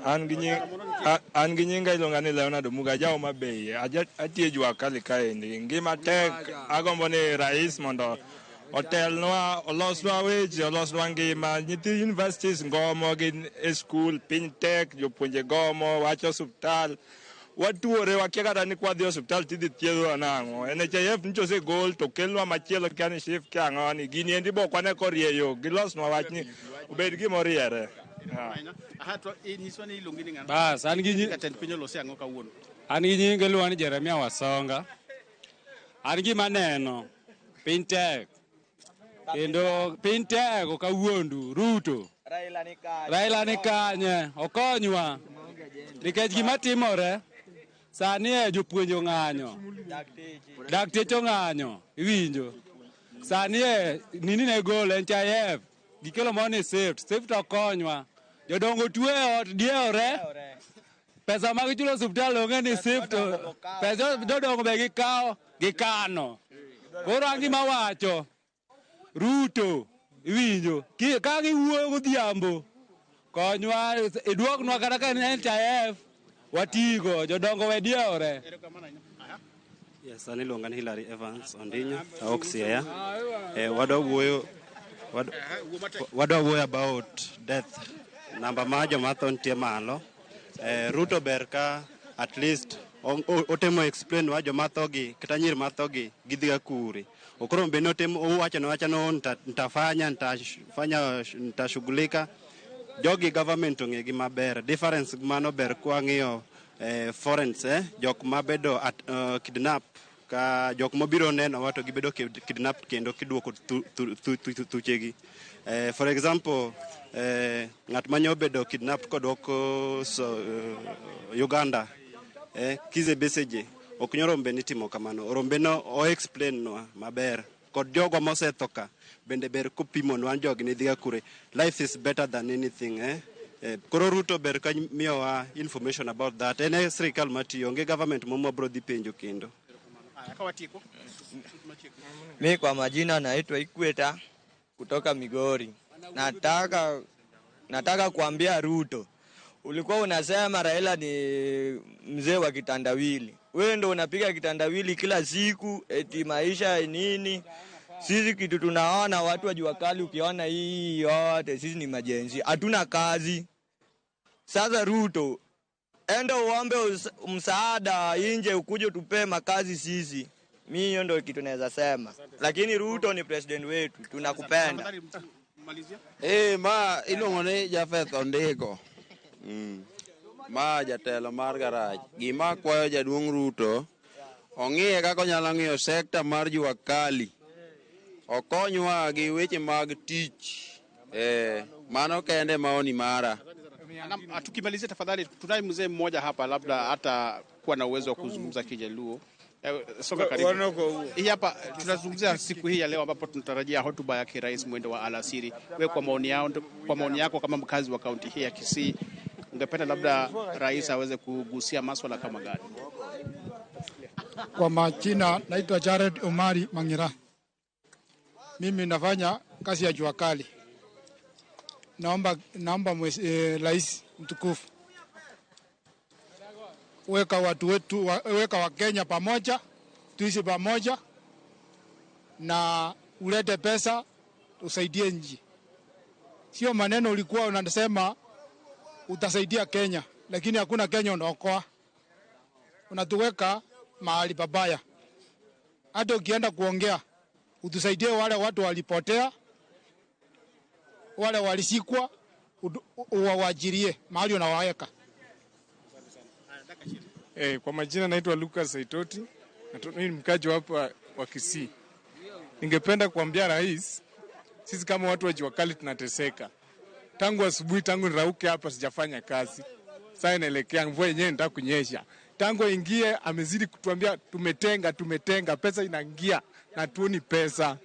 S8: An gi nyinga iluonga ni Leonard Omuga, aja Homa Bay, atiyo e jua kali kaendi. Ngima tek, agombo ni rais mondo otelnwa, olosnwa weche, olosnwa ngima. Nyithi universities ngomo gin e skul, piny tek, jopuonje gomo, wach osuptal. Watuore, wakia kata ni kwadhi osuptal tidhi thiedhwa nang'o. NHIF nyocha osegol to okelnwa machielo kia ni SHIF kia ang'o ni. Gini endi be ok wane korieyo, gilosnwa wachni obed gima oriere.
S25: Bas, an gi
S20: Jatend piny olosi ang'o kawuono?
S25: An gi nying iluonga ni Jeremia Wasonga. An gima aneno, piny tek. Kendo piny tek ok awuondu, Ruto. Raila ni kanye, okonywa. Nikech gima timore, sani e jopuonj ong'anyo. Dakteche ong'anyo, iwinjo. Sani e nini ne gol NHIF, gikelo moro ni SHIF, SHIF to okonywa. Jodongo tuo e ot diewore. Pesa mag chulo osiptal onge ni SHIF to pesa jodongo be gikawo gikano. Koro an gima wacho, Ruto, iwinjo, ka giwuoyo godhiambo, konywa, iduoknwa kata ka en NHIF, watigo, jodongo we diewore.
S26: Yes, an iluonga ni Hilary Evans Ondinyo, awuok Siaya. Wadwa wuoyo about death. Namba mar joma tho nitie malo. Ruto ber ka at least otemo explain wa joma tho gi kata nyiri matho gi gidhiga kure. Okoro be notemo owacho na wacha no nitafanya nitashughulika. Jogi government ong'e gi maber. Difference mano ber kwang'iyo foreigns jok mabedo at kidnap ka jok mobiro neno wa to gibedo kidnap kendo kiduoko thuchegi. For example, ng'at mane obedo kidnapped kodwoko so, Uganda Kizza Besigye ok nyoro rombe ni timo kamano. Rombe no o explain nwa maber. Kod jogo mosetho ka bende ber kopimonwa jogi ni dhiga kure. Life is better than anything. Koro Ruto ber ka miyowa information about that. En e sirikal matiyo, onge government moro bro dhi penjo kendo.
S9: Mi kwa majina naitwa Ikweta kutoka Migori. Nataka kuambia Ruto, ulikuwa unasema Raila ni mzee wa kitandawili. Wewe ndo unapiga kitandawili kila siku, eti maisha nini? Sisi kitu tunaona watu wa jua kali, ukiona hii yote sisi ni majenzi, hatuna kazi. Sasa Ruto, enda uombe msaada nje ukuje tupe makazi sisi. Mimi hiyo ndio kitu naweza sema. Lakini Ruto ni president wetu, tunakupenda.
S15: Ma iluongo ni Jafeth Ondiko. Ma jatelo mar garage. Gima akwayo jaduong' Ruto, ong'iye kaka onyalo ng'iyo sekta mar jua kali. Okonywa gi weche mag tich. Mano kende maoni mara.
S20: Tukimalizia tafadhali, tunaye mzee mmoja hapa labda hata kuwa na uwezo wa kuzungumza Kijaluo. Soka karibu. Hii hapa tunazungumzia siku hii ya leo ambapo tunatarajia hotuba ya rais mwendo wa alasiri. Wewe kwa maoni yako kama mkazi wa kaunti hii ya Kisii, ungependa labda rais aweze kugusia masuala kama gani?
S23: Kwa majina naitwa Jared Omari Mangira. Mimi nafanya kazi ya jua kali. Naomba rais mtukufu Weka watu wetu, weka Wakenya pamoja, tuishi pamoja na ulete pesa usaidie nchi. Sio maneno ulikuwa unasema utasaidia Kenya, lakini hakuna Kenya unaokoa. Unatuweka mahali pabaya. Hata ukienda kuongea utusaidie wale watu walipotea, wale walishikwa, uwawajirie mahali unawaweka.
S16: Kwa majina naitwa Lucas Saitoti, mimi ni mkaji hapa wa Kisii. Ningependa kuambia rais, sisi kama watu wa jua kali tunateseka. Tangu asubuhi, tangu nirauke hapa sijafanya kazi. Sasa inaelekea mvua yenyewe inataka kunyesha. Tangu aingie amezidi kutuambia tumetenga, tumetenga, pesa inaingia na tuoni pesa.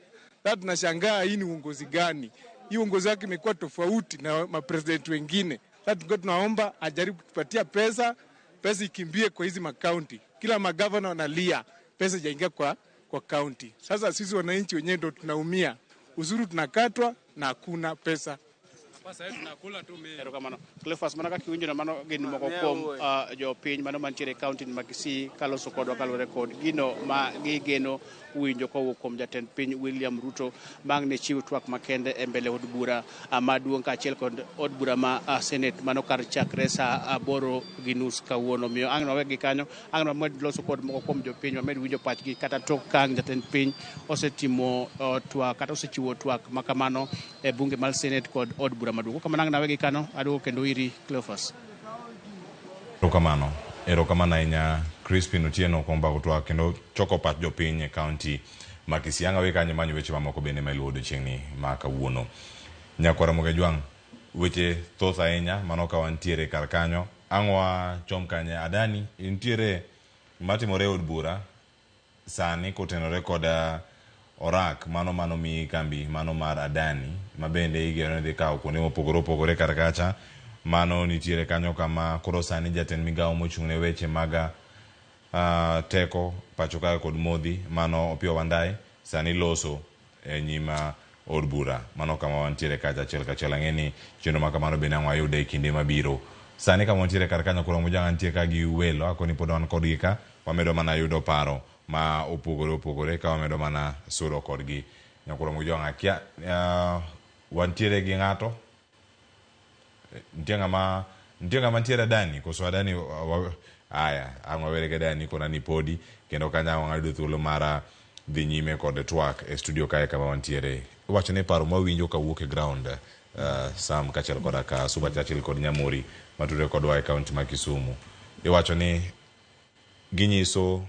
S16: Sasa tunashangaa hii ni uongozi gani? Hii uongozi wake imekuwa tofauti na mapresident wengine. Sasa tulikuwa tunaomba ajaribu kutupatia pesa, pesa ikimbie kwa hizi makaunti. Kila magavana wanalia, pesa haijaingia kwa kaunti. Sasa sisi wananchi wenyewe ndio tunaumia. Ushuru tunakatwa na hakuna pesa.
S20: Erokamano. Cleophas, mana kaka iwinjo mano gin moko kuom jopiny mano mantiere e kaunti ma Kisii kaloso kodwa kaluwore kod gino ma gigeno winjo kowuok kuom jatend piny William Ruto bang' ne chiw twak makende e mbele od bura maduong' kaachiel kod od bura ma Senate mano kar chakre sa 8:30 kawuono. Omiyo ang' wawegi kanyo, ang' wamed loso kod moko kuom jopiny, wamed winjo pachgi kata tok ka ang' jatend piny osetimo twak kata osechiwo twak makamano e bunge mar Senate kod od bura maduong'. Kamano ang' nawegi kano, aduogo kendo iri Cleophas.
S1: Erokamano. Erokamano ahinya Crispin Otieno kuom bago twak kendo choko pach jopiny e kaunti ma Kisii. Ang' awe kanyo manyo weche mamoko bende ma iluwo odiochieng'ni ma kawuono. Nyakwara Ramogi Ajwang', weche thoth ahinya mano ka wantiere kar kanyo. Ang' wachom kanye Adani, nitiere matimore e od bura sani kotenore kod orak mano mano mi kambi mano mar Adani ma bende igeno ni dhi kawo kuonde mopogore opogore kar kacha. Mano nitiere kanyo kama koro sani jatend migawo mochung' ne weche mag teko pacho kae kod modhi mano Opiyo Wandayi sani loso e nyim od bura. Mano kama wantiere kacha achiel kachiel. Ang'e ni chenro ma kamano bende ang' wayude e kinde mabiro. Sani kama wantiere kar kanyo koro Mujanga nitie ka gi welo akoni pod wan kodgi ka wamedo mana yudo paro ma opogore opogore ka wamedo mana sudo kodgi. Nyakoro Mujanga akia wantiere gi ng'ato. Nitie ng'ama nitiere Adani koso Adani aya ang' wawere gi Adani kona ni podi kendo kanyo ang' wayudo thuolo mar dhi nyime kod twak e studio kae kama wantiere. Iwacho ni paro mawinjo kawuok e ground Sam kaachiel koda ka Suba Churchill kod Nyamori matudore kodwa e kaunti ma Kisumu. Iwacho ni ginyiso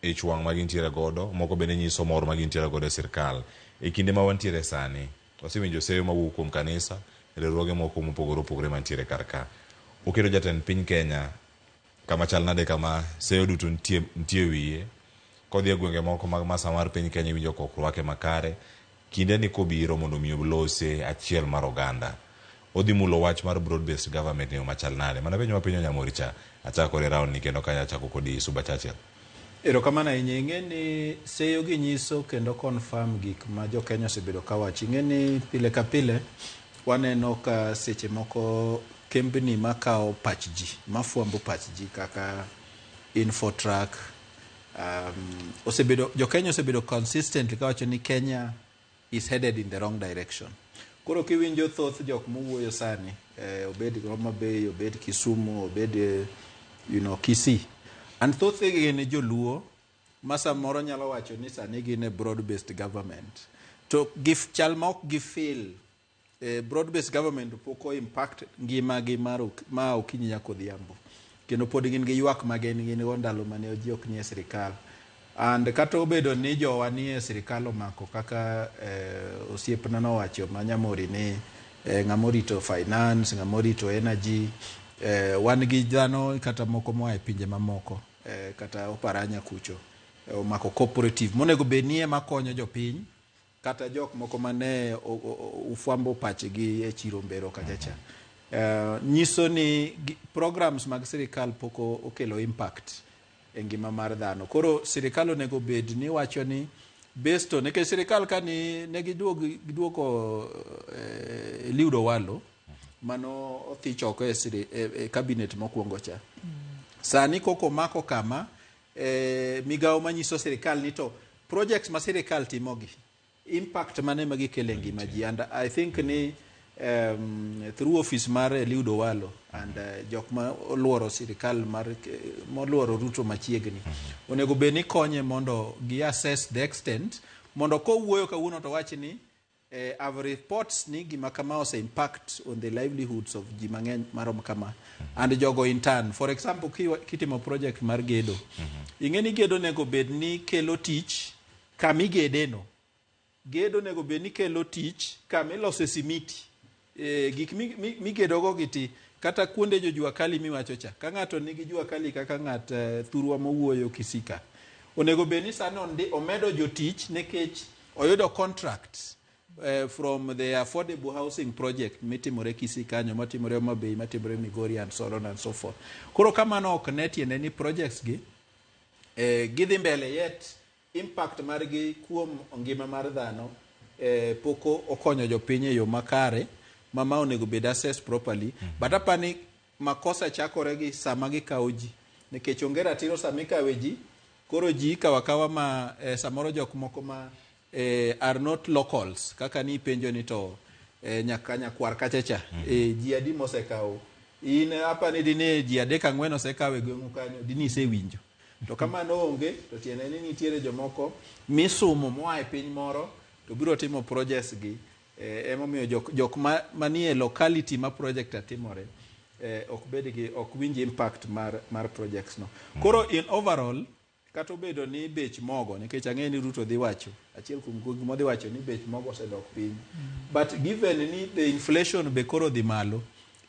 S1: ich wang' ma gintiere godo, moko bende nyiso mor ma gintiere godo e sirkal. E kinde ma wantiere sani, wasewinjo seyo mawuok kuom kanisa, riwruoge moko mopogore opogore mantiere kar ka. Oketo jatend piny Kenya kama chal nade kama seyo duto nitie wiye, kodhi e gwenge moko mag masa mar piny Kenya iwinjo ka ok rwake makare. Kinde ni kobiro mondo mi olose achiel mar oganda. Odhi mulo wach mar broad based government e yo machal nade. Mana penjo mapenjo Nyamori cha, achako kode round ni kendo kanyo achako kodi Suba Churchill.
S2: Erokamano ahinya. Ing'e ni seyo gi nyiso kendo confirm gik ma jo Kenya osebedo ka wacho. Ing'e ni pile ka pile waneno ka seche moko kembni makawo pach ji, mafwambo pach ji kaka Infotrack, osebedo, jo Kenya osebedo consistently kawacho ni Kenya is headed in the wrong direction. Koro kiwinjo thoth jok mowuoyo sani, obed Homa Bay, obed Kisumu, obed Kisii, and thothgi gin joluo ma samoro nyalo wacho ni sani gin e broad based government to gif, chal ma ok gifeel broad based government pok o impact ngimagi mar ma okinyi nyaka odhiambo, kendo pod gin gi ywak ma gin gin go ndalo mane ji ok nie sirikal. And kata obedo ni jowa nie sirikal omako kaka osiepna nowacho ma Nyamori ni ng'ama orito finance, ng'ama orito energy, wan gi dhano kata moko moa e pinje mamoko, kata Oparanya kucho omako cooperative monego bed ni ema konyo jopiny kata jok moko mane ufwambo pachgi e chiro Mbero kacha cha. Nyiso ni programs mag sirikal pok okelo impact e ngima mar dhano. Koro sirikal onego bed ni wacho ni based on, nikech sirikal ka ni ne giduoko Eliud Owalo mano othich oko e cabinet mokwongo cha. Sani koko mako kama migawo manyiso sirikal ni to projects ma sirikal timogi impact mane ma gikelo e ngima ji. And I think ni through office mar Eliud Owalo and jok ma oluoro sirikal mar moluoro Ruto machiegni onego bed ni konye mondo gi assess the extent mondo kowuoyo kawuono to wach ni I've reports ni gima kama ose impact on the livelihoods of ji mang'eny marom kama and jogo in turn. For example, kitimo project mar gedo, ing'e ni gedo onego bed ni kelo tich kamigedeno. Gedo onego bed ni kelo tich kamilose simiti. Gik migedogo gi ti kata kuonde jo jua kali miwacho cha. Ka ng'ato nigi jua kali kaka ng'at thurwa mowuoyo Kisika, onego bed ni sani omedo jotich nikech oyudo contracts from the affordable housing project mitimore Kisii kanyo, matimore Homa Bay, matimore Migori and so on and so forth. Koro kamano ok ne tiende ni projects gi gidhi mbele, yet impact margi kuom ngima mar dhano pok okonyo jopiny e yo makare ma onego bed assessed properly. But apani makosa chakore gi sama gikawo ji, nikech onge ratiro sama ikawe ji. Koro ji ikawo akawa ma samoro jok moko ma are not locals, kaka ni ipenjo ni to nyaka nyakwar kacha cha ji adi mosekawo in. Apani dine ji adek ang'wen osekawo e gweng'u kanyo, dine isewinjo. To kamano onge, to tiende ni nitiere jomoko misumo moa e piny moro to biro timo projects gi. Emomiyo jok manie locality ma project atimore ok bed gi, ok winj impact mar projects no. Koro in overall, kata obedo ni bech mogo, nikech ang'e ni Ruto dhi wacho achiel kuom gik modhi wacho ni bech mogo osedok piny, but given ni the inflation be koro dhi malo,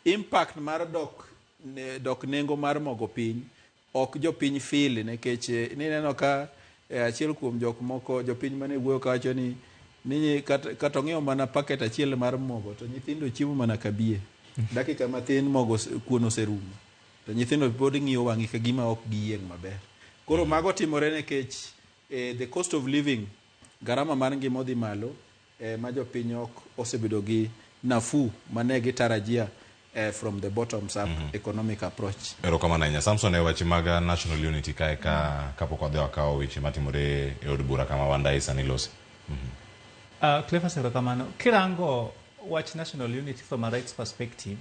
S2: impact mar dok nengo mar mogo piny ok jopiny feel, nikech nineno ka achiel kuom jok moko jopiny mane wuoyo kawacho ni kata ong'iewo mana packet achiel mar mogo to nyithindo chiemo mana kabie dakika mathin, mogo kuon oserumo to nyithindo pod ng'iyo wang'i ka gima ok giyieng' maber. Koro mago timore nikech the cost of living, garama mar ngima odhi malo, ma jopiny ok osebedo gi nafuu mane gitarajia from the bottoms up economic approach.
S1: Erokamano ahinya, Samson. E weche mag national unity kae, ka kapok wadhi wakawo weche matimore e od bura kama Wandayi sani lose.
S3: Cleophas, erokamano. Kirango wach national unity from a rights perspective,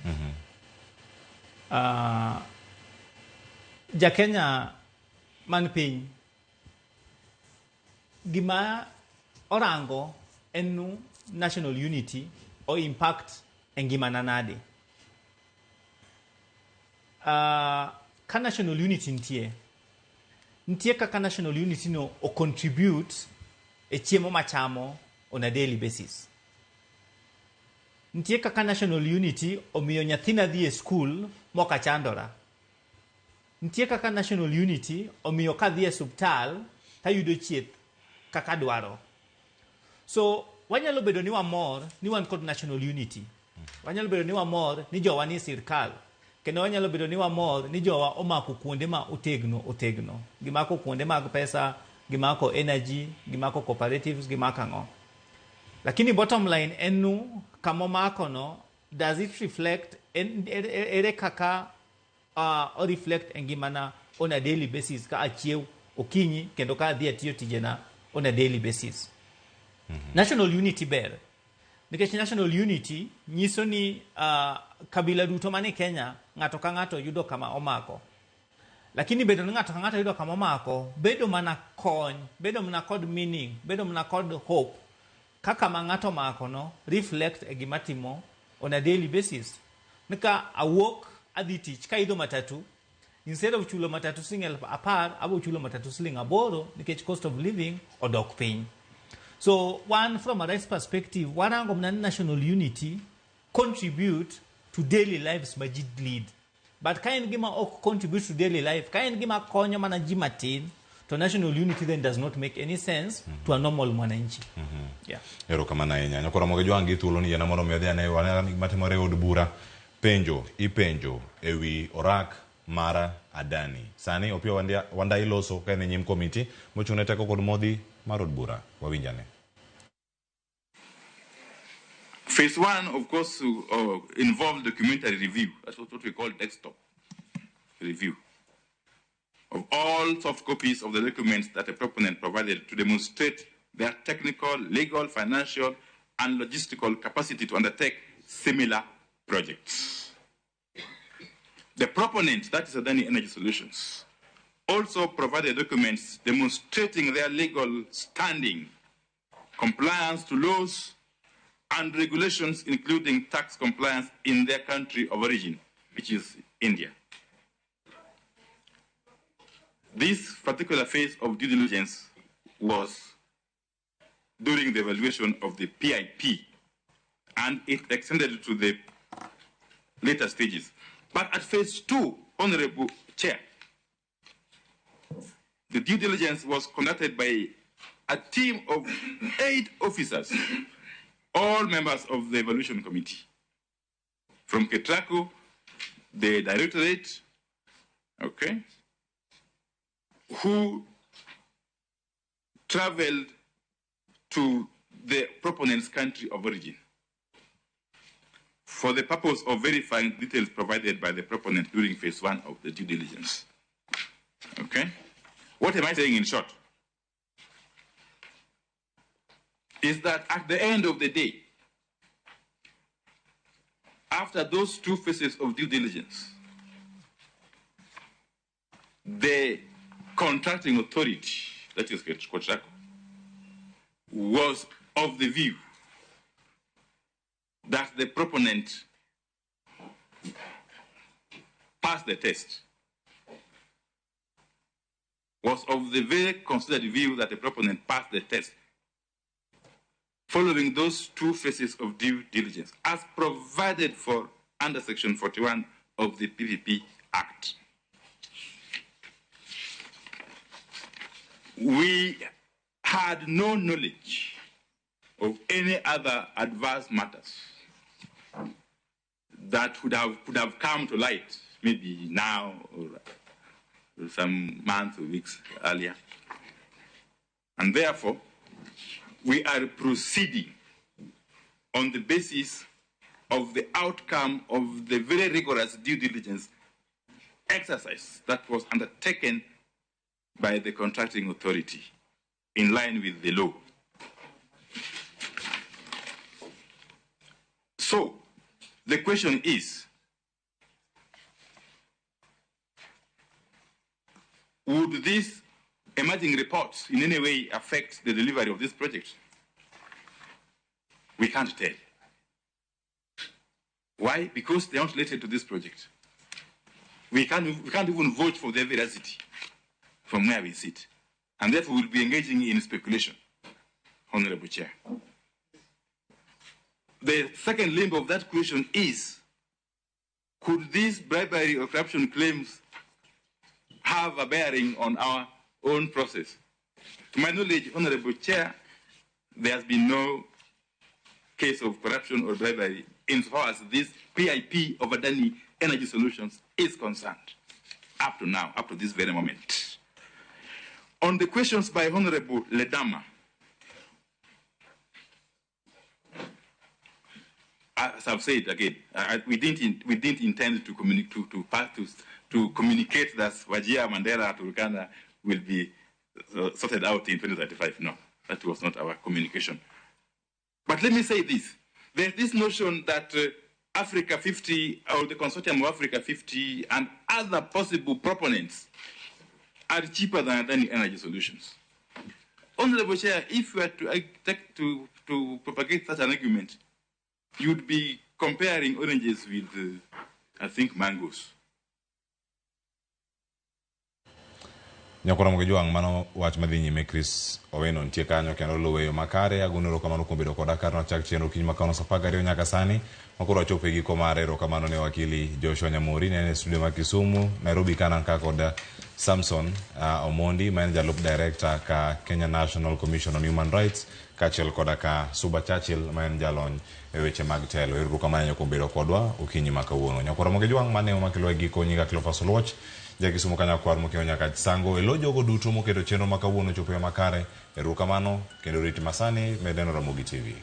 S3: Jakenya man piny gima orango en nu national unity o impact e ngimana nade. Ka national unity nitie kaka national unity no o contribute e chiemo machamo on a daily basis, nitie kaka national unity omiyo nyathina dhi e skul mok achandora, nitie kaka national unity omiyo kadhi e osuptal tayudo chieth kaka dwaro. So wanyalo bedo ni wamor ni wan kod national unity, wanyalo bedo ni wamor ni jowa ni e sirkal, kendo wanyalo bedo ni wamor ni jowa omako kuonde ma otegno otegno, gimako kuonde mag pesa, gimako energy, gimako cooperatives, gimako ang'o. Lakini bottom line en nu kamomako no, does it reflect ere kaka o reflect e ngimana on a daily basis ka achiew okinyi kendo ka adhi atiyo tijena on a daily basis? National unity ber nikech national unity nyiso ni kabila duto mane Kenya, ng'ato ka ng'ato yudo kama omako. Lakini bedo ni ng'ato ka ng'ato yudo kama omako bedo mana kony, bedo mana kod meaning, bedo mana kod hope kaka ma ng'ato omako no reflect e gima timo on a daily basis. Ni ka awuok adhi tich kaidho matatu, instead of chulo matatu siling 10,000, abo chulo matatu siling 8 nikech cost of living odok piny. So one, from a rights perspective, warango mana ni national unity contribute to daily lives ma ji lead. But ka en gima ok contribute to daily life, ka en gima konyo mana ji matin, to national unity then does not make any sense to a normal mwananchi. Yeah.
S1: Erokamano ahinya, nyakoro mogo jwang' gi thuolo ni yiena mondo mi odhi ane wane gik matimore e od bura. Penjo ipenjo ewi orak mar Adani sani Opiyo Wandayi loso ka en e nyim komiti mochung' ne teko kod modhi mar od bura. Wawinjane.
S4: Phase one, of course, involved documentary review. That's what we call desktop review. of all soft copies of the documents that the proponent provided to demonstrate their technical, legal, financial, and logistical capacity to undertake similar projects. The proponent, that is Adani Energy Solutions, also provided documents demonstrating their legal standing, compliance to laws and regulations, including tax compliance in their country of origin, which is India. This particular phase of due diligence was during the evaluation of the PIP, and it extended to the later stages. But at phase 2, Honorable Chair, the due diligence was conducted by a team of 8 officers, all members of the evaluation committee, from Ketraco, the directorate, okay, who traveled to the proponent's country of origin for the purpose of verifying details provided by the proponent during phase 1 of the due diligence. Okay? What am I saying in short? Is that at the end of the day, after those 2 phases of due diligence, the contracting authority, that is Ketraco, was of the view that the proponent passed the test, was of the very considered view that the proponent passed the test following those 2 phases of due diligence as provided for under Section 41 of the PPP Act. We had no knowledge of any other adverse matters that could have come to light, maybe now or some months or weeks earlier. And therefore, we are proceeding on the basis of the outcome of the very rigorous due diligence exercise that was undertaken by the contracting authority in line with the law. So, the question is, would these emerging reports in any way affect the delivery of this project? We can't tell. Why? Because they aren't related to this project. We can't even vote for their veracity from where we sit. And therefore we'll be engaging in speculation, Honorable Chair. The second limb of that question is, could these bribery or corruption claims have a bearing on our own process? To my knowledge, Honorable Chair, there has been no case of corruption or bribery insofar as this PIP of Adani Energy Solutions is concerned, up to now, up to this very moment. On the questions by Honorable Ledama, as I've said again, we didn't intend to communicate that Wajir, Mandera, Turkana will be sorted out in 2035. No, that was not our communication. But let me say this. There's this notion that Africa 50 or the Consortium of Africa 50 and other possible proponents are cheaper than Adani Energy Solutions. Honorable Chair, if we were to propagate such an argument, you'd be comparing oranges with, I think, mangoes.
S1: Nyakora Mgejuang mano wach madhi nyime Chris Oweno nitie kanyo kendo luwe yo makare. Agono erokamano kuom bedo koda kar nochak chenro kiny ma kawuono saa 12 nyaka sani makoro wachopo e giko mare. Erokamano ne wakili Joshua Nyamori ne en e studio ma Kisumu. Nairobi kana ka kod Samson Omondi ma en jalup director ka Kenya National Commission on Human Rights kaachiel koda ka Suba Churchill ma en jalony e weche mag telo. Erokamano kuom bedo kodwa okinyi ma kawuono. Nyakora Mgejuang mane omakelo e giko nyinga Cleophas Oluoch Jakisumu kanyakwar mokeo nyaka Sango e lo jogo duto moketo chenro ma kawuono chopo e makare. Erokamano kendo rit masani med neno Ramogi TV.